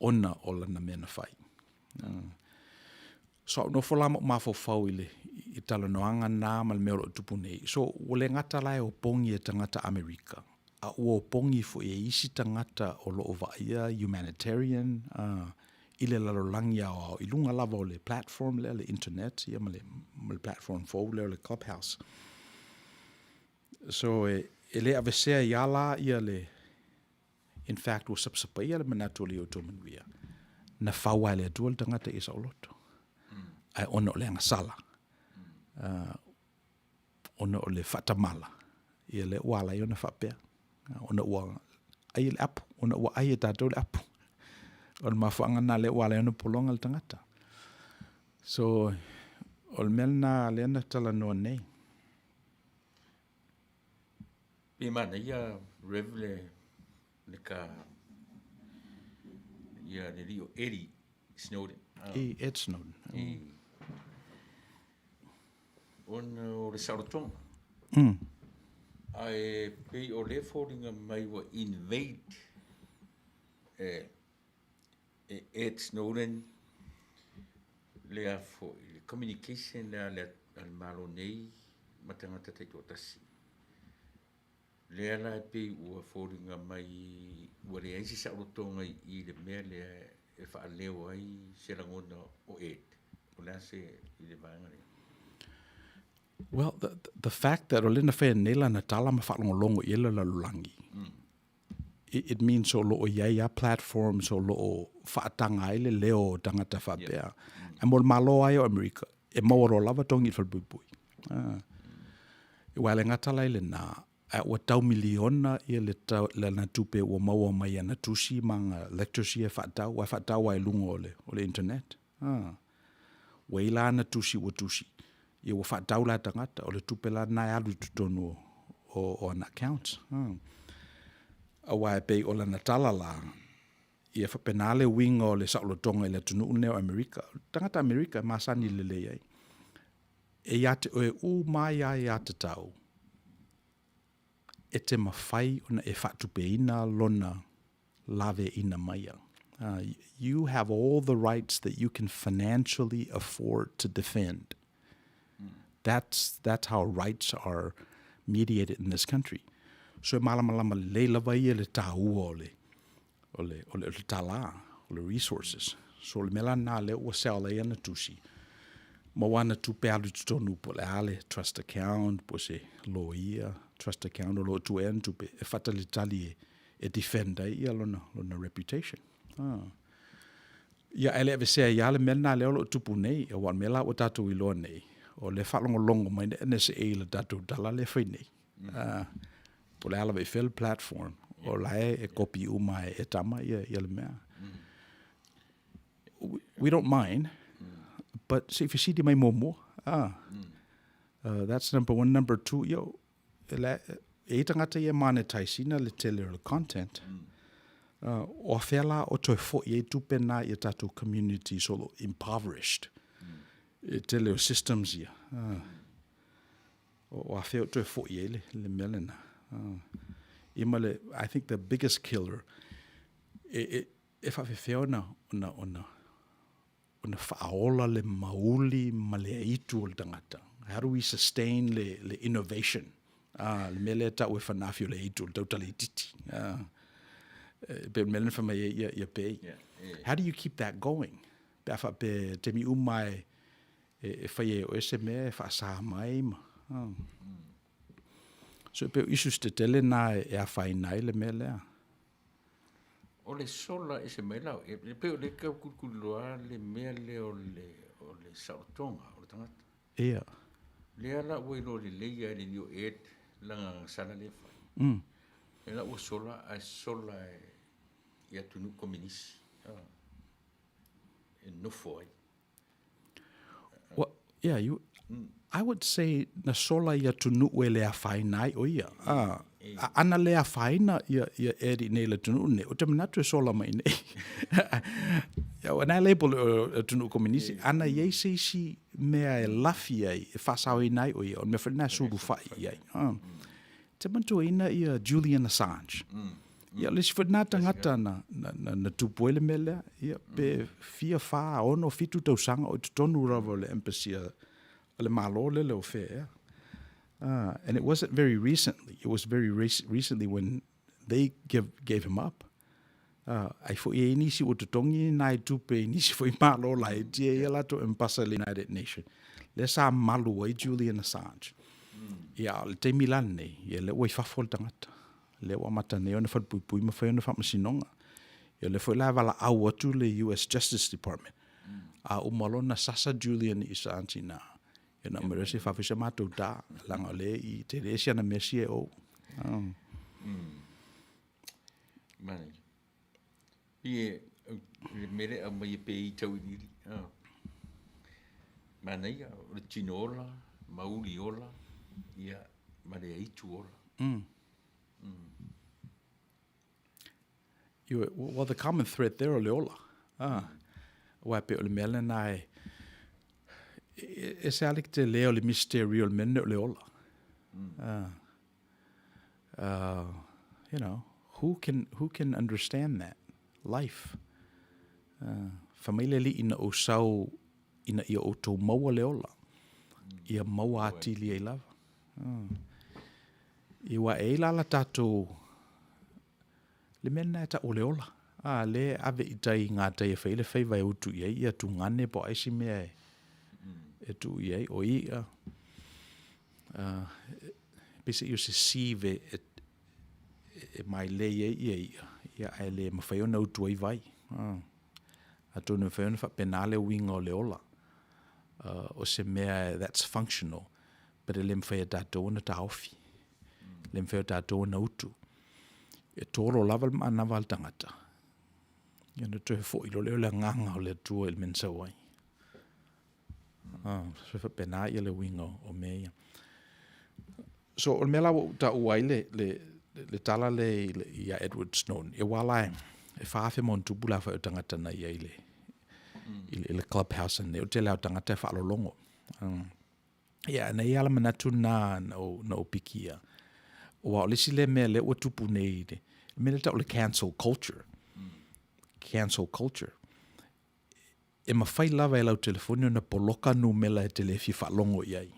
ona o lana mea na fai. So au nofo la ma ou mafaufau i le i talanoaga na ma le mea o lo o tupu nei. So ua le gata la e opogi e tagata Amerika, a ua opogi foi e isi tagata o lo o vaaia humanitarian i le lalolagi aoao i luga lava o le platform lea, le internet ia ma le, ma le platform fou lea o le Clubhouse. So e, e le avesea ia la ia le in fact ua sapasapaia le manatu o le outou manuia na fau ai le Atua le tagata ia saoloto. Ae ona o le agasala, ona o le faatamala, ia lea ua ala ai ona faapea. Ona ua ai le apu, ona ua ai e tatou le apu. O le mafuaaga lena lea ua ala ai ona pologa le tagata. So, o le mea lena lea na talanoa nei. Pe manaia Rev le le ka ia le lio Eddie Snowden. E Ed Snowden. E ona o le saolotoga. Ae pei o lea e foliga mai ua invade e e Ed Snowden le a foi le communication lea a le Malo nei ma tagata taitoatasi. Lea la e pei ua foliga mai ua leai se saolotoga i le mea lea e faaleo ai se lagona o Ed. O le a se i le vaega lea? Well, the, the fact that o lea na faia nei lana tala ma faalogologo i ai le lalolagi, it, it means o lo o i ai a platforms o lo o faataga ai le leo o tagata faapea. Ae mo le Malo ai o Amerika, e maua loa lava togi i le falepuipui. Ah. Aua e le gata la i lena, ae ua tau miliona ia le tau, lana tupe ua maua mai ana tusi ma ana lectures ia e faatau, aua e faatau lava i luga o le, o le internet. Ah. Ua i la ana tusi ua tusi, ia ua faatau la e tagata, o le tupe la lena e alu i totonu o, o, o ana accounts. Ah. Aua e pei o lana tala la, ia faapena le uiga o le saolotoga i le atunuu lenei o Amerika. O le tagata Amerika e masani lelei ai. E ia te oe uma ai lava aiatatau e te mafai ona e faatupeina lona laveaiina mai. You have all the rights that you can financially afford to defend. That's, that's how rights are mediated in this country. So e malamalama lelei lava ia le tāua o le, o le, o le, o le tālā, o le resources. So o le mea la lena lea ua sell ai ana tusi, maua ana tupe alu i totonu po o le a le trust account, po o se lawyer trust account o lo o tuu ai ana tupe e faatalitali e, e defend ai ia lona, lona reputation. Ah. Ia, ae le aveesea ai lava le mea lena lea o lo o tupu nei, aua o le mea la ua tatou iloa nei, o lea e faalogologo mai le NSA i le tatou tala lea e fai nei. Po o le a lava i fea le platform, o la e kopi uma e tama ia, ia le mea. We don't mind, but se i fesili mai muamua. Ah. That's number one. Number two, ia, e i ai tagata ia e monetize ina le tele o le content, o afea la o toe foi ai tupe na i a tatou communities o lo o impoverished e tele o systems ia. O afea o toe foi ai le, le mea lena. Ia ma le, I think the biggest killer, e, e, e faafefea ona, ona, ona, ona faaola le mauli ma le aitu o le tagata. How do we sustain le, le innovation? Ah, le mea lea e tau e fanafi o le aitu o le tautala itiiti. Ah. E pei o le mea lea na fai mai ai ia, ia Bei. Yeah, yeah. How do you keep that going? Pe a faapea taimi uma e, e, e fai ai e oe se mea e faasa mai ma. Oh. So e pei o issues tetele na e, e afaina ai le mea lea. O le sola ese mai lau, e, e pei o le kau kulikuliloa le mea lea o le, o le saolotoga o le tagata. Ia. Lea la ua iloa lelei lava e le alii o Ed le agagasala lea e fai. Lea la ua sola ae sola e, i atunuu kominisi e nofo ai. Well, yeah, you, I would say na sola i atunuu e le afaina ai o ia. Ah, a ana le afaina ia, ia Ed i nei le atunuu nei, o te manatu e sola mai nei. Yeah, when I label o atunuu kominisi, ana i ai se isi mea e lafi ai, e faasaoina ai o ia, o le mea foi lena e sulufai i ai. Ah. Te manatuaina ia Julian Assange. Ia, o le isi foi lena tagata na, na, na, na tupu ai le mea lea, ia, pe fia, fa, ono, fitu tausaga o i totonu lava o le embassy a, a le Malo lele o fea ea. And it wasn't very recently, it was very recently when they give, gave him up. Ai foi e ai nisi ua totogi nai tupe i nisi foi Malo laiti e ia latou embasa i le United Nation. Lea sa malu ai Julian Assange. Ia, o le taimi la lenei, ia lea ua i fafo le tagata. Lea ua amata nei ona falepuipui ma fai ona faamasinoga. Ia o lea foi la e valaau atu le US Justice Department. A uma loa ona sasa Julian Assange ina, ia na aumai loa se fafo i se matou ta, leaga o lea i tele si ana mea sia e ou. Manaia. Pei e le mea lea e aumai e pe i tauiliili. Manaia, o le tino ola, mauli ola, ia, ma le aitu ola. Well, the common thread there o le ola. Ah. Aua e pei o le mea lena e, e, e se ale te lea o le mystery o le mea o le ola. Ah. You know, who can, who can understand that? Life. Fai mai le Alii ina ou sau ina ia outou maua le ola, ia maua atili ai lava. Ia ua e ai la la tatou le mea lena e tau o le ola. A, le ave i tai i ngā tai e whai le faiva e utu i ai, ia tungane po o aisi mea e, e tuu i ai, o i'a. Pei se i o se sieve e, e mailei ai ia i'a, ia ae le mawhai ona utu ai vai. Atonu e mafai ona faapena le uiga o le ola, o se mea that's functional, but e le mafai e tatou ona taofi, e le mafai e tatou ona utu. E tolo lava le manava a le tagata, ia ona toe foi loa lea o le agaga o le Atua i le mea na sau ai. So e faapena ia le uiga o mea ia. So o le mea la ua ou taua ai le, le, le tala lea ia Edward Snowden, ia aua la e, e 4,000 ma ono tupu le aofai o tagata na i ai i le, i le clubhouse nei, o le tele lava o tagata e faalologo. Ia, na i ai lava le manatu lena na ou, na ou pikia, aua o le isi lea mea lea ua tupu nei, le mea lea e tau o le cancel culture. Cancel culture. E mafai lava e lau telefoni ona poloka numela e te le fia faalogo i ai.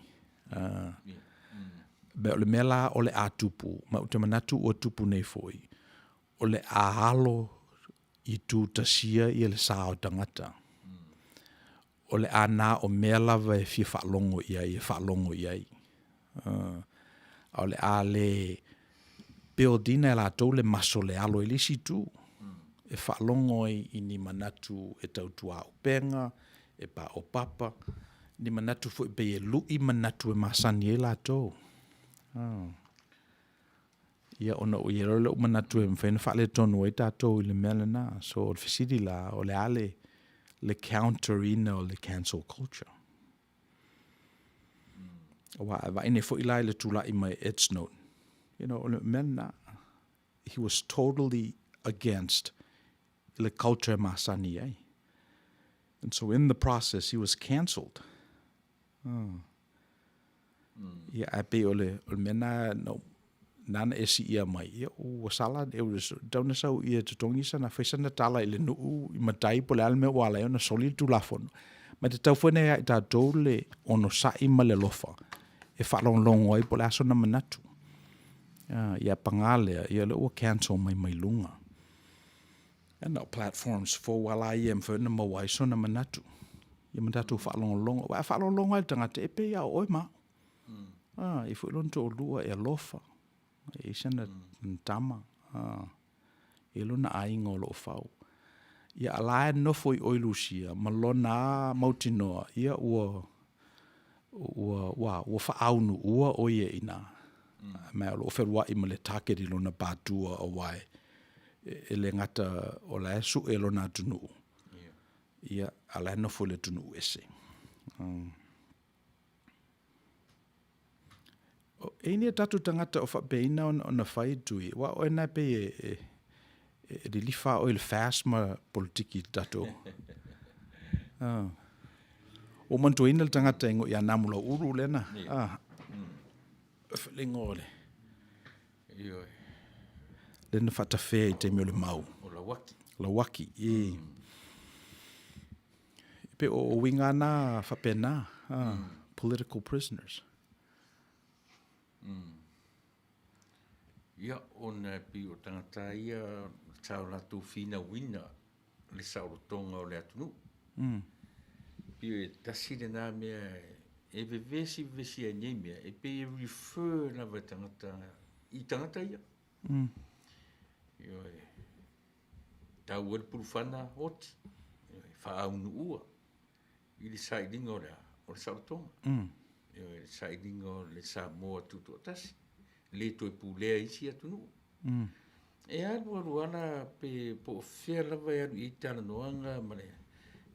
Me o le mea la o le a tupu, ma ou te manatu ua tupu nei foi, o le a alo i tutasia ia le sa o tagata. O le a na o mea lava e fia faalogo i ai, e faalogo i ai. A o le a le build ina e latou le maso le alo i le isi itu, e faalogo ai i ni manatu e tautuaupega, e paopapa, ni manatu foi pei e lui manatu e masani ai latou. Ia ona ua i ai loa lou manatu e mafai ona faaletonu ai tatou i le mea lena. So o le fesili la, o le a le, le counter ina o le cancel culture? Aua a vaai nei foi la i le tulai mai Ed Snowden, you know, o le mea lena, he was totally against le culture e masani ai. And so in the process, he was cancelled. Ia, ae pei o le, o le mea na, na, nāna e siia mai, ia, ua sala, e ua tau na sau ia totogi sana, fai sana tala i le nuu, i matai po o le a le mea ua ala ai ona soli le Tulafono. Ma e tatau foi ona ia i tatou le onosai ma le alofa e faalogologo ai po o le a sona manatu. Ia, paga lea, ia o lea ua cancel mai mai luga. Ia na o platforms fou lava la ia e mafai ona maua ai sona manatu. Ia ma tatou faalogologo. Aua a faalogologo lava i le tagata, e pei lava o oe ma au. A, e i ai foi lona toalua e alofa, e i ai sana tama, e i ai lona aiga o lo o fau. Ia a o la e nofo i o i Lusua ma lona lava mautinoa, ia ua ua faaunuua o ia i ina. Ma o lo o fealuai ma le target i lona pātua aua e le gata o la e sue e lona atunuu, ia a o la e nofo i le atunuu ese. E i ai ni o tatou tagata o faapea ona fai tui, aua o oe lena e pei e lilifa lava oe i le FAST ma le polokiki i le tatou… Ua ou manatuaina le tagata e igoa ia Namulauulu lea na le igoa o le… lea na faatafea i le taimi o le mau. O Lauaki. Lauaki, e pei o uiga lava na faapena, political prisoners. Ia, ona e pei o tagata lava ia sa o latou finauina le saolotoga o le atunuu. E pei e tasi lena mea e vevesi vevesi ai i nei mea, e pei e refer lava e tagata i tagata ia. Ioe. Tau ai le pulufana oti, faaunuua i le sailiga o le a? O le saolotoga. Ioe, le sailiga o le Samoa Tutoatasi, le toe pulea e isi atunuu. E alu alu lava la pe po o fea lava e alu i ai talanoaga ma le,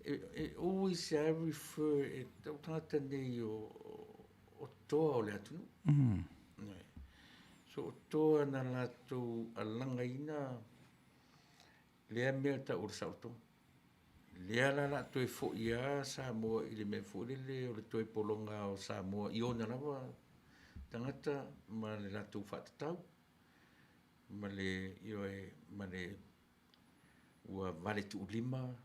e always lava refer e o tagata nei o toa o le atunuu. So o toa na latou alagaina lea mea e tau o le saolotoga. Lea la o le a toe foi lava Samoa i le mea foi lele o le toe pologa o Samoa i ona lava tagata ma le latou faatatau, ma le, ioe, ma le ua valetuulima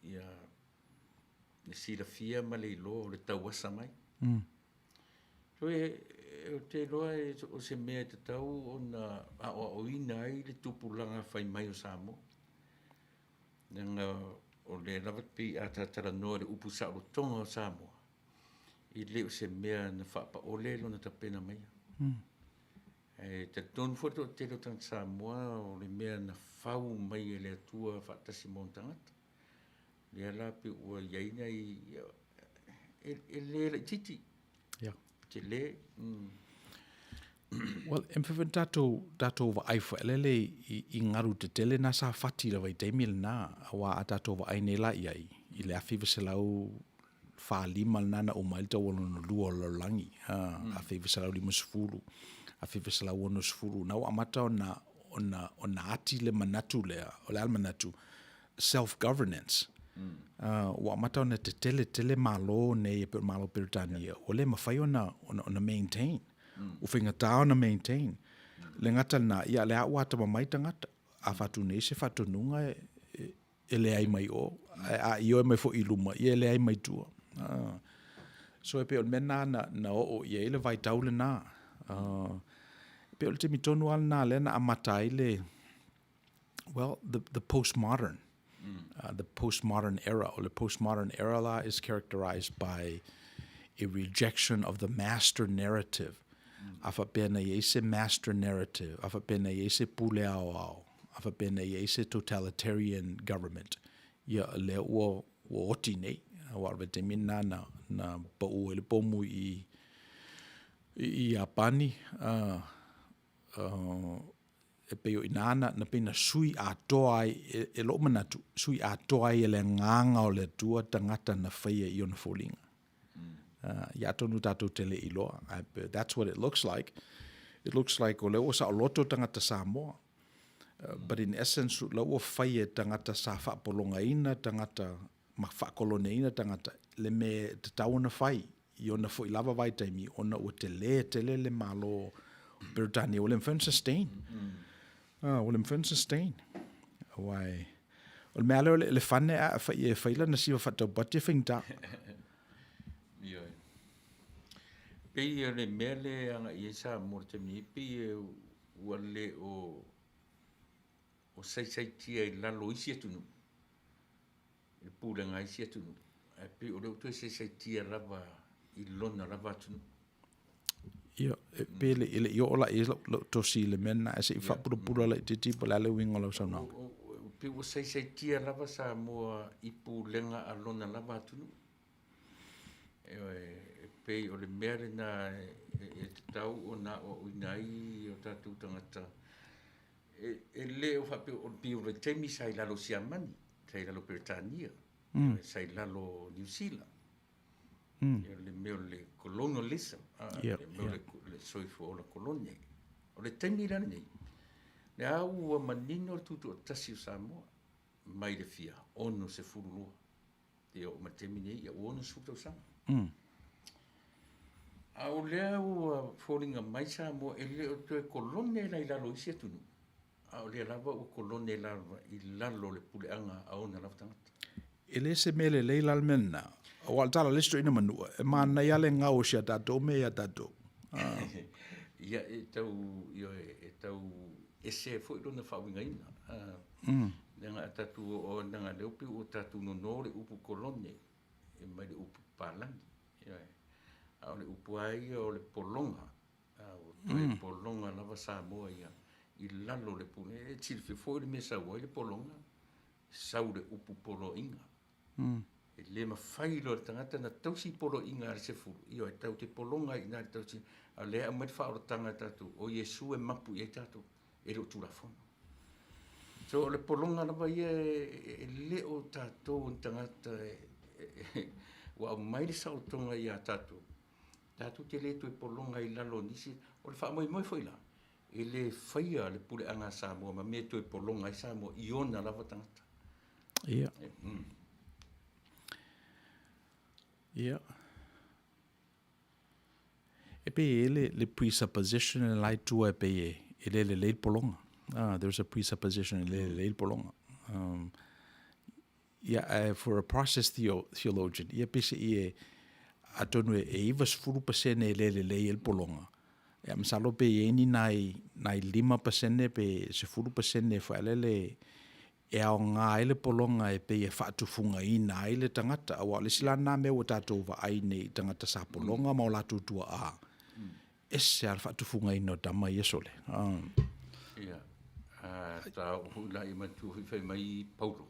le silafia ma le iloa o le tauasa mai. Ou te iloa o se mea e tatau ona aoaoina ai le tupulaga fai mai o Samoa, leaga o lea lava pei a ta talanoa i le upu saolotoga o Samoa, e le o se mea na faapaole lona tapena maiga. E talitonu foi le toatele o tagata Samoa o le mea na fau mai e le Atua faatasi ma ona tagata. Lea la pei ua i ai nai… e le laitiiti, tele. Well, e mafai foi ona tatou vaai foi lele i galu tetele na sa fati lava i le taimi lena, aua a tatou vaai nei la i ai i le 1945 lena na uma ai le taua lona lua o le lalolagi, 1950, 1960, lena ua amata ona ati le manatu lea, o le a le manatu? Self governance. Ua amata ona tetele tele Malo nei e pei o le Malo o Peretania, ua le mafai ona maintain. Ua faigata ona maintain. E le gata i lena, a o lea ua atamamai tagata. A faatu nei se faatonuga e leai mai o, ae a ioe mai foi i luma, ia e leai mai tua. So e pei o le mea lena na oo i ai le vaitau lena. E pei o le taimi tonu lava lena lea na amata ai le, well, the postmodern, the postmodern era. O le postmodern era la is characterised by a rejection of the master narrative. A faapea na i ai se master narrative, a faapea na i ai se pule aoao, a faapea na i ai se totalitarian government, ia lea ua oti nei, aua o le vaitaimi lena na, na pau ai le pomu i Iapani, e pei o i ina na pei na sui atoa ai, e lou manatu, sui atoa ai e le Agaga o le Atua tagata na faia i ona foliga. Ia atonu tatou te le iloa, that's what it looks like. It looks like o lea ua saoloto tagata Samoa. But in essence, la ua fai e tagata sa faapologaina tagata ma faakoloneina tagata le mea e tatau ona fai i ona foi lava vaitaimi ona ua tele tele le Malo o Peretania ua le mafai ona sustain. Ua le mafai ona sustain. Aua e, o le mea lea o le elefane a fai e fai lana siva faataupati e faigata. Ioe. Pei o le mea lea e agai i ai Samoa i le taimi nei, pei ua le o o saisaitia i lalo o isi atunuu, i le pulega a isi atunuu, ae pei o lea ua toe saisaitia lava i lona lava atunuu. Ia, e pe le, e le i oo la i ai lau tosi i le mea lena, ae se i faapulapula laitiiti po o le a le uiga o lau saunoaga. Pei ua saisaitia lava Samoa i pulega a lona lava atunuu. Ioe, e pei o le mea lena e tatau ona aoaoina ai o tatou tagata. E le o faapea o le pei o le vaitaimi sa i lalo o Siamani, sa i lalo o Peretania, sa i lalo o Niu Sila. O le mea o le colonialism, le mea o le soifua ola kolone. O le taimi la lenei, lea ua manino le tutoatasi o Samoa mai le fia 62 seia oo mai le taimi nei, ia ua 60 tausaga. A o lea ua foliga mai Samoa e le o toe kolone la i lalo o isi atunuu, a o lea lava ua kolone lava i lalo o le puleaga a ona lava tagata. E le se mea lelei la le mea lena, aua o le tala a le isi toeaina manua, e manaia lava le gau o si a tatou mea ia tatou. Ia, e tau, ioe, e tau ese foi lona faauigaina. Leaga a tatou oo, leaga o lea pei ua tatou nono le upu kolone e mai le upu papalagi, ioe. A o le upu lava ia o le pologa, ua toe pologa lava Samoa ia i lalo o le pule. E te silafia foi le mea e sau ai le pologa, sau le upu poloaiga. E le mafai loa e le tagata ona tausi poloaiga a le sefulu, ioe, tatou te pologa ai i ina i le tausiga. A o lea e aumai le faaolataga e tatou, o Iesu e mapu i ai tatou, e le o Tulafono. So o le pologa lava ia e le o tatou o ni tagata ua aumai le saolotoga ia tatou, tatou te le toe pologa i lalo o nisi. O le faamoemoe foi la, e le faia le puleaga a Samoa ma mea e toe pologa ai Samoa i ona lava tagata. Ia. Ia. E pei e i ai le presupposition i le la itu e pei e le lelei le pologa. There's a presupposition e le lelei le pologa. Ia, ae for a process theologian, ia peiseai e, atonu e 90% e le lelei ai le pologa, ia masalo pe i ai ni nai 5% pe 10% foi lele e aoga ai le pologa e pei e faatufugaina ai le tagata, aua o le isi la lena mea ua tatou vaai nei i tagata sa pologa ma o latou tuaa, ese lava le faatufugaina o tama ia sole. Ia, sa oo foi la ia manatua foi fai mai Paulo,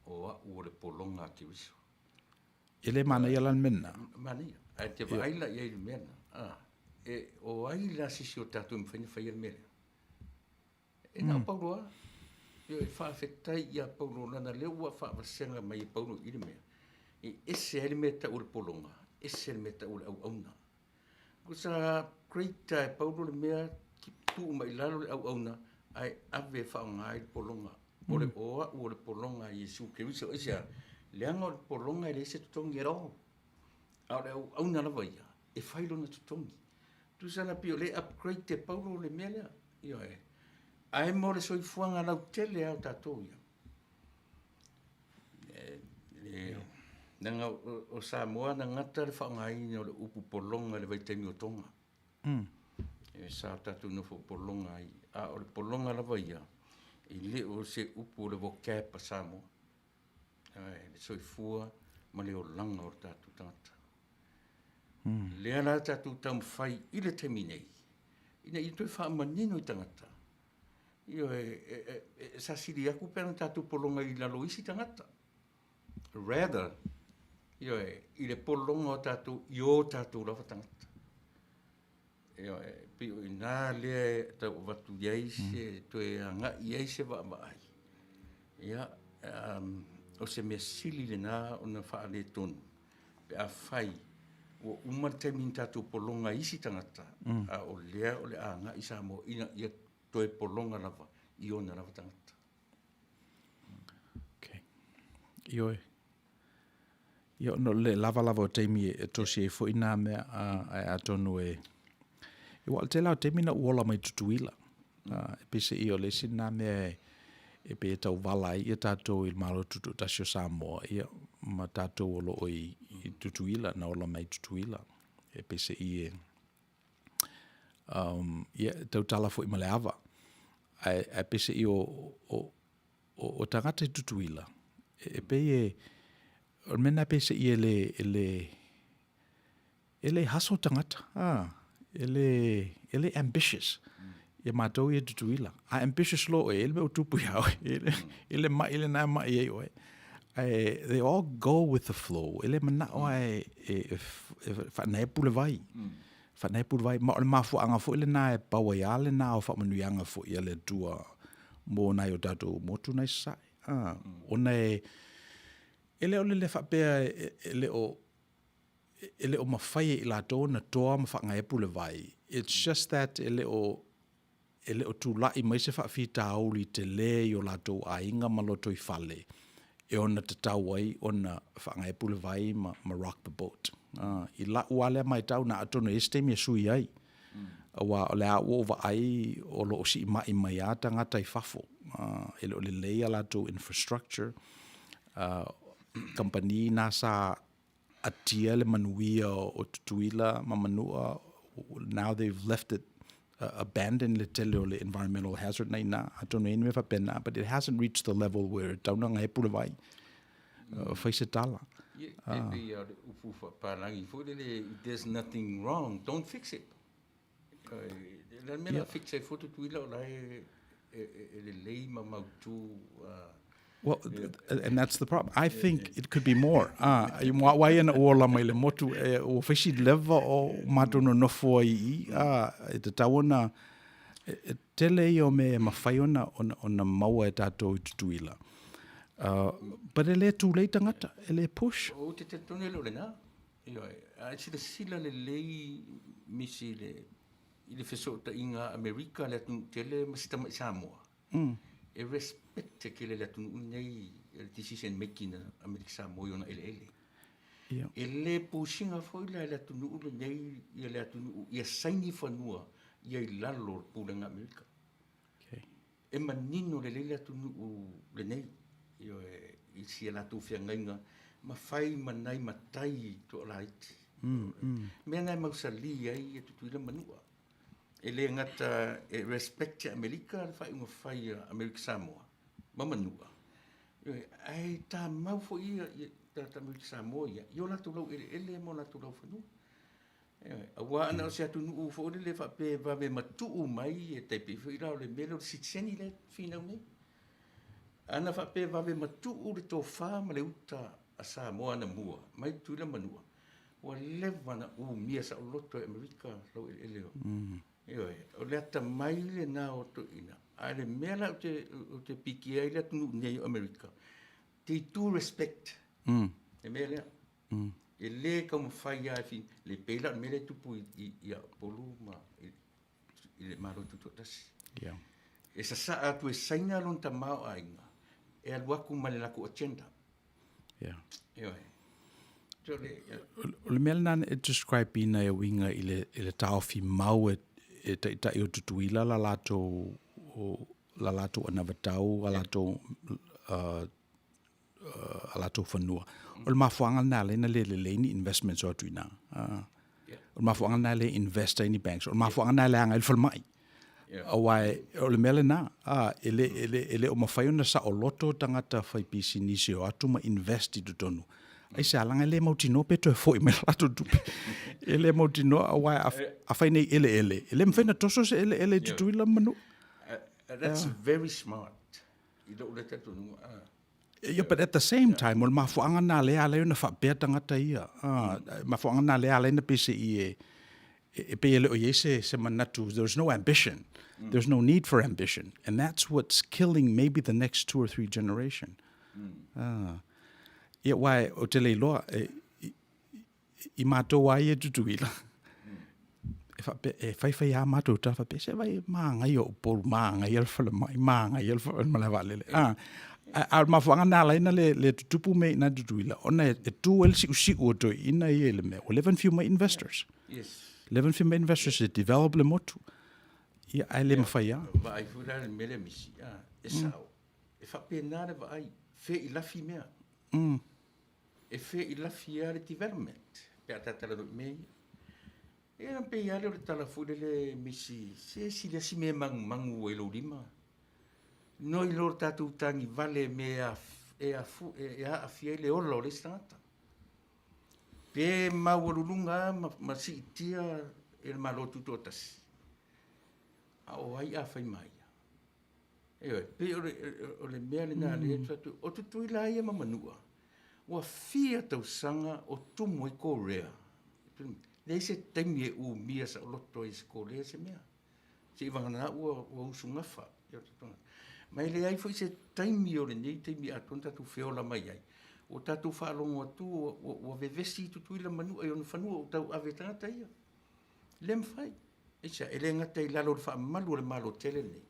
o au o le pologa a Keriso. E le manaia la le mea lena? Manaia. Ae te vaai la i ai i le mea lena, o ai la se isi o tatou e mafai ona faia le mea lea? E na o Paulo lava. Ioe, faafetai ia Paulo leaga o lea ua faavasega mai e Paulo i le mea, e ese ai le mea e tau o le pologa, ese le mea e tau o le auauna. Tusa upgrade lava e Paulo le mea, tuu mai i lalo le auauna ae ave e faaaoga ai le pologa. O le o au o le pologa a Iesu Keriso. Aisea? Leaga o le pologa e leai se totogi at all. A o le auauna lava ia, e fai lona totogi. Tusa la pei o lea e upgrade e Paulo le mea lea. Ioe. Ae mo le soifuaga lautele lava o tatou ia. Leaga o Samoa na gata le faaaogaina o le upu pologa i le vaitaimi o Toga. E sa o tatou nofo pologa ai. A o le pologa lava ia, e le o se upu o le vocab a Samoa. Le soifua ma le olaga o le tatou tagata. Lea la tatou taumafai i le taimi nei, ina ia toe faamanino i tagata, ioe, e sa sili atu pe ana tatou pologa i lalo o isi tagata. Rather, ioe, i le pologa o tatou i o tatou lava tagata. Ioe, e pei o i ina lea e tau avatu i ai se, toe agai i ai se vaavaai. Ia, o se mea sili lena ona faaletonu pe afai ua uma le taimi na tatou pologa ai i isi tagata, a o lea o le a agai Samoa ina ia toe pologa lava i ona lava tagata. Okay. Ioe. Ia, ona o le lava lava o taimi e tosi ai foi nā mea, ae atonu e... Aua o le tele lava o taimi na ou ola mai Tutuila. E peiseai o le isi lena mea e pei e tauvala ai tatou i le Malo Tutoatasi o Samoa, ia, ma tatou o lo o i Tutuila, na ola mai Tutuila. E peiseai e, ia, e tautala foi ma le ava. Ae, ae peiseai o, o, o, o tagata i Tutuila, e, e pei e, o le mea lena peiseai e le, e le, e le hustle tagata, a, e le, e le ambitious. Ia matou ia Tutuila. A ambitious loa oe, e i ai le mea ua tupu ia oe. E le, e le mai lena e mai ai oe. Ae they all go with the flow. E le manao lava e, e, e, e faanaepu le vai. Faanaepu le vai. Ma o le mafuaaga foi lena e pau ai lava lena o faamanuiaga foi a le Atua mo nai o tatou motu na i Sasae. A, ona e, e le o le le faapea e, e le o, e le o mafai e i latou ona toa ma faagaepu le vai. It's just that e le o, e le o tulai mai se faafitauli tele i o latou aiga ma lotoifale e ono tatau ai ona faagaepu le vai ma, ma rock the boat. I la'u lava lea matau, na atonu e i ai se taimi e sui ai, aua o le a ua ou vaai o lo o siimai mai lava tagata i fafo, e le o lelei a latou infrastructure, kamupani na sa atia le manuia o Tutuila ma Manua, now they've left it abandoned le tele o le environmental hazard na ina, atonu e i ai ni mea faapena, but it hasn't reached the level where e tatau ona gaepu le vai. Fai se tala. Ia, e pei lava o le upu faapalagi foi lele, if there's nothing wrong, don't fix it. O le a le mea o le a fix ai fua Tutuila o la e lelei ma mautu. Well, and that's the problem. I think it could be more. Ah, ua ai ana ua ola mai le motu, e, ua fai si leva o matou nonofo ai i i, ah, e tatau ona, e, e tele ia o mea e mafai ona, ona, ona maua e tatou i Tutuila. But e le tulei tagata, e le push. Ou te talitonu e le o lena. Ioe, a e silasila lelei Misi i le, i le fesootaiga a Amerika, le atunuu tele ma si tamai Samoa, e respect tele le atunuu lenei i le decision making a Amerika Samoa i ona eleele. E le pusiga foi la e le atunuu lenei ia le atunuu ia saini fanua ia i lalo o le pulega a Amerika. E manino lelei le atunuu lenei, ioe, i si a latou feagaiga ma fai ma nai matai toalaiti. Mea na e mausali ai ia Tutuila ma Manua. E le gata e respect e Amerika le faaiuga fai a Amerika Samoa ma Manua, ioe, ae tamau foi ia tagata Amerika Samoa ia i o latou laueleele ma o latou laufanua. Aua ana o se atunuu foi lele faapea e vave matuu mai, e tai pei foi la o le mea lea o le sitiseni lea e finau nei. Ana faapea e vave matuu le tofa ma le uta a Samoa anamua mai Tutuila ma Manua, ua leva ona umia saoloto e Amerika laueleele o. Ioe, o le atamai lena o toeaiina. A o le mea la ou te pikia ai le atunuu nei o Amerika, they do respect le mea lea. E le taumafai lava e fi, le pei la o le mea lea e tupu i a Upolu ma i le Malo Tutoatasi. Yeah. E sasaa atu e Saina lona tamaoaiga e alu atu ma le latou agenda. Yeah. Ioe. So le, O le mea lena e describe ina e uiga i le, i le taofi mau e, e taitai o Tutuila la latou, o, la latou anavatau, a latou a latou fanua. O le mafuaaga lena e ala ai ona le lelei ni investments o atu i ina. O le mafuaaga lena e le invest ai ni banks. O le mafuaaga lena e leaga ai le falemai. Aua o le mea lena, e le, e le, e le o mafai ona saoloto tagata faipisinisi e o atu ma invest i totonu. Aisea, leaga e le mautinoa pe toe foi mai le latou tupe. E le mautinoa, aua a fai nei eleele, e le mafai ona toso se eleele i Tutuila ma Manua. That's very smart. I lou lea talitonuga, a. Yeah, but at the same time, o le mafuaaga lena lea e ala ai ona faapea tagata ia. Ah, mafuaaga lena lea e ala ai ona peiseai e, e pei e le o i ai se, se manatu, there's no ambition. There's no need for ambition. And that's what's killing maybe the next two or three generation. Ah. Ia, aua ou te le iloa, e, i, i matou lava ia i Tutuila, e faapea, e faifai lava matou tala faapea, se vaai e māngai o Upolu, māngai le falemai, māngai le malae vaalele. A, a o le mafuaaga lena e ala ai ona le, le tutupu mea i ina i Tutuila, ona e, e tu ai le siusiu o toeaiina ia i le mea, ua leva ona fiu mai investors. Yes. Leva ona fiu mai investors e develop le motu. Ia, ae le mafai lava. Vaai foi la i le mea lea Misi, a, e sao. E faapena le vaai, feilafi mea. E feilafi lava le development pe a ta talanoa i mea ia. Ia na pei lava lea o le tala foi lele Misi, se sili lava si mea e magumagu ai lou lima. Nui loa le tatou tagivale i mea e aafia ai le ola o le isi tagata. Pe maualuluga lava ma siitia e le Malo Tutoatasi, a o ai a fai ma ia? Ioe, pei o le mea lena lea e fai atu, o Tutuila lava ia ma Manua, ua fia tausaga o tumu ai Korea, leai se taimi e umia saoloto ai e se Korea se mea. Seivagana ua usugafa. Ma e leai foi se taimi o lenei taimi atoa na tatou feola mai ai, ua tatou faalogo atu ua vevesi Tutuila ma Manua i ona fanua ua tauave e tagata ia. E le mafai. Aisea? E le gata i lalo o le faamalu o le Malo tele lenei,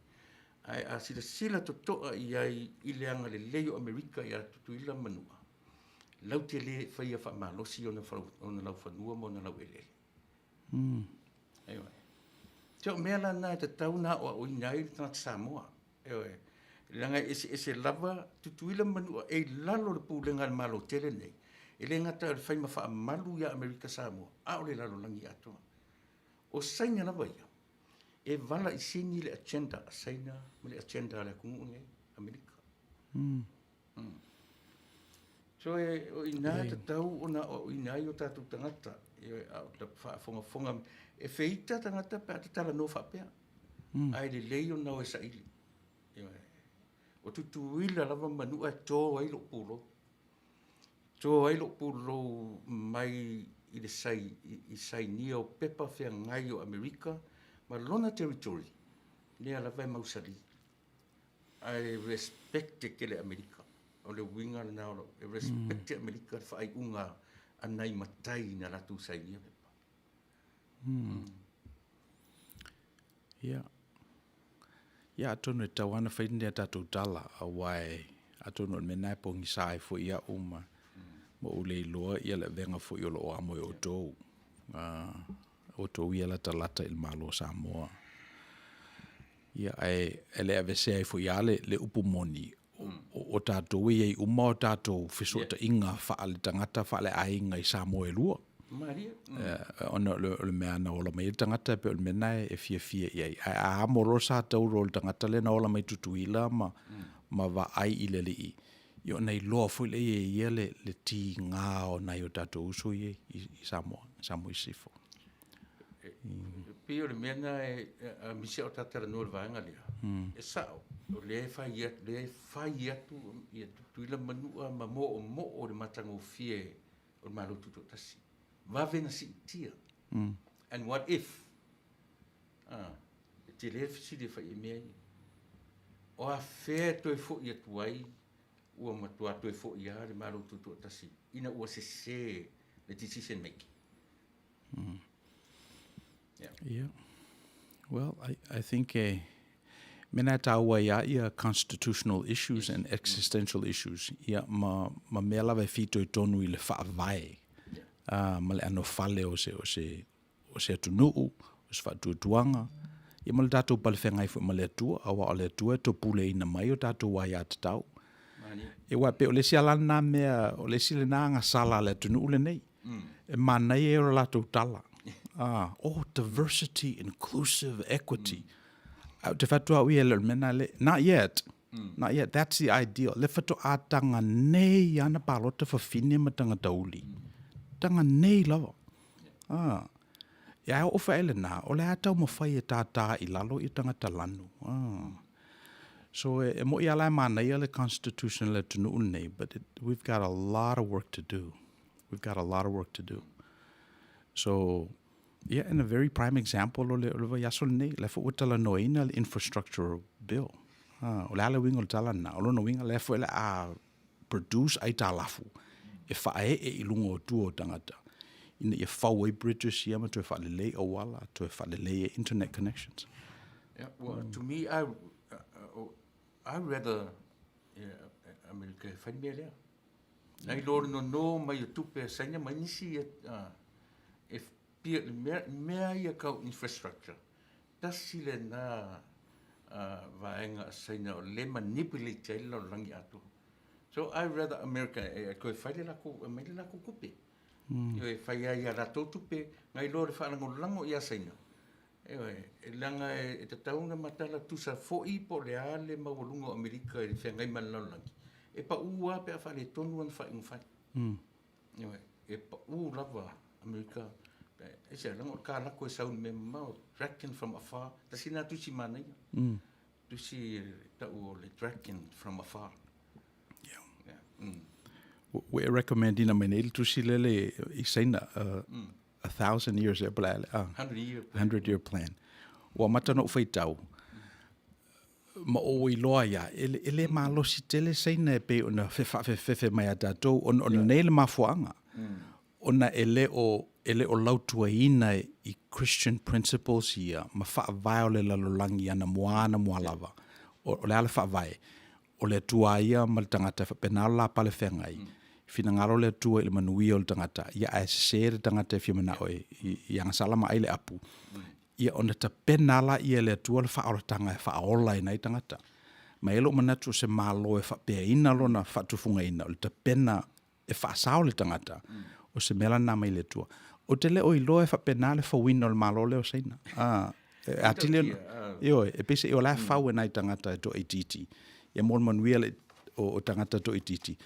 ae a silasila totoa i ai i le agalelei o Amerika ia Tutuila ma Manua, latou te le faia faamalosi ona laufanua ma ona laueleele. Ioe. Se o mea la na e tatau ona aoaoina ai le tagata Samoa. Ioe. Leaga e eseese lava Tutuila ma Manua e i lalo o le pulega a le Malo tele lenei. E le gata o le fai ma faamalu ia Amerika Samoa, a o le lalolagi atoa. O Saina lava ia, e valaisini le agenda a Saina ma le agenda a le atunuu lenei, Amerika. So e, o i ina e tatau ona aoaoina ai o tatou tagata, a o ta faafogafoga, e feita tagata pe a ta talanoa faapea, ae lelei ona o e saili. O Tutuila lava Manua e to ai lou pulou. To ai lou pulou mai i le sai, i sainia o pepa feagai o Amerika ma lona territory, lea lava e mausali. Ae respect tele Amerika. O le uiga lena o lau, e respect Amerika le faaiuga a nai matai na latou sainia pepa. Ia. Ia atonu e tatau lava ona fai ni a tatou tala, aua e, atonu o le mea lena e pogisa ai foi au ma ou le iloa le avega foi o lo o amo e outou, outou ia e latalata i le Malo o Samoa. Ia, ae e le aveesea ai foi lava le upu moni, o tatou e i ai uma o tatou fesootaiga faaletagata faaleaiga i Samoa e lua. Ona o le mea na ola mai ai le tagata e pei o le mea lena e fiafia i ai. Ae a amo loa le satauro o le tagata lea na ola mai Tutuila ma vaai i le alii, ia ona iloa foi lea e ia le tiga o nai o tatou uso ia i Samoa, Samoa i Sisifo. E pei o le mea lena e misi au ta talanoa i le vaega lea, e sao, o lea e fai atu, lea e fai atu ia Tutuila ma Manua ma moomoo i le matagofie o le Malo Tutoatasi. Vave na siitia. And what if? E tele le fesili e fai i mea ia. O a fea e toe foi atu ai ua matua toe foi lava le Malo Tutoatasi ina ua sese le decision making. Yeah. Yeah. Well, I think e mena e tāua ai a ia constitutional issues and existential issues, ia ma mea lava e fitoitonu i le faavae, ma le anofale o se, o se, o se atunuu, o se faatuatuaga, ia ma le tatou palefeagai foi ma le Atua, aua o le Atua e topuleina mai o tatou aiatatau. Aua e pei o le isi lava lena mea, o le isi lena agasala a le atunuu lenei, e manaia ia o le latou tala, oh, diversity, inclusive, equity. Ae ou te fai atu au ia, e le o le mea lena, not yet, not yet, that's the ideal. Le faatoa taga nei lava na palota fafine ma tagata uli, taga nei lava. Ia ae oo fai ai lena, o le a taumafai e tātā i lalo ia tagata lanu. So e moʻi lava la e manaia le constitution a le atunuu lenei, but we've got a lot of work to do. We've got a lot of work to do. So, yeah, and a very prime example o le, o le vaiaso lenei, lea foi ua talanoaina le infrastructure bill. O le a le uiga o le tala lena? O lona uiga, lea foi o le a produce aitalafu e faaee i luga o tua o tagata ina ia fau ai bridges ia ma toe faalelei auala, toe faalelei ai internet connections. Yeah, well, to me, I rather yeah, Amerika e fai mea lea. Nai lo le nono mai o tupe a Saina mai nisi e pia, mea ia kau infrastructure. Tasi lena vaega a Saina o le manipulate ai le lalolagi atoa. So I rather America e toe fai le latou, aumai le latou tupe. E fai ai ia latou tupe, nai lo le faalagolago ia Saina. Ioe, leaga e tatau ona matala tusa foi po o le a le maualuga o Amerika i le feagai ma le lalolagi, e pau lava pe a faaletonu ana faaiuga fai. Ioe, e pau lava Amerika. Aisea? Leaga o le kalako e sau i le mea mamao, dragon from afar. Tasi lena tusi manaia. Tusi e tau o le dragon from afar. Yeah. Yeah. Ua e recommend ina mai nei le tusi lele i Saina, a thousand years e pla le, 100 year plan. Ua mata no faitau, ma o iloa ia, e le malosi tele Saina e pei ona faafefefe mai a tatou, ona nei le mafuaaga. Ona e le o, e le o lautuaina i Christian principles ia ma faavae o le lalolagi anamua anamua lava. O, o le a le faavae? O le Atua ia ma le tagata e faapena le la pale feagai. Finagalo le Atua i le manuia o le tagata, ia ae sese le tagata e fia manao e i agasala ma ai le apu. Ia ona tapena lea e le Atua le faaolataga e faaola ai nai tagata. Ma e lou manatu o se Malo e faapeaina lona faatufugaina, o le tapena e faasao le tagata, o se mea lena mai le Atua. Ou te le o iloa e faapena le fauina o le Malo lea o Saina. A, e atili ona, ioe, e pei o la e fau e nai tagata e toaitiiti. Ia mo le manuia le, o, o tagata toaitiiti.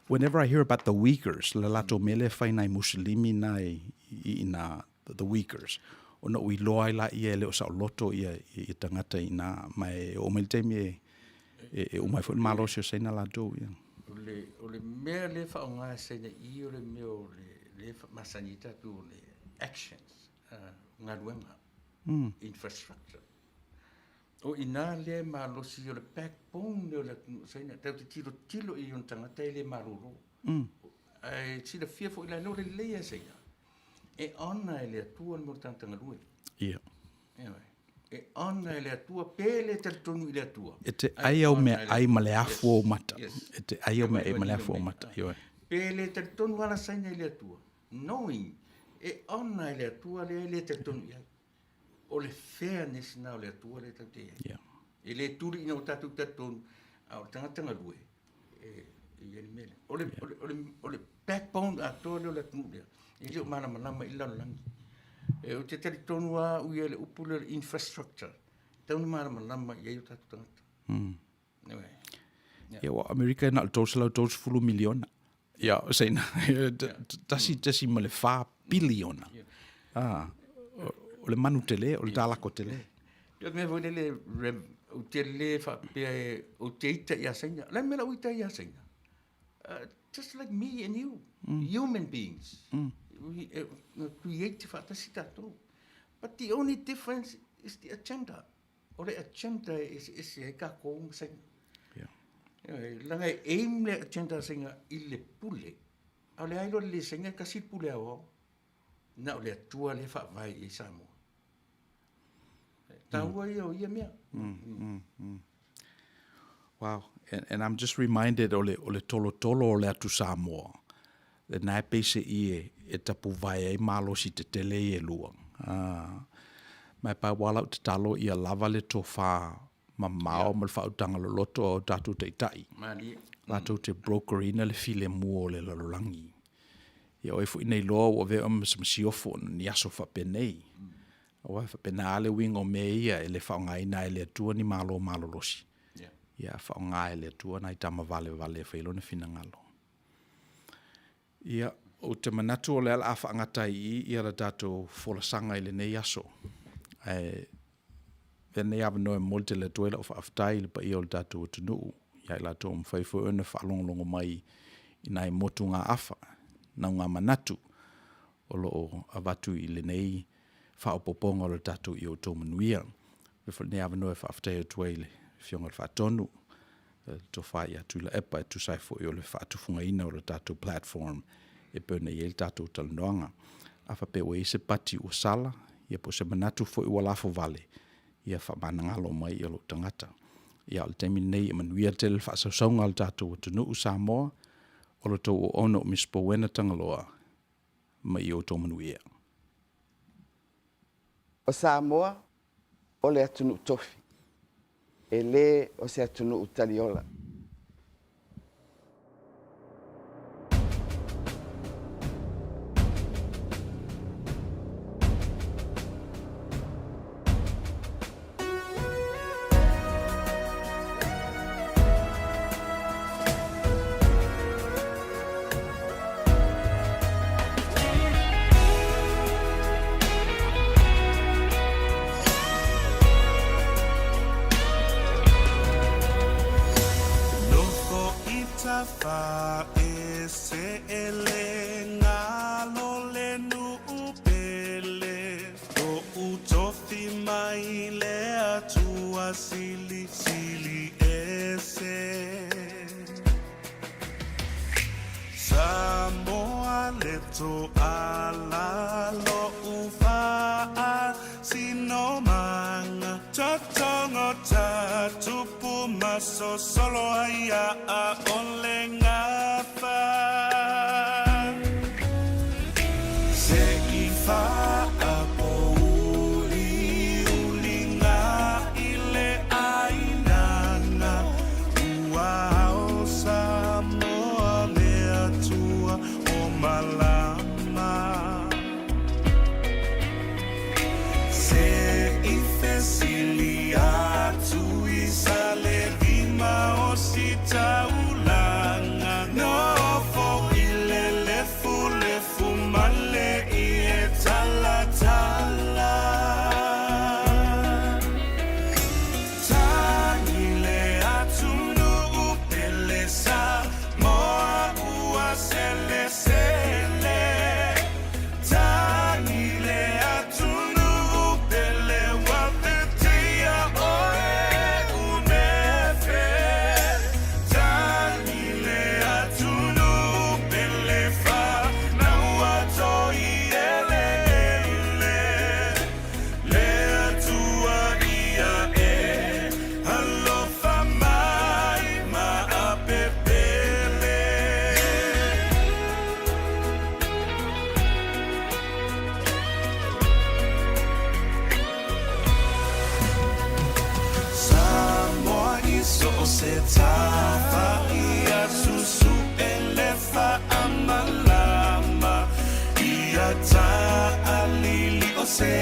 Whenever I hear about the Uyghurs, le latou mea lea e fai nai Musulimi na i, i, i nā, the Uyghurs, ona ua iloa ai laia e le o saoloto ia, ia tagata i nā, ma e oo mai le taimi e, E, e uma ai foi le malosi o Saina latou, ia. O le, o le mea lea e faaaoga e Saina i o le mea o le, lea e masani ai tatou o le actions, galuega, infrastructure. O i ina lea e malosi o le backbone lea o le atunuu o Saina, tatou te tilotilo i ona tagata e le malolo. Ae silafia foi la, o le lelei lava Saina, e honour e le Atua le mea o le tagata galue. Ia. E honour e le Atua pe le talitonu i le Atua. E te ai au mea ai ma le afu o mata. E te ai au mea ai ma le afu o mata. Ioe. Pe le talitonu ala Saina i le Atua. Knowing e honour e le Atua lea e le talitonu i ai. O le fairness na o le Atua lea tatou te i ai. Yeah. E le tuli ina ua tatou talitonu, a o le tagata galue, e i ai le mea lea. O le, o le, o le, o le backbone atoa lea o le atunuu lea, e le o malamalama i le lalolagi. E, ou te talitonu lava au ia i le upu lea o le infrastructure, e tatau ona malamalama i ai o tatou tagata. Anyway. Ia, ua Amerika e na o le 330 miliona. Ia, o Saina, 1.4 piliona. Ah, o le manu tele, o le tālako tele. Ia mea foi lele, Rev, ou te le faapea e, ou te ita ia Saina. Le mea la ou ita ia Saina. Just like me and you, human beings. We, create faatasi tatou. But the only difference is the agenda. O le agenda e eseese ai tatou ma Saina. Yeah. Leaga e aim le agenda a Saina i le pule. A o le a iloa lelei e Saina e tasi le pule aoao. Na o le Atua lea e faavae i ai Samoa. E taua ia o ia mea. Wow. And I'm just reminded o le, o le tolotolo o le atu Samoa. Lena e peise'i e, e tapuvae ai malosi tetele ia e lua. Ah, ma e pau lava lau tatalo ia lava le tofa mamao ma le faautaga loloto a o tatou taitai. Malie. Latou te broker-ina le filemu o le lalolagi. Ia o ai foi na iloa ua avea oe ma se masiofo ona ni aso faapenei. Aua e faapena lava le uiga o mea ia e le faaaogaina ai e le Atua ni malo malolosi. Ia a faaaoga e le Atua nai tama valevale e fai lona finagalo. Ia, ou te manatu o lea o le a faagata ai i i ia le tatou folasaga i lenei aso. Ae lenei avanoa e momoli tele atu ai lau faafetai i le paia o le tatou atunuu, ia i latou ua mafai foi ona faalogologo mai i nai motugaafa, naugamanatu o lo o avatu i lenei faaopoopoga o le tatou i outou manuia. Avea foi lenei avanoa e faafetai atu ai i le Afioga i le Faatonu, le Tofa ia Tuilaepa e tusa ai foi o le faatufugaina o le tatou platform e pei ona i ai le tatou talanoaga. A faapea ua i ai se pati ua sala, ia po o se manatu foi ua lafovale, ia faamanagalo mai ia lou tagata. Ia, o le taimi lenei e manuia tele le faasausauga a le tatou atunuu Samoa, o lo outou auauna o Miss Bowena Tagaloa, ma i outou manuia. O Samoa o le atunuu tofi, e le o se atunuu taliola. Silisili ese. Samoa le toala lo'u faasinomaga. Totogo tatupu ma sosolo ai a'a o le gafa. Se i faapouliuliga i le ʻāinaga, ua ao Samoa le Atua o malama. Se i fesili atu i Salelima o Sitaulaga, nofo i le lefulefu ma le ie talatala. Tagi le atunuu pele Samoa ua selesele. Tagi le atunuu pele ua teteia oe unefe. Tagi le atunuu pele fanau a Toieleele. Le Atua ia e alofa mai ma apepele. Samoa i so o se tafa ia susu'e le faamalama ia taalili o se